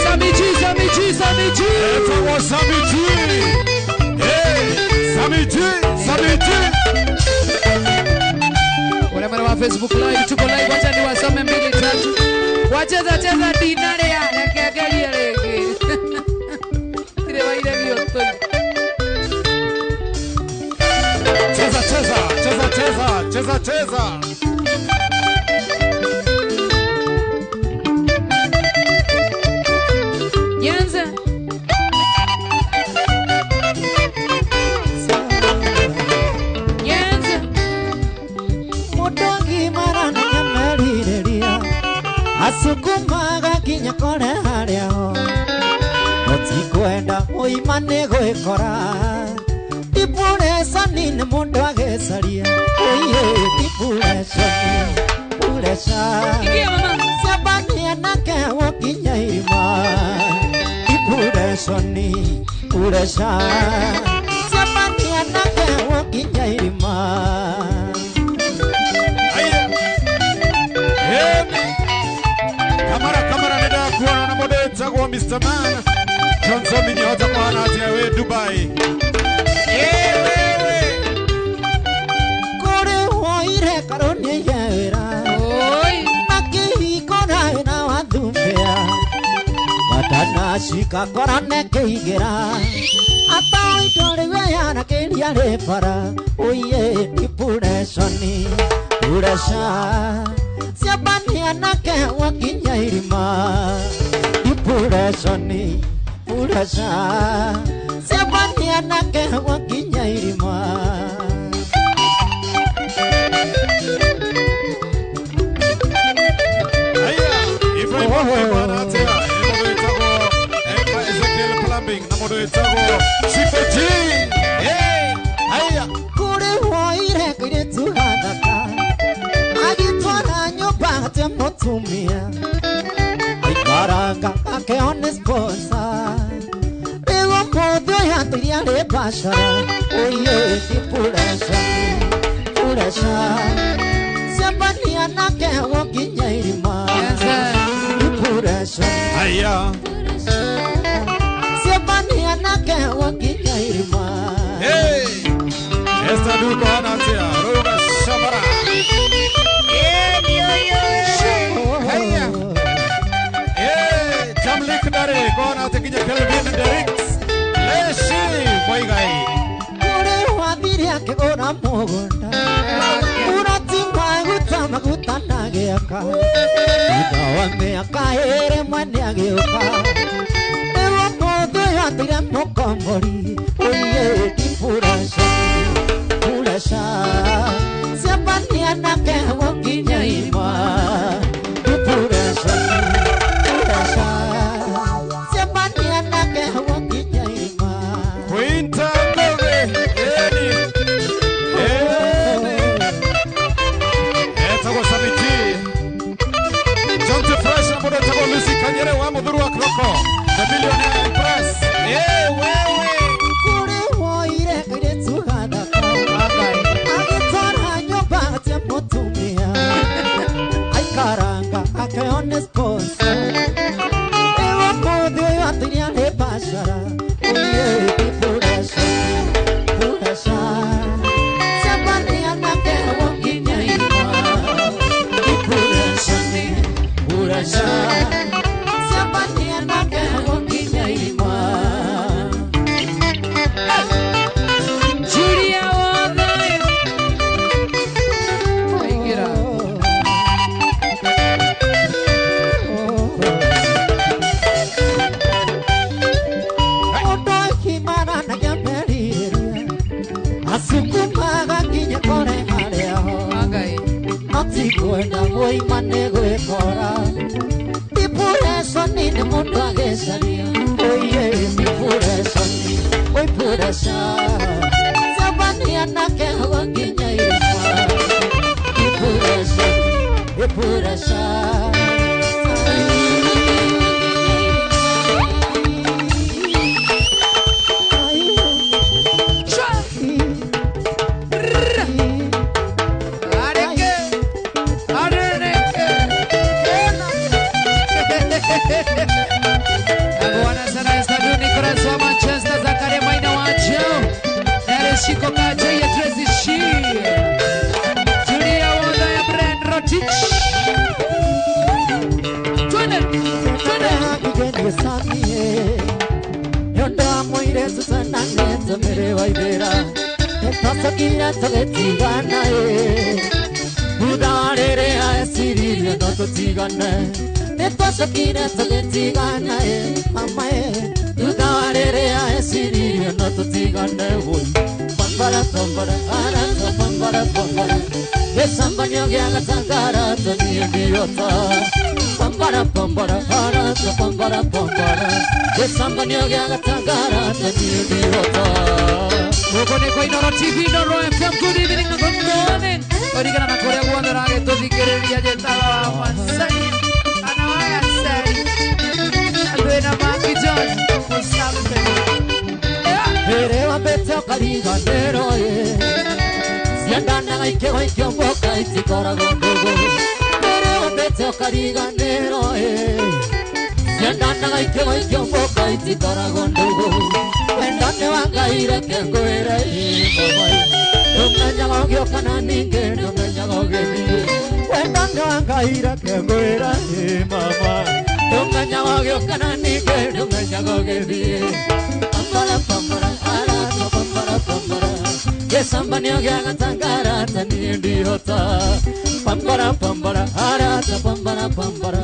Speaker 2: Sami G, Sami G, Sami G.
Speaker 3: Etagwo Sami G. Hey, Sami G, Sami G.
Speaker 2: Wale wa Facebook Live tuko live, wacha niwasome 2 3. Wacheza cheza dinare ya rekegeria rĩngĩ. Tire waire gĩotoi.
Speaker 3: Cheza cheza, cheza cheza, cheza cheza.
Speaker 2: Nyenze. Nyenze.
Speaker 1: Mũndũ mara na nyamerirĩria asukumaga nginya kore harĩa ho ũtikwenda ũima nĩ gwĩkora depression nĩ mũndũ agĩcaria oiye depression pressure
Speaker 2: Ingia mama.
Speaker 1: Ciambania nake gũkinya irima depression pressure ciambania nake gũkinya irima.
Speaker 3: Kamara kamara nĩndakuona na mũndũ wĩtagwo Mr. Man Johnson Minyota kũhana atĩa wĩ Dubai. Wewe.
Speaker 1: Kũrĩ woire karũni aige wĩra
Speaker 2: Oi.
Speaker 1: makĩhingũra wĩra wa thumbĩa batanacika korane kĩigĩra atoindo rĩu eyanakĩria rĩ bara oiye depression pressure ciambania nake wakinya irima depression pressure ciambania nake wakinya irima.
Speaker 3: Haya, Ibrahim kũhana atĩa? Mũndũ wĩtagwo Ezekiel Plumbing na mũndũ wĩtagwo Chief G. Hey, haya.
Speaker 1: Kũrĩ woire kairĩtu gathaka agĩtwara nyũmba ate mũtumia aikaranga akĩo nĩ sponsor rĩu ũmũthĩ ũyũ atũiria rĩ biacara oiye depression pressure ciambania nake gũkinya irima
Speaker 2: Nyenze.
Speaker 1: depression
Speaker 3: Haya.
Speaker 1: ciambania nake gũkinya irima.
Speaker 3: Hey. Esther Duko hana atĩa? Ruga Shamara. Mlik Dare ngona atä nginya Kelvin Derricks Leshi Moigai
Speaker 1: kũrĩ wathire akĩgũra mũgũnda ũrati maguta maguta na gĩaka thutha wa mĩaka ĩrĩ mwene agĩũka rĩu ũmũthĩ atire mũkombori ũiye ndipuraca puraca cemania nake gũkinya ima ndipuraca puraca cemania nake gũkinya ima.
Speaker 3: Quinta Ngoge eni eni etagwo Samiti John T. Fresh na mũndũ etagwo Lucy Kanyere wa mũthuru wa Kroko the Millionaire Empress. Wewe
Speaker 1: kũrĩ woire kairĩtu gathaka agĩtwara nyũmba atia mũtumia aikaranga akĩo nĩ sponsor rĩu ũmũthĩ ũyũ atĩria nĩ biacara ũiye puraca puraca cemania nake gũkinya ima puraca nĩ puraca cemania nake gũkinya ima.
Speaker 2: Julia Wothe. Waingĩra.
Speaker 1: Asukumaga nginya kore harĩa ho
Speaker 2: Wangai.
Speaker 1: no ti kwenda mũima nĩ gwĩkora dipureconi nĩ mũndũ agĩcaria oiye dipureconi oi pureca cemania nake gũkinya irima dipureconi dipureca.
Speaker 2: Shwa. Areke. Areke. Bwana sana Estadu Nicolas wa Manchester Zakaria Maina wacho. Ere Shiko Kaje ya Tracy Shi. Julia Wanda ya Brand Rotich. Twende. Twende.
Speaker 1: Nĩtwacokire tũgĩtigana ĩ mama ĩ thutha wa rĩrĩa eciririe no tũtigane woi pambara pambara arata pambara pambara gĩcambanio gĩa gatangarata niĩ ndiota pambara pambara arata pambara pambara gĩcambanio gĩa gatangarata niĩ ndiota.
Speaker 2: Huko ni kwa Inoro TV, Inoro FM. Good evening and good morning. Kũringana na kũrĩa guothe ũragĩtũthikĩrĩria njĩtaga wa Masai kana wa Gasai. Twĩna Maki George Mũsambe.
Speaker 1: Rĩrĩ wambĩte ũkariganĩrwo ĩ ciendanaga ikĩgwa ikĩombũka itikoragwo ndũgũ Rĩrĩ wambĩte ũkariganĩrwo ĩ ciendanaga ikĩgwa ikĩombũka itikoragwo ndũgũ wendane wa Ngai reke ngwĩre ĩ mama ĩ ndũmenyaga ũgĩũka na ningĩ ndũmenyaga ũgĩthiĩ wendane wa Ngai reke ngwĩre ĩ mama ndũmenyaga ũgĩũka na ningĩ ndũmenyaga ũgĩthiĩ pambara pambara arata pambara pambara gĩcambanio gĩa gatangarata niĩ ndihota pambara pambara arata pambara pambara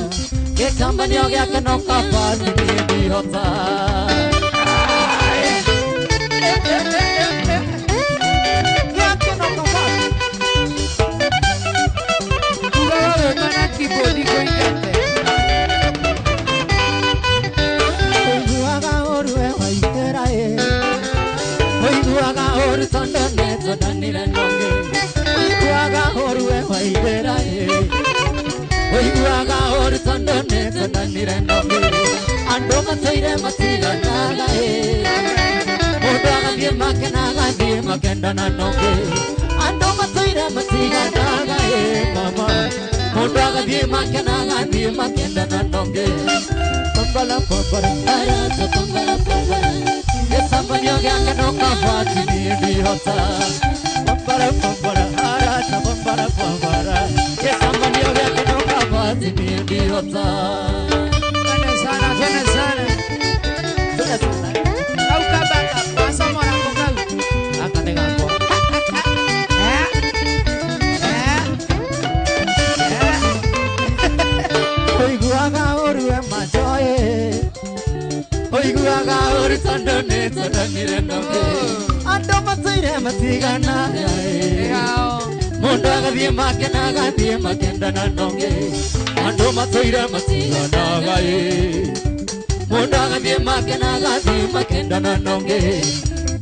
Speaker 1: gĩcambanio gĩake no kabati niĩ ndihota. Gĩake no kabati.
Speaker 2: Ugaga wĩma na keyboard kũingate.
Speaker 1: Ũiguaga ũru we waitĩra ĩ ũiguaga ũru tondũ nĩtwendanire nongĩ ũiguaga ũru we waitĩra ĩ ũiguaga ũru tondũ nĩtwendanire nongĩ andũ matũire matiganaga ĩ mũndũ agathiĩ makena agathiĩ makendana nongĩ andũ matũire matiganaga ĩ mama mũndũ agathiĩ makena agathiĩ makendana nongĩ pambala pambala arata pambala pambala gĩcambanio gĩake no kabati niĩ ndihota pambala pambala arata pambala pambala gĩcambanio gĩake no kabati niĩ ndihota.
Speaker 2: Twende sana, twende sana.
Speaker 5: Ndaiguaga ũru tondũ nĩtwendanire na ũngĩ. Andũ matũire matiganaga Mũndũ agathiĩ makena agathiĩ makendana na ũngĩ. Andũ matũire matiganaga Mũndũ agathiĩ makena agathiĩ makendana na ũngĩ.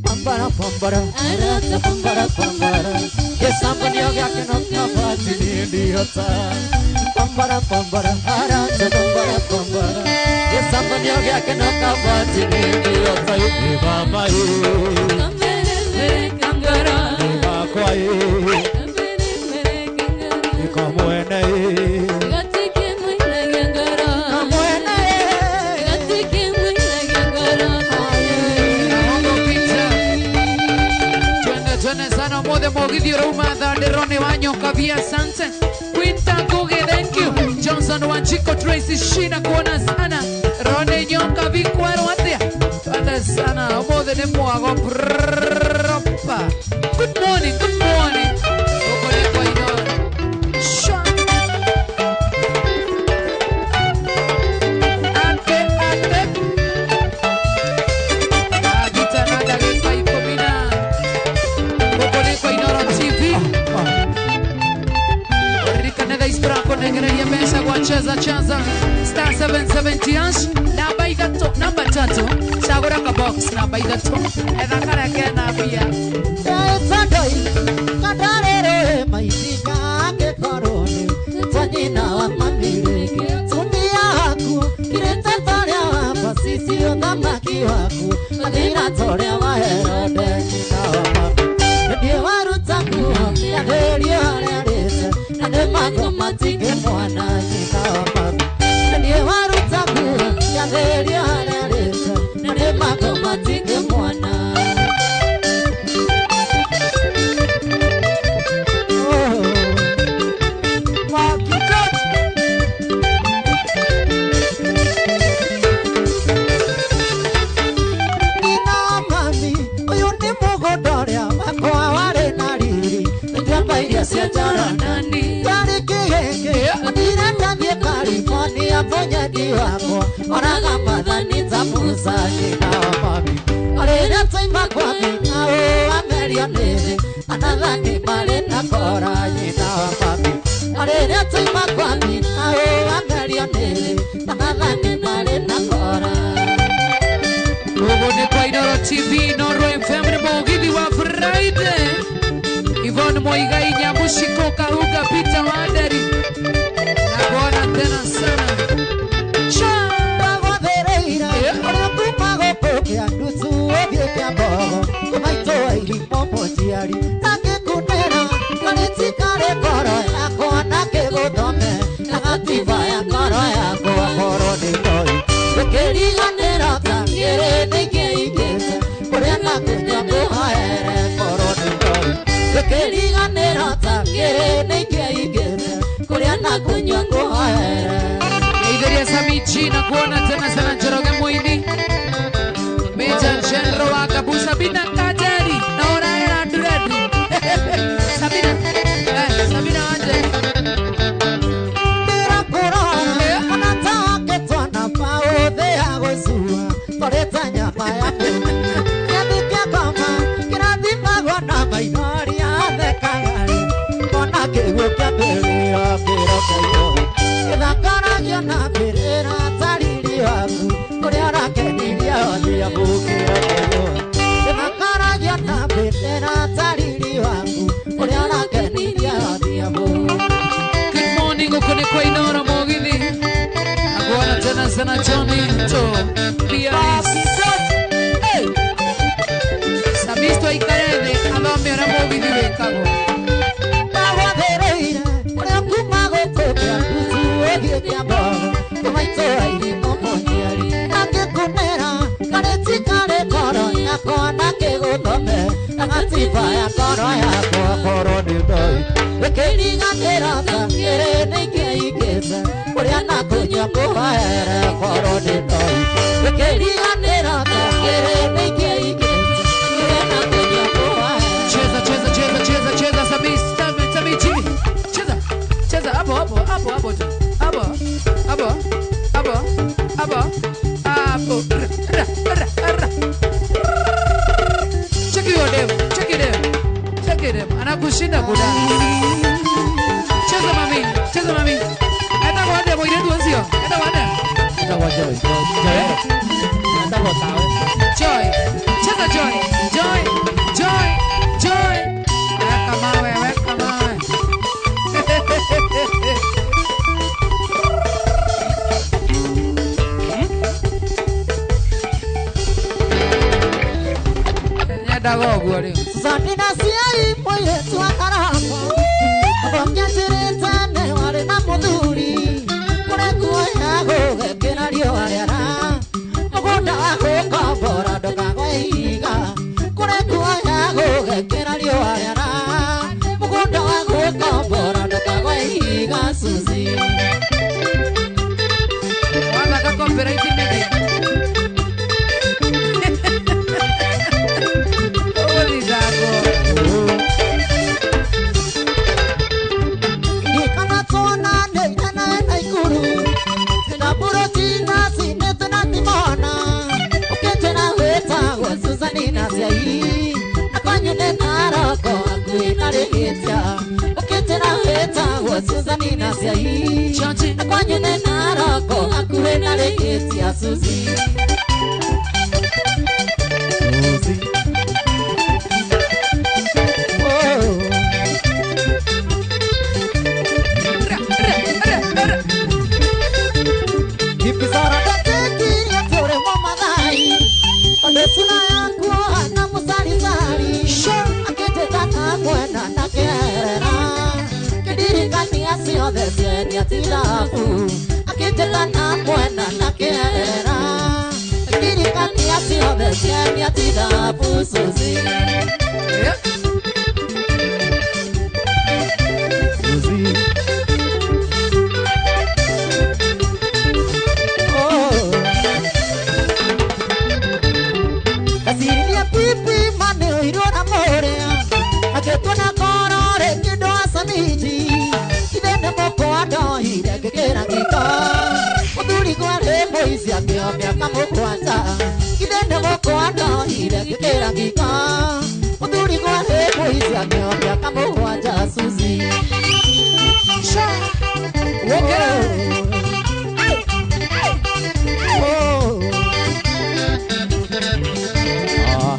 Speaker 5: Pambara pambara arata pambara pambara gĩcambanio gĩake no kabati niĩ ndihota. Pambara pambara arata pambara pambara gĩcambanio gĩake no kabati niĩ ndihota. Ĩ mama ĩ ĩ bakwa ĩ ĩ kamwene ĩ kamwene
Speaker 2: Twende sana mothe mũgithi ũrauma thandĩro wa nyoka via asante. Quinta Ngugi, thank you. Johnson Wanjiko, Tracy Shina kuona sana. Rone nyoka vikwaro atia. Twende sana ũmũthĩ nĩ mwago proper. Good morning, good morning. Gũkũ nĩ kwa Inoro. Sha. Ate, ate. Agita na ndagĩka ikũmi na gũkũ nĩ kwa Inoro TV. Ririkane thaa ici tũrakũnengereria mbeca gwa cheza cheza star 770 hash namba ithatũ namba tatu cagũra ka box namba ithatũ etha karĩa kena mbia.
Speaker 5: Tandoi kadarere maitika angĩkorwo nĩ ta nyina wa mamire tumia waku kirĩte torĩa wa basisi ũthamaki waku mathĩna torĩa wa Herode nyina wa mami niĩ waruta nguo nĩathĩrio harĩa arĩte na nĩ magoma tingĩ mwana nyina wa mami niĩ waruta nguo nĩathĩrio harĩa arĩte na nĩ magoma tingĩ mwana. Nina mami ũyũ nĩ mũgũnda ũrĩa wakwa warĩ na riri njamba iria cia Jorodani ndarĩ kĩhĩngĩ mathire ndathiĩ California mũnyendi wakwa onaga mathani ta Musa nyina wa mami rĩrĩa twaima kwa nao amerio nĩ thĩ anathani marĩ na kora nyina wa mami rĩrĩa twaima kwa nao amerio nĩ thĩ anathani marĩ na kora.
Speaker 2: Gũkũ nĩ kwa Inoro TV, Inoro FM nĩ mũgithi wa Friday. Yvonne Muigai Nyamushiko Kahuga Peter Wanderi na kuona tena sana. Cha
Speaker 5: Ndagwathĩrĩire ũrĩa kuma gũkũ kĩa ndutu ũthiĩ kĩa mbogo kũmaitũ irimũ mũciari angĩkunĩra karĩtikarĩ ngoro yakwa na kĩgũthome na gatiba ya ngoro yakwa korwo nĩ ndoi gũkĩriganĩra ta ngĩrĩ nĩingĩingĩte kũrĩa na kũnyua ngũhoere korwo nĩ ndoi gũkĩriganĩra ta ngĩrĩ nĩingĩingĩte kũrĩa na kũnyua ngũhoere.
Speaker 2: Ngeithiria Samichi na kuona tena sana Njoroge Muini Major General wa Kabu Sabina Kajari na orarera nduredi Sabina Sabina Wanjeri
Speaker 5: Ndĩrakũrora ona ta wakĩtwo na mbaũ thĩ ya gũcua tũrĩte nyama ya mbũri gĩathĩ kĩa ngoma kĩrathimagwo na maithori athekaga-rĩ ona kĩguũ kĩa mbĩrĩra kĩrokeirwo gĩthakaragio na mbĩrĩra ta riri waku ũrĩa ũrakenirie Odhiambo kĩrokeirwo gĩthakaragio na mbĩrĩra ta riri waku ũrĩa ũrakenirie Odhiambo.
Speaker 2: Good morning gũkũ nĩ kwa Inoro mũgithi na kuona tena sana Johnny to Pianist. Hey! Samisto aikare thĩ athome ũrĩa mũgithi wĩkagwo.
Speaker 5: Ndagwathĩrĩire ũrĩa kuma gũkũ kĩa ndutu ũthiĩ kĩa mbogo kũmaitũ irimũ mũciari angĩkunĩra karĩtikarĩ ngoro yakwa na kĩgũthome na gatiba ya ngoro yakwa korwo nĩ ndoi gũkĩriganĩra ta ngĩrĩ nĩingĩingĩte kũrĩa na kũnyua ngũhoere korwo nĩ ndoi gũkĩriganĩra ta ngĩrĩ nĩingĩingĩte kũrĩa na kũnyua ngũhoere.
Speaker 2: Cheza cheza cheza cheza cheza Samichi cheza cheza hapo hapo hapo hapo tu hapo hapo hapo hapo hapo.
Speaker 5: Etagwo tawe.
Speaker 2: Joy. Cheza Joy. Joy. Joy. Joy. Weka mawe, weka mawe. Nyendaga ũguo rĩu.
Speaker 1: Susanina ciai mũirĩtu wa Karama Abongetirĩte nĩ warĩ na mũthuri kũrĩ kuoya gũgĩkĩra riũa rĩara mũgũnda wa gũkombora ndũkagwe ihiga kũrĩ kuoya gũgĩkĩra riũa rĩara mũgũnda wa gũkombora ndũkagwe ihiga Susi.
Speaker 2: Wathaka copyright media. Ũgũthitangwo.
Speaker 1: Kana tuona nĩ na Naikuru na Burutina sinete na Timona ukĩnjĩra wĩtagwo Susanina Ciai na kwanyu nĩ Naroko hakuhĩ na Rĩgĩtia ũkĩnjĩra wĩtagwo Susanina Ciai
Speaker 2: Chachi.
Speaker 1: na kwanyu nĩ Naroko hakuhĩ na Rĩgĩtia Susi.
Speaker 5: Susi.
Speaker 1: Oh.
Speaker 2: Ra, ra, ra, ra.
Speaker 1: Ibisara ndatekirie tũrĩ Mũmathai tondũ cuna yakuoha na mũcarisari akĩnjĩta na mwena na kĩerera kĩndirikania ciothe cienia ti thabu akĩnjĩta na mwena na kĩerera kĩndirikania ciothe cienia ti thabu Susi.
Speaker 2: Yep.
Speaker 5: Susi.
Speaker 1: Kaciririe pipi mane oirwo na mũrĩa akĩtwo na ngoro rĩngĩ ndwacamiji ithe nĩ mũkwa ndohire ngĩkĩra gĩko mũthuri gwarĩ mũici akĩo mĩaka mũgwanja ithe nĩ mũkwa ndohire ngĩkĩra gĩko mũthuri gwarĩ mũici akĩo mĩaka mũgwanja Susi.
Speaker 2: Wokera.
Speaker 1: Oh.
Speaker 5: Ah.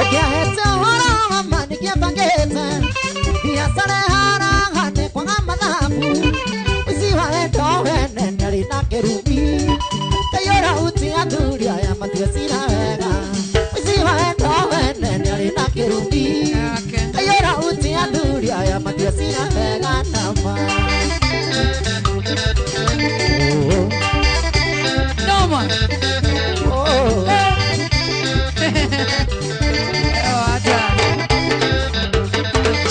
Speaker 1: Ũkĩahete ũhoro wa ma nĩkĩabangĩte biacara ĩharaga nĩ kwaga mathabu ũici wa wendo wene nĩarĩ na kĩrumi kaiyũra uti athuri aya matiecira wega ũici wa wendo wene nĩarĩ na kĩrumi
Speaker 2: Yake.
Speaker 1: kaiyũra uti athuri aya matiecira wega nama.
Speaker 2: Noma.
Speaker 1: Oh.
Speaker 2: Ewa, hata.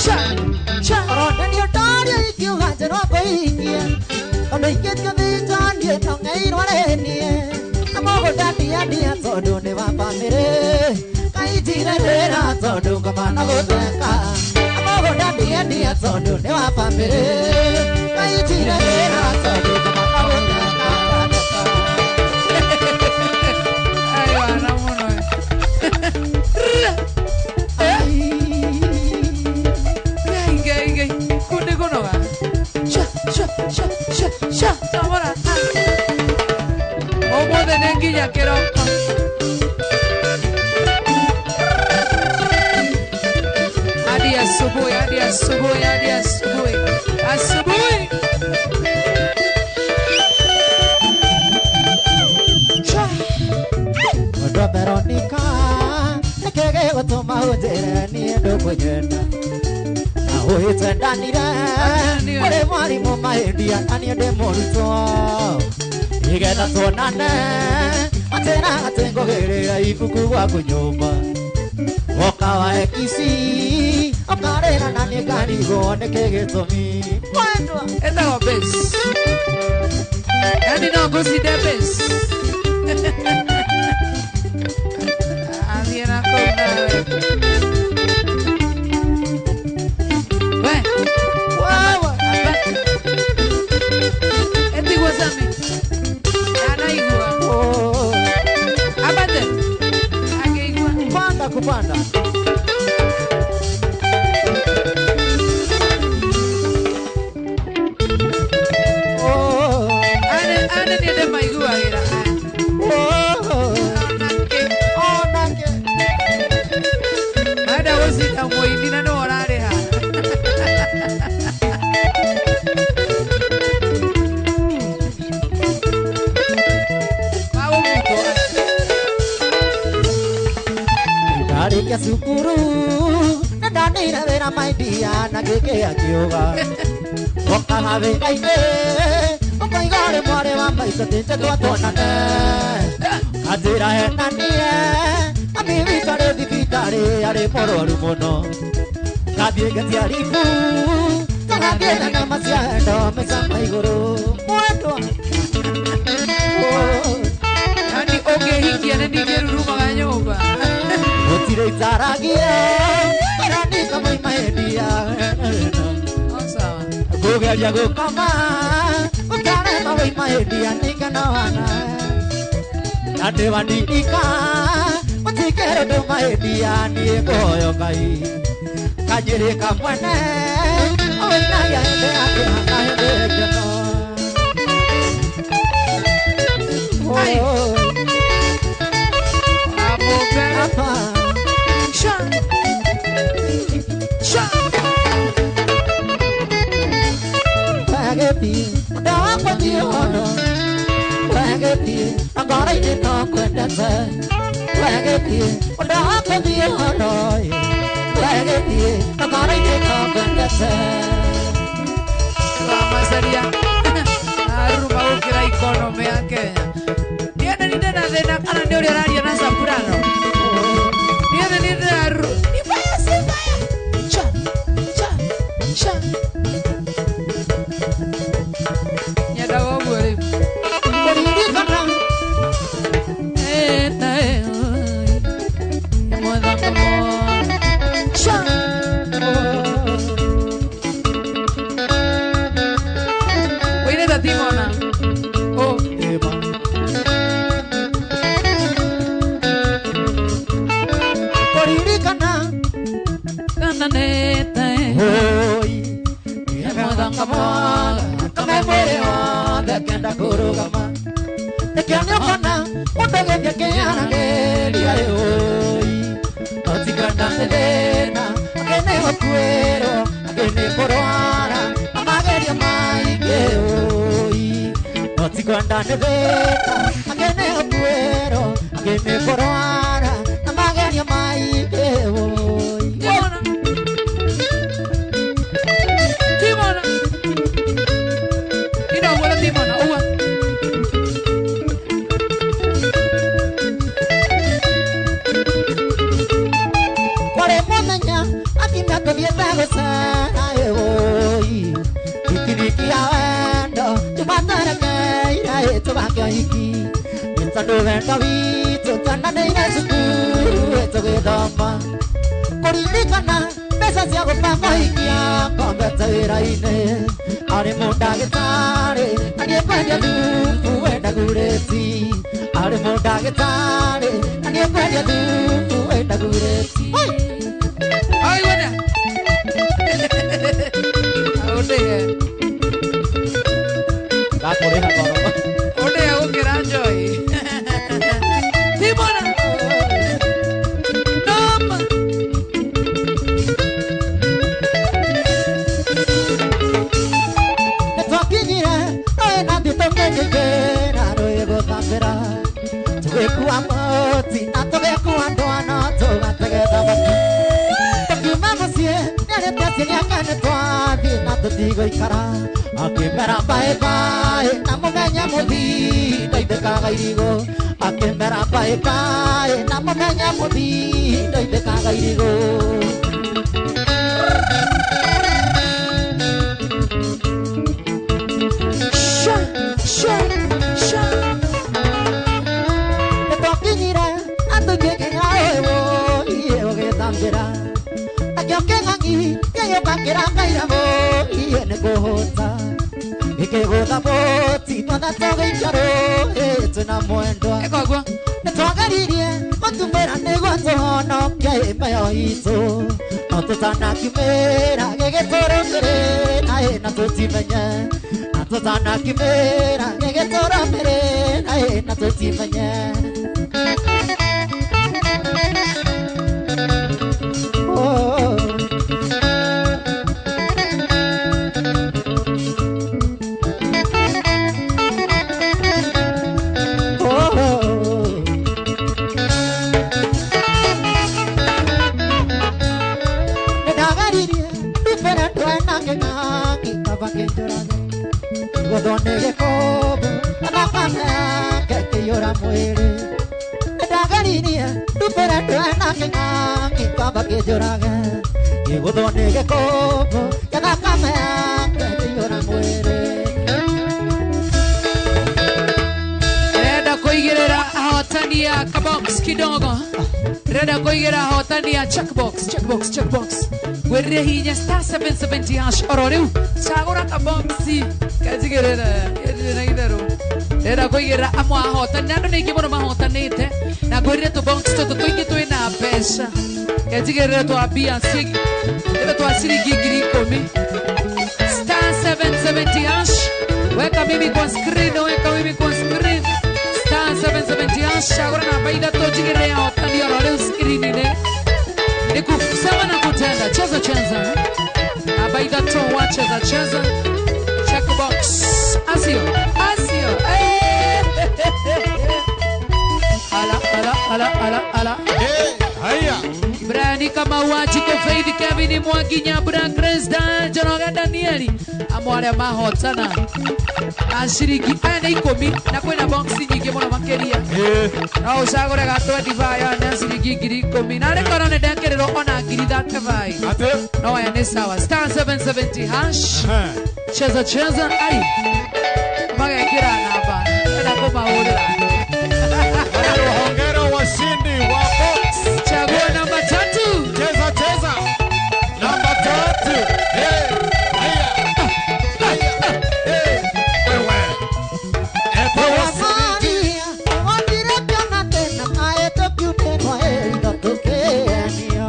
Speaker 2: Cha, cha.
Speaker 1: Rondanio ndaria ikiuga njerwa ngũikie tondũ ingĩtio thita niĩ no ng'eirwo rĩnie na mũgũnda ndiandia tondũ nĩ wa bamĩrĩ kainjire wĩra tondũ ngoma na gũtheka na mũgũnda ndiandia tondũ nĩ wa bamĩrĩ kainjire wĩra tondũ ngoma na gũtheka.
Speaker 2: Ai, wana mũno. Ngai, ngai, ngai. Kũndĩ kũnoga. Cha, cha, cha, cha, cha. Tambora. Ũmũthĩ nĩ nginya kĩroko. Hadi asubuhi, hadi asubuhi, hadi asubuhi. Asubuhi. Cha.
Speaker 1: Mwendwa Veronica nĩkĩ gĩgũtũma ũnjĩre niĩ ndũkũnyenda na ũhĩtwendanire ũrĩ mwarimũ mahĩndia na niĩ ndĩ mũrutwo nĩgetha tuonane atĩra atĩ ngũgĩrĩra ibuku gwaku nyũmba woka wa ekisi ũkarĩra na niĩ ngarigwo nĩkĩ gĩtũmi mwendwa.
Speaker 2: Ĩtagwo bass. Yaani no ngũcinde bass. Athiĩ na kũu nawe. We.
Speaker 1: Wewe.
Speaker 2: Aba. Etigwo Sami. Ndanaigua.
Speaker 1: Oh.
Speaker 2: Abate. Akĩigua.
Speaker 1: Kupanda kupanda.
Speaker 2: Urenda gucinda muini na niwe urariha.
Speaker 5: Ndarĩkia cukuru na ndanĩire wĩra maidia na gĩkĩ akiuga okaga wĩra-inĩ ũkoiga ũrĩ mwarĩ wa maitũ tĩnje twatuonane kanjĩra hena niĩ mami witũ arĩ thibitarĩ arĩ mũrwaru mũno ngathiĩ ngetia ribu tũgathiĩ na nyama cia endo mĩcama igũrũ mwendwa.
Speaker 2: Yani ũngĩhikia nĩ ningĩrurumaga nyũmba.
Speaker 5: Gũtirĩ itaragia karanika moimaendia.
Speaker 2: Sawa.
Speaker 5: Kũgeria gũkoma ũkarema woimaendia nĩkenoana na ndĩwanindika ũtikere ndũmaendia niĩ ngũhoyo Ngai kanjĩrĩ kamwene oinagia hĩndĩ ya kĩeha na hĩndĩ ya gĩkeno.
Speaker 2: Macaria aruruma gũkĩra economy ya Kenya. Niĩ nĩ ndĩ na thĩna kana nĩ ũrĩa ũraria na Soprano. Niĩ nĩ ndĩraru. Ni baya si baya. Cha cha cha. Nyendaga ũguo rĩu.
Speaker 5: Kĩgũthwo nĩ gĩkũmbũ thakame yake ĩkĩiyũra mwĩrĩ. Ndageririe ndutĩre ndwe na kĩng'ang'i kwamba kĩnjũrage. Kĩgũthwo nĩ gĩkũmbũ gĩa thakame yake ĩkĩiyũra mwĩrĩ.
Speaker 2: Renda kuigirira ahotani a kabox kidogo. Renda kuigirira ahotani a checkbox, checkbox, checkbox. Gwirire hinya star 770 hash oro riu. Cagura kaboxi. Kajigirira na itherũ. Renda kuigirira amwe ahotani. Andu nĩ aingĩ mũno mahotanĩte. Na gwirire tũbox tũtũ tũingĩ twĩna mbeca. Kajigirira twambia twa ciringi 10,000. Star 770 hash. Weka mimi kwa screen, weka mimi kwa screen. Star 770 hash. Cagura namba ithatũ njigĩrĩre ahotani oro rĩu screen-inĩ. Ni kusema na kutenda. Cheza cheza. Namba ithatũ wacheza cheza. Checkbox. Asio, asio. Ala, ala, ala, ala, ala.
Speaker 3: Haya.
Speaker 2: Brian Kamau Wachiko Faith Kevin Mwangi Nyambura Grace Dan Njoroge Danieli amwe arĩa mahotana aciriki aya nĩ ikũmi na kwĩna box nyingĩ mũno makĩria no ũcagũre ga 25 aya nĩ ciringi 10,000 na arĩ korwo nĩ ndekĩrĩrwo ona 35,000 no aya nĩ sawa. Star 770 hash. Cheza cheza ai magekĩra namba enda kũmahũrĩra.
Speaker 3: Hongera washindi wa box.
Speaker 2: Chagua namba 3.
Speaker 3: Cheza cheza. Namba 3. Hey, haya. Haya. Hey, wewe. Epo
Speaker 5: Maria, wandire kiona tena mae tokiunero ina tokeanio.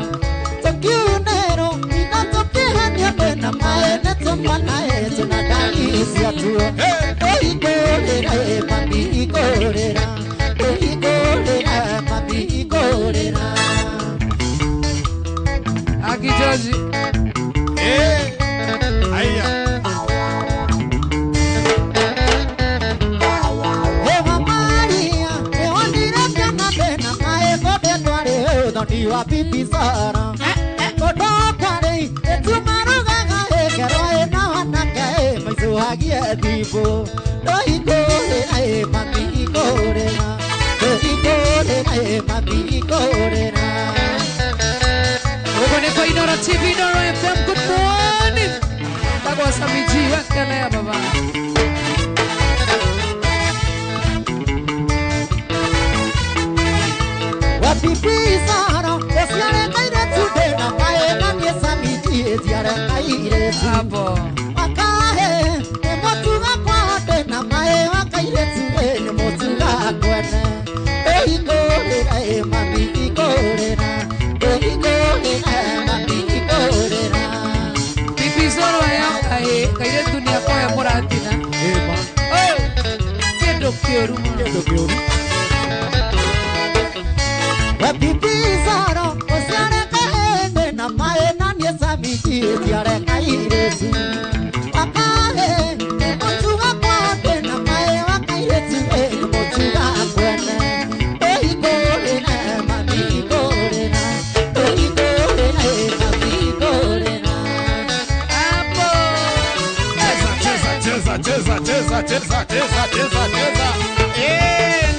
Speaker 5: Tokiunero ina tokeanio tena mae netomana etuna dalisia tuo. Oigorera mami igorera. Oigorera mami igorera.
Speaker 2: Aki George.
Speaker 3: Haya.
Speaker 5: Ewa Maria, wandire kiona tena mae bobe tware uthoni wa bibi Sara. Kodokare etumarugaga ekero ena wanake maicuhagie thimũ. Ndoigorera mami igorera. Ndoigorera mami igorera.
Speaker 2: Huko ni kwa Inoro TV, Inoro FM. Good morning. Tagwa Samiji, wekelea baba.
Speaker 5: Wa bibi Sara, eciare kairetu ndĩna mae na niĩ Samiji eciare kairetu.
Speaker 2: Hapo.
Speaker 5: Wakahe, nĩ mũtuga kwao ndĩna mae wa kairetu nĩ mũtuga kwene. Ĩigũrĩra mami igũrĩra. Ĩigũrĩra mami igũrĩra.
Speaker 2: Bibi Sara ya kairetu nĩ akoya mũratina. Oh, kĩndũ kĩũru mũno.
Speaker 3: Kĩndũ kĩũru.
Speaker 5: Wa bibi Sara, ũciare kahĩndĩ na mae na niĩ Samiji eciare kairetu. Wakahe, nĩ mũtuga kwao ndĩna mae wa kairetu nĩ mũtuga kwene. Ĩigũrĩra mami igũrĩra. Ĩigũrĩra mami igũrĩra.
Speaker 2: Hapo.
Speaker 3: Cheza cheza cheza cheza cheza cheza cheza cheza.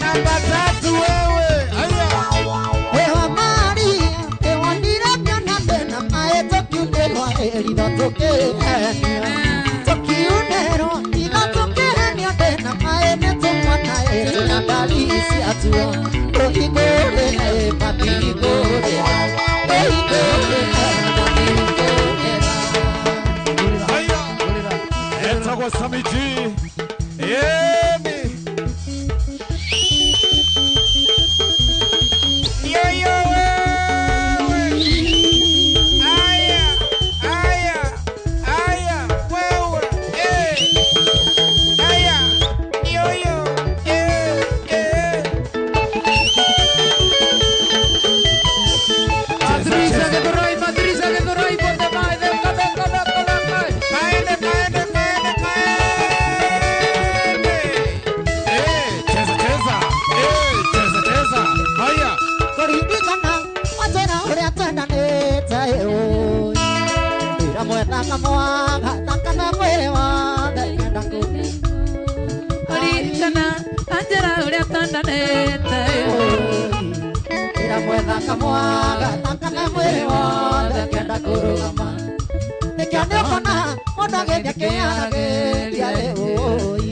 Speaker 3: Namba 3 wewe. Haya.
Speaker 5: Ewa Maria, ewandire kiona ndĩna mae tokiunĩrwo ĩritho tũkĩhenio. Tokiunĩrwo itho tũkĩhenio ndĩna mae nĩ tũmwana ĩtuna ndari ciatuo. Ũhingũrĩra mami igũrĩra. Ũhingũrĩra mami igũrĩra.
Speaker 3: Haya. Etagwo Samiji. Yemi.
Speaker 6: Yoyo wewe. Aya, aya, aya, wewe. Aya, yoyo.
Speaker 2: Patricia Githurai, Patricia Githurai, ponte mai, venga, venga, venga, venga.
Speaker 6: Maende, maende, maende, maende.
Speaker 3: Cheza cheza. Cheza cheza. Haya.
Speaker 5: Kũringana wanjĩra ũrĩa twendanĩte ũĩ. Ndĩramwethaga mwaga thakame mwĩrĩ wothe ngenda kũ.
Speaker 2: twendanĩte.
Speaker 5: Ĩramwetha kamwaga thakame mwĩrĩ wothe kenda kũrũgama. Nĩkĩo nĩũkona mũndũ agĩthiĩ akĩaragĩria ũi.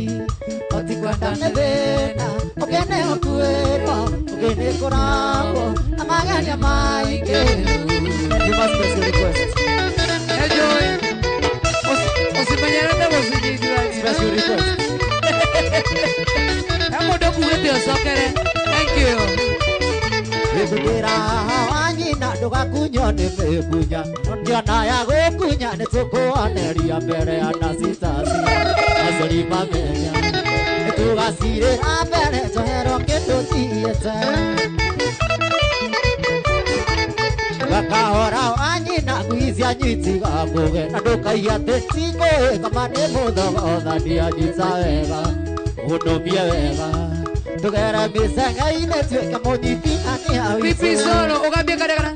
Speaker 5: Oti kwenda nĩ thĩna, ũngĩ nĩ gũkuĩrwo, ũngĩ nĩ kũragwo, na mageria maingĩ. You must special request.
Speaker 2: Enjoy. Usimenyerete gũcinyitithania.
Speaker 5: Special request.
Speaker 2: He mũndũ ũkugĩte ũcokere. Thank you.
Speaker 5: Wĩthugĩra wa nyina ndũgakunywo nĩ mĩkunya ndĩona ya gũkunya nĩ tũkũoneria mbere ya nacitasi acori mamenya nĩtũgacirĩra mbere njoherwo kĩndũ tiĩte gakahora wa nyina ngui nyitiga ngũge na ndũkaiya atĩ ti ngũĩ kama nĩ mũthogothania nyita wega ũnũmie wega tũgere mĩcenge-inĩ tuĩke mũnyitithania witũ.
Speaker 2: Pipi solo ũgambie karegara.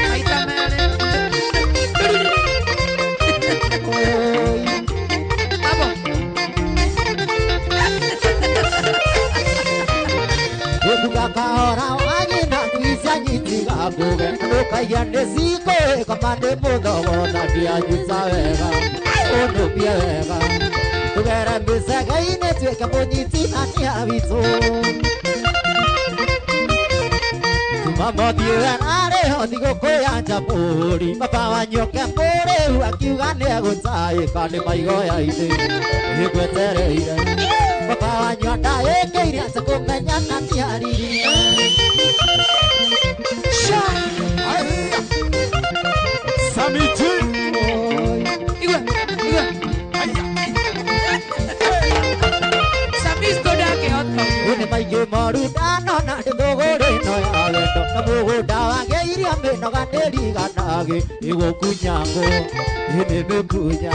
Speaker 2: Maita merĩ. Hapo.
Speaker 5: Gakahora wa nyina ngui nyitiga ngũge na ndũkaiya nĩ cikũĩ kama nĩ mũthogothania nyita wega ũnũmie wega tũgere mĩcenge-inĩ tuĩke mũnyitithania witũ. Mamothiĩ arĩho thigũkũ ya Jamhuri baba wanyoke mũrĩu akiuga nĩegũtaĩka nĩ maigoya-inĩ nĩngwetereire baba wanyu ndaĩkĩire atĩ kũmenyana ndiaririe.
Speaker 3: Sami G.
Speaker 2: Igwe, igwe. Samisto ndakĩhota.
Speaker 5: Nĩ maingĩ moru ndanona nĩ thũgũrĩ ĩno ya wendo na mũgũnda wagĩirie mĩnoga nĩriganagĩ ĩgũkunya ngũ ĩnĩ mĩkunya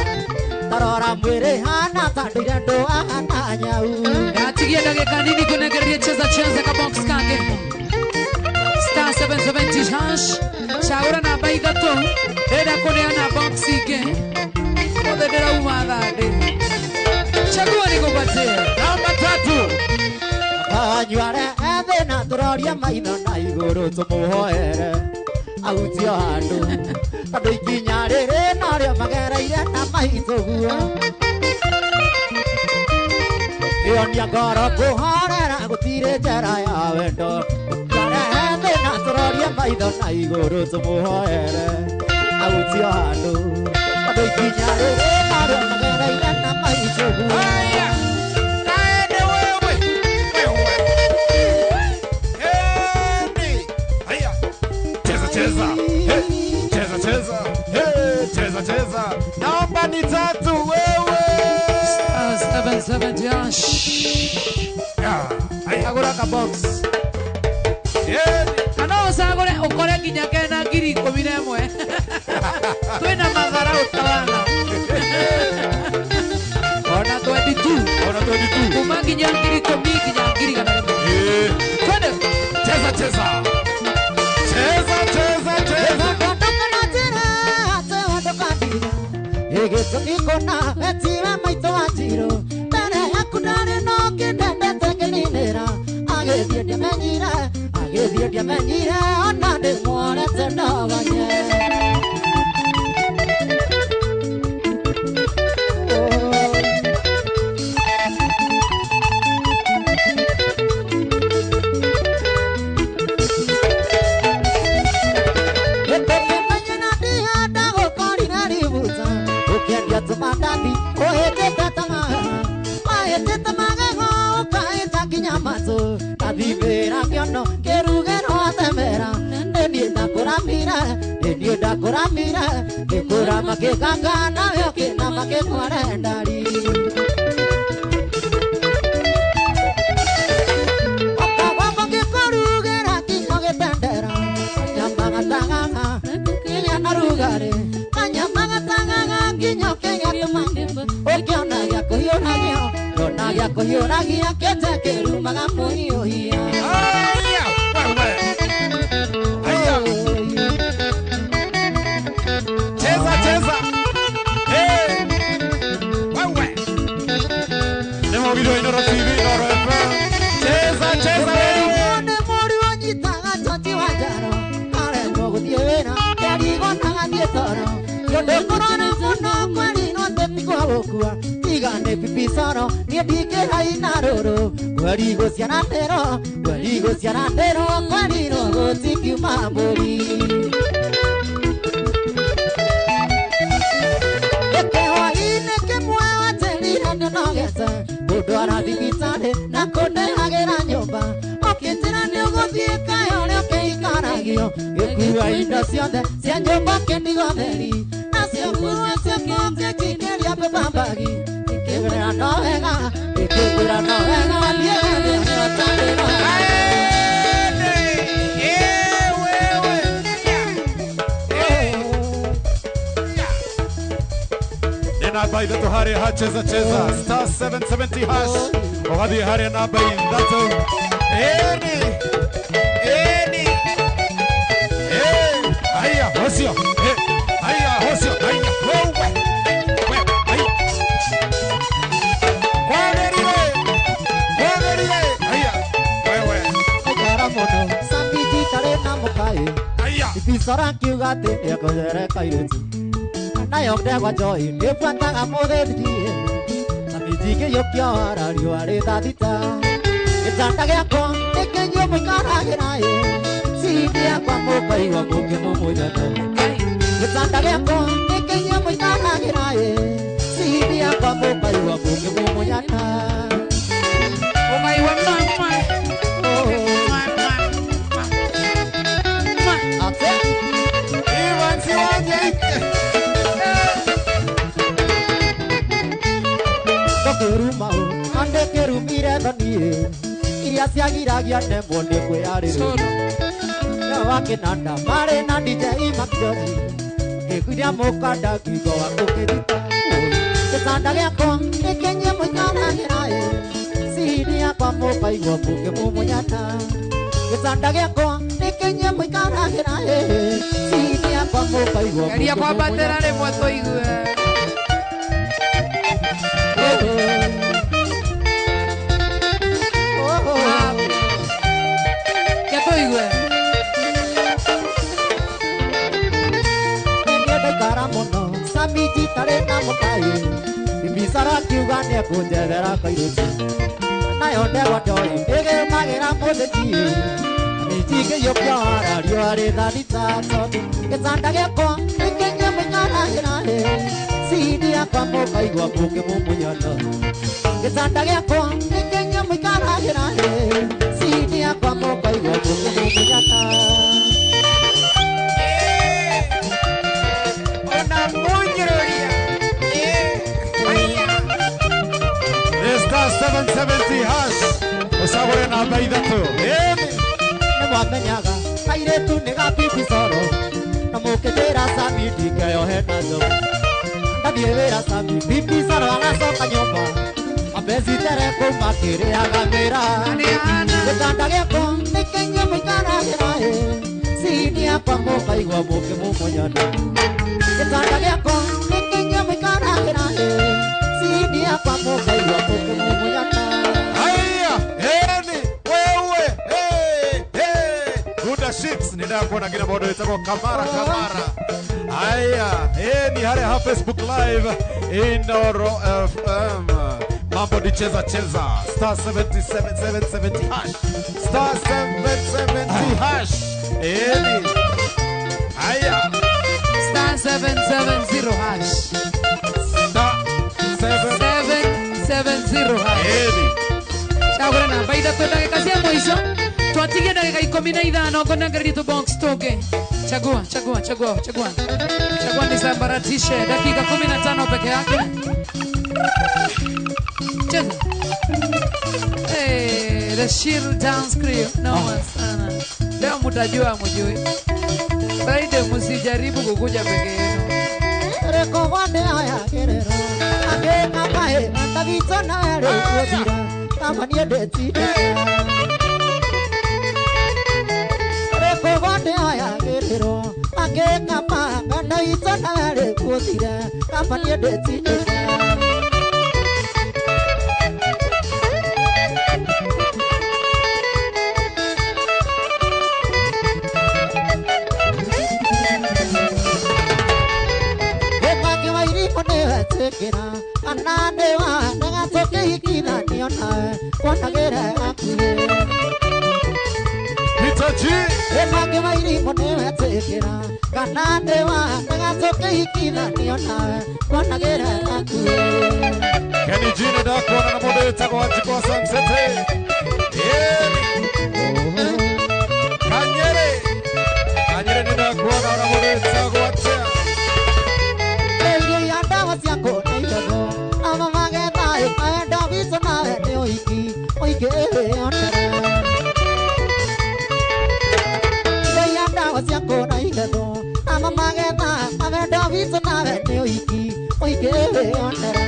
Speaker 5: tarora mwĩrĩ hana ta ndũire ndũhana nyau.
Speaker 2: Atigia ndagĩka nini kũnengereria cheza cheza ka box kake. Star 770 hash. Cagũra namba ithatũ. Ndĩrenda kũneana box ingĩ. Mothe ndĩrauma thandĩ. Chagua nikupatie.
Speaker 3: Namba tatu.
Speaker 5: Wanyu arĩa ethĩ na tũrorie maitho na igũrũ tũmũhoere ahutio handũ tondũ ikinya rĩrĩ norĩo magereire na maitũ guo ĩonia ngoro kũhorera gũtirĩ njera ya wendo arĩa ethĩ na tũrorie maitho na igũrũ tũmũhoere ahutio handũ tondũ ikinya rĩrĩ norĩo magereire na maitũ guo.
Speaker 6: Haya. Kaende wewe. Wewe.
Speaker 3: Endi. Haya. Cheza cheza. Hey. Cheza cheza. Hey. Cheza cheza. Namba ni tatu wewe.
Speaker 2: Star 770 hash.
Speaker 3: Yeah. Haya.
Speaker 2: Cagũra ka box.
Speaker 3: Endi.
Speaker 2: Na no ũcagũre ũkore nginya kena 11,000. Twĩna matharau tawana. Ona 22.
Speaker 3: Ona 22.
Speaker 2: Kuma nginya 10,000 nginya 100,000.
Speaker 3: Eh.
Speaker 2: Twende.
Speaker 3: Cheza cheza. Cheza cheza cheza.
Speaker 5: Gĩtũmi kũna etiwe maitũ wa Njirũ mbere yaku ndarĩ no kĩndendete ngĩninĩra agĩthiĩ ndiamenyire agĩthiĩ ndiamenyire ona ndĩmuonete ndoganye. Ũkĩendia tũmandathi ũhĩtĩte ta wahĩtĩte magego ũkahĩta nginya matũ ngathimĩra kĩono kĩrugĩrwo athemera nĩ niĩ ndakũramire nĩ niĩ ndakũramire ngĩkũrama kĩganga nawe ũkĩnama kĩmware ndari. Ũkagwamba ngĩkũrugĩra nginya gĩtendera kanyama gatagaga nginya na rugarĩ kanyama gatagaga nginya ũkĩgatũma ũkĩona gĩa kũhiũragio ndona gĩa kũhiũragia kĩte kĩrumaga mũhiũhia.
Speaker 3: Haya. Wewe. Haya. Cheza cheza. Hey. Wewe.
Speaker 5: Soro niĩ ndingĩhaina rũrũ kweri gũciaranĩrwo kweri gũciaranĩrwo kwerirwo gũtingiuma mbũri Hwaĩ-inĩ kĩmwe wanjĩrire nĩnogete kũndwara thibitarĩ na kũndehagĩra nyũmba ũkĩnjĩra nĩũgũthiĩ kaĩ ũrĩa ũkĩikaragio gĩkua indo ciothe cia nyũmba kĩndigotheri nacio nguo ciakwa ngĩnjikĩria mbambagi ikĩgũrĩra no wega ikĩgũra no wega thiĩ nĩũtarĩrwo.
Speaker 3: Namba ithatũ harĩa ha cheza cheza star 770 hash ũgathiĩ harĩa namba ithatũ ĩni ĩni aya hocio aya hocio aya wewe wewe aya kwagĩrire kwagĩrire aya wewe
Speaker 5: Aikara mũno Sambiji tarĩ na mũkaĩ
Speaker 3: aya
Speaker 5: Ibicora nkiuga atĩ nĩekũgereka airĩtu nayo ndegwa njoi nĩbuataga mũthĩnji Sambiji ngĩiyũkia wara riũa rĩ thaa thita gĩtanda gĩakwa nĩkĩnyuo mũikaragĩra ĩ cindi yakwa mũkaigua mũkĩmumunyana gĩtanda gĩakwa nĩkĩnyuo mũikaragĩra ĩ cindi yakwa mũkaigua mũkĩmumunyana
Speaker 2: Ũkaigua mwa mwa
Speaker 5: Ate
Speaker 3: Ivan Siwanje
Speaker 5: Ndũkĩruma ũ andĩkĩrumire thoni iria ciagiragia nemwo nĩ kwĩyarĩrĩria no wakĩnanda marĩ na DJ Makjoji ngĩkuiria mũkanda ngingo waku kĩrita gĩtanda gĩakwa nĩkĩnyue mũikaragĩra ĩ cini yakwa mũkaigua mũkĩmumunyana gĩtanda gĩakwa nĩkĩnyue mũikaragĩra ĩ cini yakwa mũkaigua
Speaker 2: Geria kwambatĩra rĩmwe tũigue. Ke tũigue.
Speaker 5: Niĩ ndaikara mũno Samiji tarĩ na mũkaĩ Ibicara kiuga nĩekũnjethera kairĩtu nayo ndegwa njoi nĩgĩũkagĩra mũthĩnji Samiji ngĩiyũkia wara riũa rĩ thaa thita tondũ gĩtanda gĩakwa nĩkĩnyue mũikaragĩra ĩ cindi yakwa mũkaigua mũkĩmumunyana gĩtanda gĩakwa nĩkĩnyue mũikaragĩra ĩ cindi yakwa mũkaigua mũkĩmumunyana.
Speaker 3: Star 770 hash ũcagũre namba ithatũ ĩni
Speaker 5: nĩ mwamenyaga kairĩtu nĩ gabibicoro na mũkĩnjĩra Sami ndingeyohe na njogu ndathiĩ wĩra Sami bibicoro agacoka nyũmba ambecitere kuma kĩrĩaga mĩra gĩtanda gĩakwa nĩkĩnyue mũikaragĩra ĩ cini yakwa mũkaigua mũkĩmumunyana gĩtanda gĩakwa nĩkĩnyue mũikaragĩra ĩ cini yakwa mũkaigua mũkĩmumunyana.
Speaker 3: Haya, eni, wewe, hey, hey. Gunda Ships, nĩndakuona nginya mũndũ wĩtagwo Kamara Kamara. Haya, eni harĩa ha Facebook Live Inoro FM. Mambo ni cheza cheza star 77770 hash star 770 hash. Eni. Haya,
Speaker 2: Star 770 hash.
Speaker 3: star 7
Speaker 2: 770 hash.
Speaker 3: eni.
Speaker 2: Cagũra namba ithatũ ndagĩka cia mũico twatigie ndagĩka ikũmi na ithano ngũnengererie tũ box tũngĩ. Chagua, chagua, chagua, chagua. Chagua nisambaratishe dakika 15 peke yake. Cheza. Hey, the Shield Dance Crew. Noma sana. Leo mtajua mjui. Friday msijaribu kukuja peke yenu.
Speaker 5: Rekogwane aya gerero angĩkamaĩ ndagitwo na rĩkuothira kama niĩ ndĩtindĩka Rekogwane aya gerero angĩkama ndagitwo na rĩkuothira kama niĩ ndĩtindĩka. Ũmangĩ wa irimũ nĩwetĩkĩra kana nĩ wa nawe kuonagĩra hakuhĩ
Speaker 3: Peter G
Speaker 5: Ĩmangĩ mairimũ nĩwetĩkĩra kana nĩwa ndagacũkĩhikithanio nawe kuonagĩra hakuhĩ
Speaker 3: Kenny G nĩ ndakuona na mũndũ wĩtagwo Wanjikũ wa Samsete. Kanyere Kanyere nĩ ndakuona na mũndũ wĩtagwo atĩa
Speaker 5: Irio ya ndawa cia kũna ithatũ ama magetha ĩkaenda witũ nawe nĩ ũhiki ũingĩ wĩonere Irio ya ndawa cia kũna ithatũ ama magetha amenda witũ nawe nĩ ũhiki ũingĩ wĩonere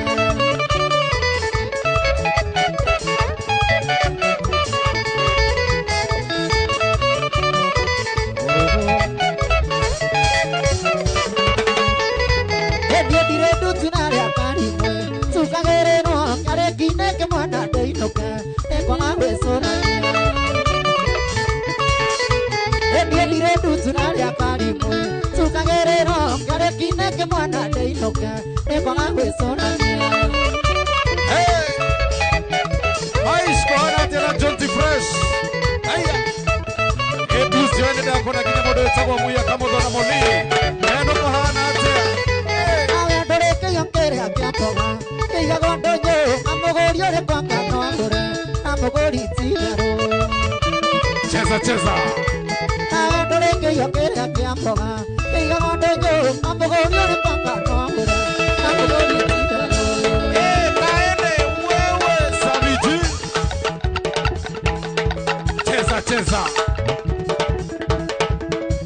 Speaker 3: Cheza cheza. Cheza cheza.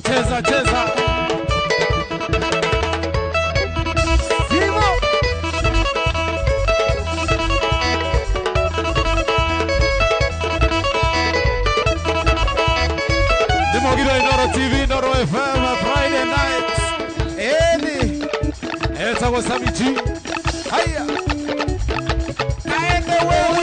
Speaker 3: Cheza cheza. Simo. Ndimogiro Inoro TV, Inoro FM, Friday night. Eni. Etagwo Sammy G. Haya. Kaende wewe.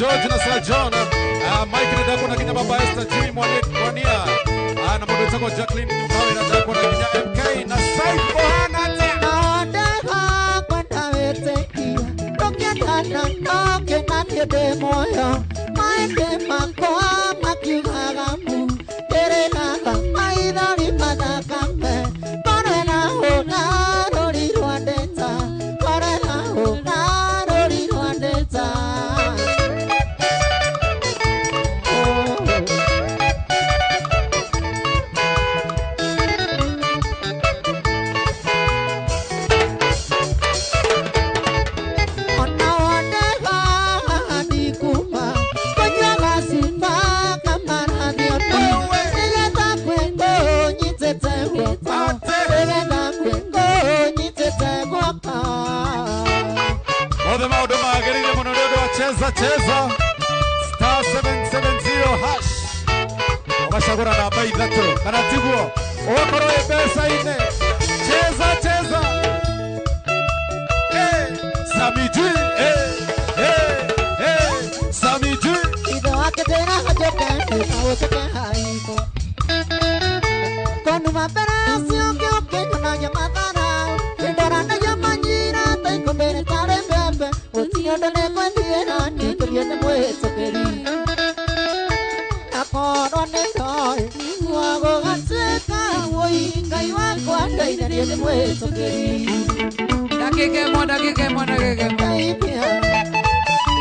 Speaker 3: George na Sir John, Mike na Dako na kinya Baba Esther, Jimmy Mwania, na mũndũ wĩtagwo Jacqueline Mukawe na Dako na kinya MK na Saif Kohana
Speaker 5: Ona
Speaker 3: Cheza star 770 hash. Ũgacagũra namba ithatũ kana tiguo ũgakorwo wĩ mbeca-inĩ. Cheza cheza. Hey, Sammy G. Hey, hey, hey, Sammy G.
Speaker 5: Ithe wake tena hajoke nĩkaũcoke haiko Konuma mbere ũcio ũkĩnyonagia mathara Kĩndoranagia manyira ta ikũmbĩrĩ tarĩ mbembe Gũtirĩ ũndũ nĩngwĩthiĩra nĩngĩthiĩ nĩ mwĩtũkĩri Akorwo nĩ ndoĩ nĩguo gũgatuĩka wũi Ngai wakwa ndeithĩrie nĩ mwĩtũkĩri
Speaker 2: Dakika ĩmwe, dakika ĩmwe, dakika ĩmwe.
Speaker 5: Ndeithia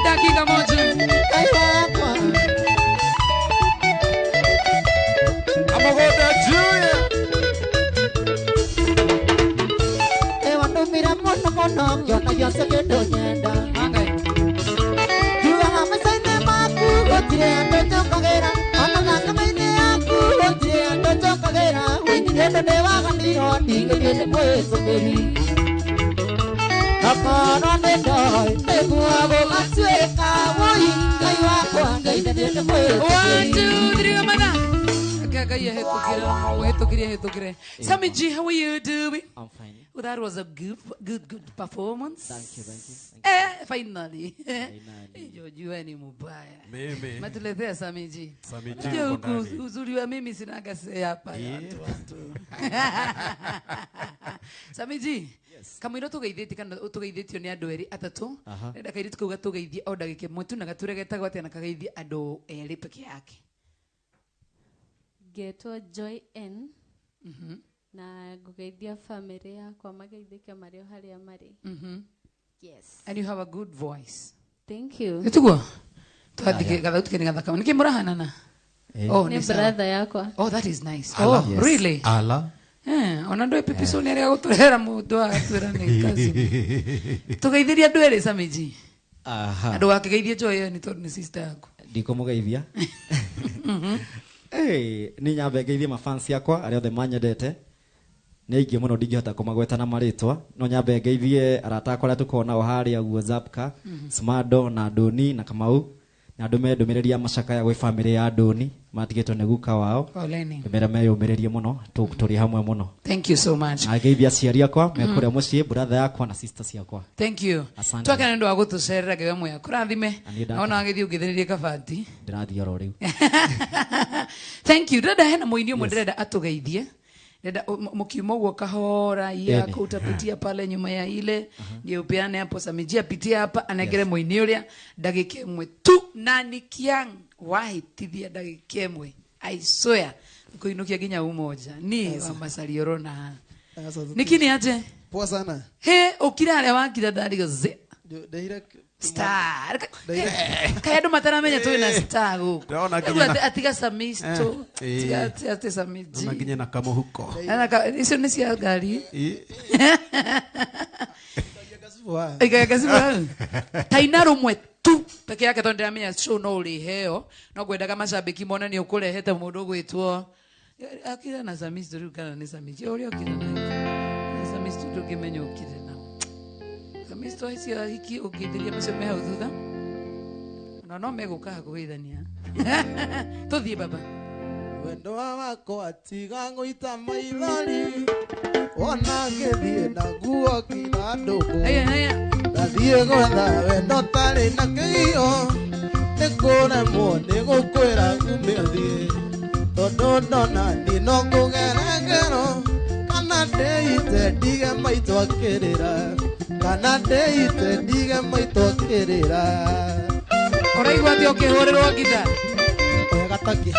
Speaker 2: Dakika moja.
Speaker 5: Ngai wakwa
Speaker 3: Amũgũnda Julia.
Speaker 5: Ĩwandũmire mũno mũno ngĩona gĩothe kĩndũ nyenda
Speaker 2: Mangai.
Speaker 5: Njugaga maica-inĩ maku gũtirĩ andũ njokagĩra ona thakame-inĩ yaku gũtirĩ andũ njokagĩra Wĩnyire ũndũ nĩwaganirwo ningĩthiĩ nĩ mwĩtũkĩri Akorwo nĩ ndoĩ nĩguo gũgatuĩka wũi Ngai wakwa ndeithĩrie nĩ
Speaker 2: One,
Speaker 5: mwĩtũkĩri
Speaker 2: two, three, kamana. Ngai ahĩtũkire, ũhĩtũkire, ahĩtũkire. Sammy G, how are you doing?
Speaker 4: I'm fine.
Speaker 2: Well, that was a good, good, good performance.
Speaker 4: Thank you, thank you. Thank you.
Speaker 2: Eh, finally.
Speaker 4: Finally.
Speaker 2: George, wewe ni mubaya.
Speaker 3: Mimi.
Speaker 2: Matuletea Sammy G.
Speaker 3: Sammy G
Speaker 2: Unajua
Speaker 3: uko
Speaker 2: huku
Speaker 3: ndani.
Speaker 2: uzuri wa mimi sinaga say hapa ya watu watu. Sammy G. Kamũira tũgeithĩtie kana tũgeithĩtio nĩ andũ erĩ atatũ.
Speaker 4: Aha.
Speaker 2: Nenda kairĩtu kau gatũgeithie o ndagĩka ĩmwe tu na gature getagwo atĩa na kageithie andũ erĩ peke yake.
Speaker 7: Ngetwo Joy N na ngũgeithia family yakwa mageithĩke marĩ o harĩa marĩ. Yes.
Speaker 2: And you have a good voice.
Speaker 7: Thank you.
Speaker 2: Nĩtiguo? Twathike gathauti kene gathaka. Nĩkĩ mũrahanana? Oh,
Speaker 7: Nĩ
Speaker 2: nĩ sawa.
Speaker 7: brother yakwa.
Speaker 2: Oh, that is nice.
Speaker 3: Ala.
Speaker 2: Oh,
Speaker 4: Yes.
Speaker 2: really?
Speaker 3: Ala.
Speaker 2: Eh, ona ndå pipico nä arä a gå tå rehera må ndå agatwä ra nä kazi tå geithä ria andå erä Sammy G.
Speaker 4: Aha.
Speaker 2: Andå gakä Joy nä tondå nä sister yaku.
Speaker 4: Ndikũmũgeithia. Hey, nĩ nyambe ngeithie mafans yakwa arĩa othe manyendete nĩ aingĩ mũno ndingĩhota kũmagweta na marĩtwa no nyambe ngeithie arata akwa arĩa tũkoragwo nao harĩa guo Zapka, Smado na Doni na Kamau na ndũme ndũmĩrĩri ya macakaya gwĩ famĩlĩ ya Doni matigĩtwo nĩ guka wao
Speaker 2: Poleni.
Speaker 4: ndĩmere meyũmĩrĩrie mũno tũrĩ hamwe mũno
Speaker 2: Thank you so much.
Speaker 4: na ngeithie aciari akwa me kũrĩa mũciĩ brother yakwa na sister ciakwa.
Speaker 2: Thank you.
Speaker 4: Asante.
Speaker 2: Twakena nä ndå wa gå tå cerera ngai wa mwea kå rathime.
Speaker 4: Na niĩ ndakena.
Speaker 2: Ona wagä thiä å ngä thä rä rie kabati.
Speaker 4: Ndĩrathiĩ oro rĩu.
Speaker 2: Thank you. Ndĩrenda hena mũini ũmwe ndĩrenda atũgeithie. Ndĩrenda mkiuma ũguo kahora yako utapitia pale nyuma ya ile ndio upeane hapo Sammy G apitie hapa anengere mũini ũrĩa ndagĩka ĩmwe tu na nĩ kiang wahĩtithia ndagĩka ĩmwe I swear kũinũkia nginya umoja ni wa Masari na niki ni aje
Speaker 1: Poa sana.
Speaker 2: he ũkira harĩa wakira ndarigo zi
Speaker 1: Ndeire
Speaker 2: star kaĩ andũ mataramenya twĩ na star gũkũ.
Speaker 3: Ndĩrona
Speaker 2: Rĩu
Speaker 3: nginya na-
Speaker 2: atiga Samisto
Speaker 3: Eh,
Speaker 2: tiga
Speaker 3: eh.
Speaker 2: ati Sammy G.
Speaker 3: Ona nginya na kamũhuko.
Speaker 2: Icio nĩ cia ngari.
Speaker 3: Ĩ.
Speaker 2: Ikaga hau taina rũmwe tu peke yake tondũ ndĩramenya show no ũrĩheo no ngwendaga macambĩki mone nĩ ũkũrehete mũndũ ũgwĩtwo akira na Samisto rĩu kana nĩ Sammy G ũrĩa ũkire nake na Samisto ndũngĩmenya ũkire nao Samisto acio ahiki ũngĩthĩria macio me hau thutha no no megũka hakũgeithania tũthiĩ baba.
Speaker 1: Wendo wakwa tiga ngũita maithori wona ngĩthiĩ na nguo kĩrandũkũ
Speaker 2: Haya haya.
Speaker 1: ndathiĩ gwetha wendo tarĩ na kĩgio nĩ kũremwo nĩ gũkwĩra ume thiĩ tondũ ndona niĩ no ngũgere ngero kana ndĩite ndige maitũ akĩrĩra kana ndĩite ndige maitũ akĩrĩra.
Speaker 2: Ũraigua atĩa ũkĩhũrĩrwo ngita?
Speaker 1: Wega takĩ.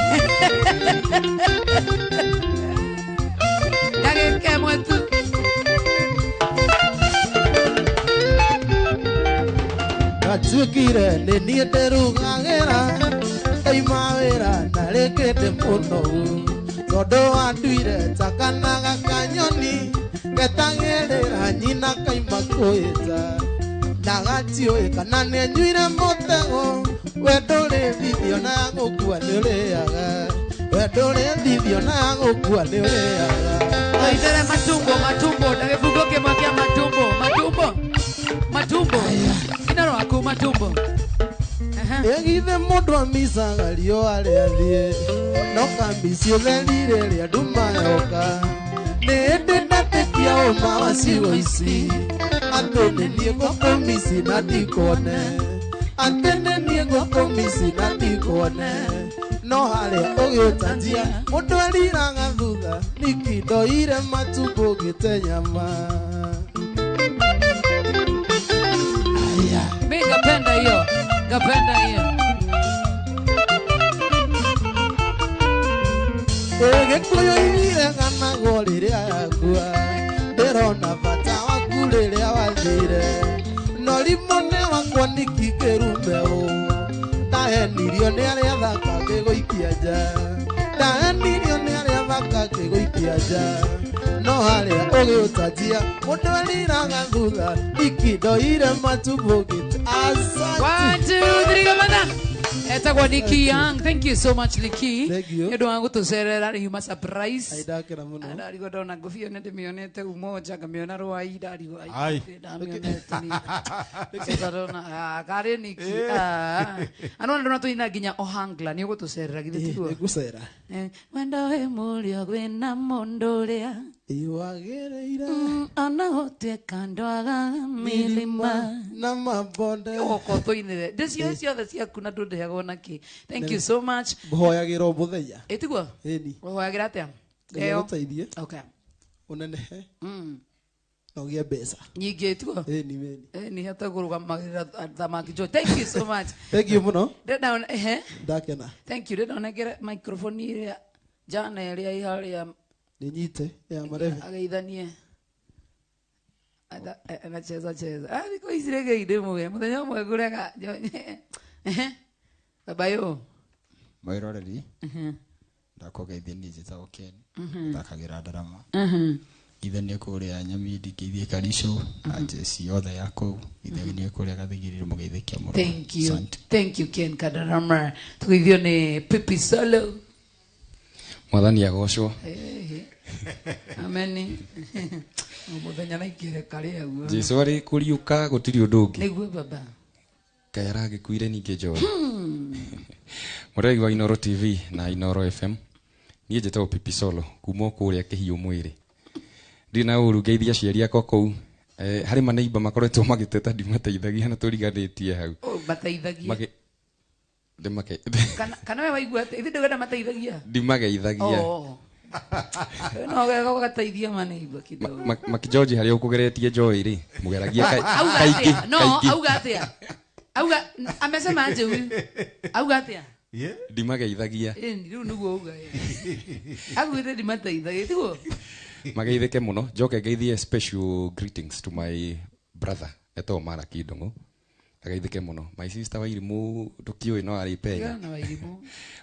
Speaker 2: Ndagĩka ĩmwe tu.
Speaker 1: Ngatuĩkire nĩ niĩ ndĩrugagĩra ndaima wĩra na rĩngĩ ndĩ mũnogu tondũ wanduire ta kana gakanyoni getagĩrĩra nyina kaima kwĩta na gatiũĩ kana nĩanyuire mũtego we ndũrĩ thithio na gũkua nĩũrĩaga we ndũrĩ thithio na gũkua nĩũrĩaga.
Speaker 2: Waitere matumbo matumbo ndagĩbungo kĩmwe kĩa matumbo matumbo matumbo inaro aku matumbo.
Speaker 1: Ĩgithe mũndũ amicaga riũa rĩathiĩ no kambici ũtheri rĩrĩa nduma yoka nĩ ndĩ ndetĩkia ũma wa ciugo ici atĩ nĩ niĩ ngũkũmici na ndikuone atĩ nĩ niĩ ngũkũmici na ndikuone no harĩa ũgĩũtanjia mũndũ eriraga thutha niki ndoire matumbo ngĩte nyama.
Speaker 2: Mimi ngapenda hiyo. Ngapenda hiyo.
Speaker 1: Gĩkũyũ ireganagwo rĩrĩa yakua ndĩrona bata waku rĩrĩa wathire no rimũ nĩ wakwa niki ngĩrume ũũ ndahenirio nĩ arĩa thaka ngĩgũikia nja ndahenirio nĩ arĩa thaka ngĩgũikia nja no harĩa ũgĩũtanjia mũndũ eriraga thutha niki ndoire matumbo ngĩte. Asante.
Speaker 2: 1 2 3 kamana. Etagwo Nikki Young. Thank you so much Nikki.
Speaker 1: Thank you.
Speaker 2: Nĩ ũndũ wa gũtũcerera yuma surprise.
Speaker 1: Aindakĩra mũno.
Speaker 2: Ndarigwo ndona ngũbia nĩ ndĩmĩonete Umoja ngamĩona Rwai ndarigwo
Speaker 3: Ai.
Speaker 2: ndamĩonete ni. Coka ndona karĩ Nikki. Anona ndona tũina nginya Ohangla nĩ ũgũtũcerera githĩ tiguo?
Speaker 1: Nĩngũcera.
Speaker 2: Wendo wĩ mũrĩo kwĩna mũndũ ũrĩa
Speaker 1: Iwagĩrĩire
Speaker 2: ona gũtuĩka ndwagaga mĩrĩma
Speaker 1: na mabonde.
Speaker 2: Ũgoka ũtũinĩre ndĩcio ciothe ciaku na ndũndĩhagwo nakĩ. Thank you so much.
Speaker 1: Ngũhoyagĩra o mũthenya.
Speaker 2: Ĩtiguo?
Speaker 1: Ĩni.
Speaker 2: Ũhoyagĩra atĩa?
Speaker 1: Ngai agũteithie.
Speaker 2: Okay.
Speaker 1: Ũnenehe. Na ũgĩe mbeca.
Speaker 2: Nyingĩ tiguo?
Speaker 1: Ĩni ĩni.
Speaker 2: Ĩni hata kũrũgamagĩrĩra thamaki Joy. Thank you so much.
Speaker 1: Thank you mũno.
Speaker 2: Ndĩrenda ehe.
Speaker 1: Ndakena.
Speaker 2: Thank you. Ndĩrenda ũnengere microphone ĩrĩa jana ĩrĩa ĩ harĩa
Speaker 1: Ninyite ya marebe.
Speaker 2: Ageithanie. Anacheza cheza. Thikũ ici rĩngĩ ndĩmũge mũthenya ũmwe ngũrega. Ehe. Baba yo.
Speaker 8: Mwĩroreri ndakũgeithia niĩ njĩtagwo Ken thakagĩra ndarama ngithanie kũrĩa Nyamindi ngĩthiĩ Karicho na jeci yothe ya kũu ngithanie kũrĩa Gathigiriri mũgeithĩkia mũno.
Speaker 2: Thank you. Thank you Ken Kadarama. Tũgeithio nĩ Pipi Solo.
Speaker 9: Mwathani agocwo.
Speaker 2: Ameni. Mũthenya na ikĩre karĩa guo.
Speaker 9: Jesu arĩ kũriũka gũtirĩ ũndũ ũngĩ.
Speaker 2: Nĩguo baba.
Speaker 9: Kaĩ aragĩkuire ningĩ Joy. Mũregi wa Inooro TV na Inooro FM. Niĩ njĩtagwo Pipi Solo kuma o kũrĩa Kĩhiũ mwĩrĩ. Ndirĩ na ũru ngeithia aciari akwa kũu. Harĩ maneiba makoretwo magĩteta ndimateithagia na tũriganĩtie hau.
Speaker 2: Mateithagia. Kana we waigua atĩ ithuĩ ndũrenda mateithagia?
Speaker 9: Ndimageithagia.
Speaker 2: No wega ũgateithia maneiba kidogo.
Speaker 9: Makĩnjoji harĩa ũkũgeretie Joy rĩ, mũgeragia kaingĩ.
Speaker 2: No, auga atĩa? Auga amesema aje huyu? Auga atĩa?
Speaker 9: Ndimageithagia.
Speaker 2: Rĩu nĩguo auga. Augĩte ndimateithagia, tiguo?
Speaker 9: Mageithĩke mũno. Njoke ngeithie special greetings to my brother etagwo Maraki Ndung'u. Ageithĩke mũno. My sister Wairimu ndũkĩũĩ no arĩ Penya.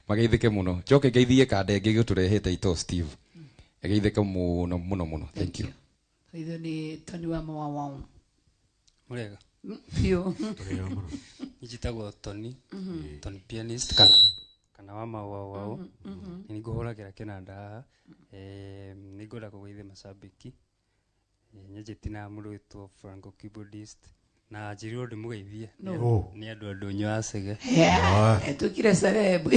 Speaker 9: Mageithĩke mũno. Njoke ngeithie kanda ĩngĩ gĩtũrehete ito Steve. Ageithĩke mũno mũno mũno. Thank you.
Speaker 2: Ithuĩ nĩ Tony wa Mawawao.
Speaker 4: Mũrega.
Speaker 2: Biũ.
Speaker 4: Njĩtagwo Tony. Tony pianist kana wa Mawawao. Nĩ ngũhũragĩra kĩnanda haha. Nĩ ngwenda kũgeithia macambĩki. Nyanjĩtie na mũndũ wĩtwo Franco keyboardist. Na njĩrirwo ndĩmũgeithie. Nĩ andũ a ndũnyũ ya Cege.
Speaker 2: Etwĩkire celeb.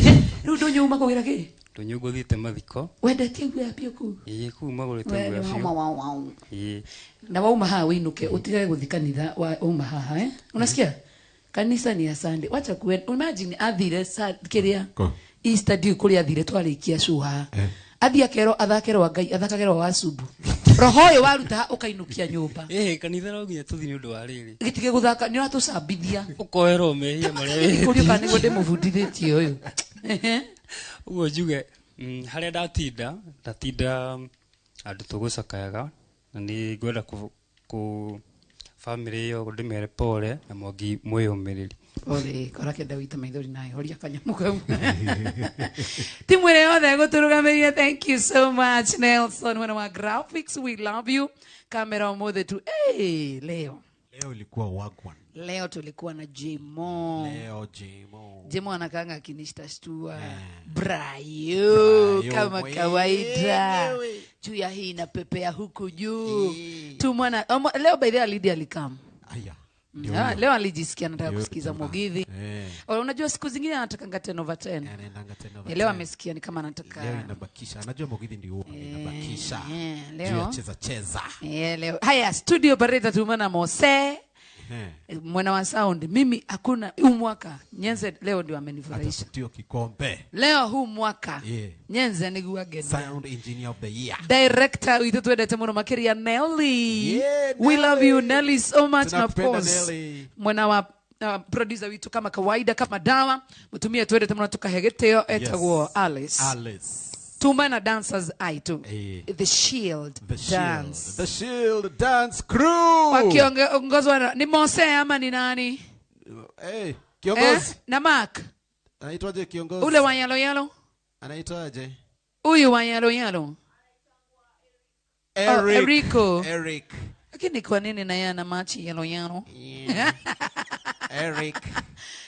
Speaker 2: Rĩu ndũnyũ uma kũgĩra kĩ?
Speaker 4: Ndũnyũ ngũthiĩte mathiko.
Speaker 2: Wendetie nguo ya biũ kũu?
Speaker 4: Ĩĩ kũu magũrĩte nguo ya biũ. Ĩĩ.
Speaker 2: Na wauma haha wĩinũke ũtigage gũthiĩ kanitha wauma haha eh? Unasikia? Kanisa ni ya Sunday. Wacha kuenda. Imagine athire kĩrĩa Easter ndiũĩ kũrĩa athire twarĩkia show haha. Athiĩ akerwo athakerwo Ngai athakagerwo wa cubu. Roho ũyũ waruta ũkainũkia nyũmba.
Speaker 4: Kanitha no nginya tũthiĩ nĩ ũndũ wa rĩrĩ.
Speaker 2: Gĩtige gũthaka nĩ ũratũcambithia.
Speaker 4: Ũkoerwo mehia marĩa wĩhĩtie.
Speaker 2: Kũrio kana nĩguo ndĩmũbundithĩtie ũyũ.
Speaker 4: Ũguo njuge harĩa ndatinda andũ tũgũcakayaga na nĩ ngwenda kũ family ĩyo ndĩmere pole na mwangi mwĩyũmĩrĩri.
Speaker 2: Pole kora kenda wita maithori nayo horia kanyamũ kau. Timu ĩrĩa yothe gũtũrũgamĩrĩire, thank you so much Nelson one wa graphics, we love you. Kamera ũmũthĩ tu leo.
Speaker 3: Leo ilikuwa wagwan.
Speaker 2: Leo tulikuwa na Jimo.
Speaker 3: Leo Jimo.
Speaker 2: Jimo anakaanga akinishtastua. Brayo kama kawaida. Juu ya hii inapepea huku juu. Tumwana leo by the way Lydia alikam.
Speaker 3: Aya. Ndio
Speaker 2: Ah,
Speaker 3: huyo.
Speaker 2: leo alijisikia anataka
Speaker 3: Ndio
Speaker 2: kusikiza
Speaker 3: jamaa.
Speaker 2: Mugithi.
Speaker 3: Eh.
Speaker 2: Oh, unajua siku zingine anatakanga 10 over 10.
Speaker 3: Anaendanga 10 over
Speaker 2: Eh, leo
Speaker 3: 10.
Speaker 2: amesikia ni kama anataka
Speaker 3: Leo inabakisha. Anajua Mugithi ndio huo inabakisha.
Speaker 2: eh,
Speaker 3: Juu
Speaker 2: leo.
Speaker 3: ya cheza cheza.
Speaker 2: Eh, leo. Haya, studio bareta tumana Mose
Speaker 3: Eh.
Speaker 2: mwana wa sound. Mimi hakuna huu mwaka Nyenze leo ndio amenifurahisha.
Speaker 3: Atapatiwa kikombe.
Speaker 2: Leo huu mwaka
Speaker 3: Yeah.
Speaker 2: Nyenze niguagenia.
Speaker 3: Sound engineer of the year.
Speaker 2: Director witũ twendete mũno makĩria Nelly.
Speaker 3: Yeah,
Speaker 2: We love you
Speaker 3: Nelly.
Speaker 2: Nelly so much na of
Speaker 3: Tunakupenda,
Speaker 2: course.
Speaker 3: Nelly.
Speaker 2: Mwena wa producer witũ kama kawaida kama dawa mutumia twendete mũno tukahe gĩtĩo etagwo
Speaker 3: Yes.
Speaker 2: Alice.
Speaker 3: Alice.
Speaker 2: Tuma na dancers aitu.
Speaker 3: Eh.
Speaker 2: The Shield
Speaker 3: The Shield.
Speaker 2: Dance.
Speaker 3: The Shield Dance Crew.
Speaker 2: Wakiongozwa na ni Mose ama ni nani?
Speaker 3: Hey, kiongozi.
Speaker 2: Eh? Na Mark.
Speaker 3: Anaitwaje kiongozi?
Speaker 2: Ule wa yalo yalo.
Speaker 3: Anaitwaje?
Speaker 2: Huyu wa yalo yalo.
Speaker 3: Eric.
Speaker 2: Oh, Eriko.
Speaker 3: Eric.
Speaker 2: Lakini kwa nini na yeye ana machi yalo yalo?
Speaker 3: Yeah. Eric.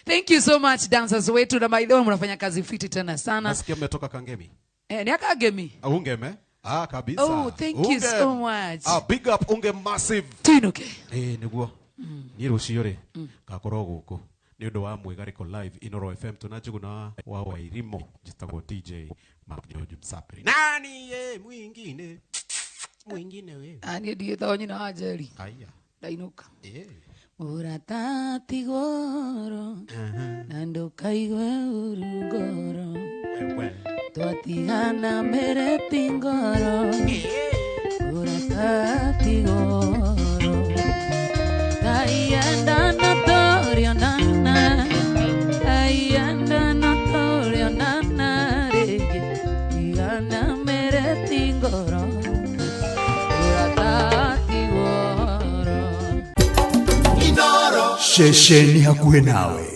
Speaker 2: Thank you so much dancers wetu na by the way mnafanya kazi fiti tena sana.
Speaker 3: Nasikia mmetoka Kangemi.
Speaker 2: Eh, ni akagemi.
Speaker 3: Ah, Ungeme? Ah, kabisa.
Speaker 2: Oh, thank you so much.
Speaker 3: Ah, big up Unge Massive.
Speaker 2: Tuinuke.
Speaker 3: Eh, niguo. Niĩ rũciũ rĩ, ngakorwo gũkũ nĩ ũndũ wa mwĩgarĩko live Inoro FM tũna Njuguna wa Wairimu njĩtagwo DJ Mark George Msapri. Nani ye mwingine? Mwingine wewe.
Speaker 2: Ah, niĩ ndigĩtagwo nyina wa Njeri.
Speaker 3: Aya.
Speaker 2: Ndainũka.
Speaker 3: Eh.
Speaker 2: Ũrata ti goro na ndũkaigue ũru ngoro
Speaker 3: Wewe.
Speaker 2: twatigana mere ti ngoro ũrata ti goro Taiendana tũrĩonana Taiendana tũrĩonana rĩngĩ tigana mere ti ngoro ũrata ti goro
Speaker 10: Ceceni hakuhĩ nawe.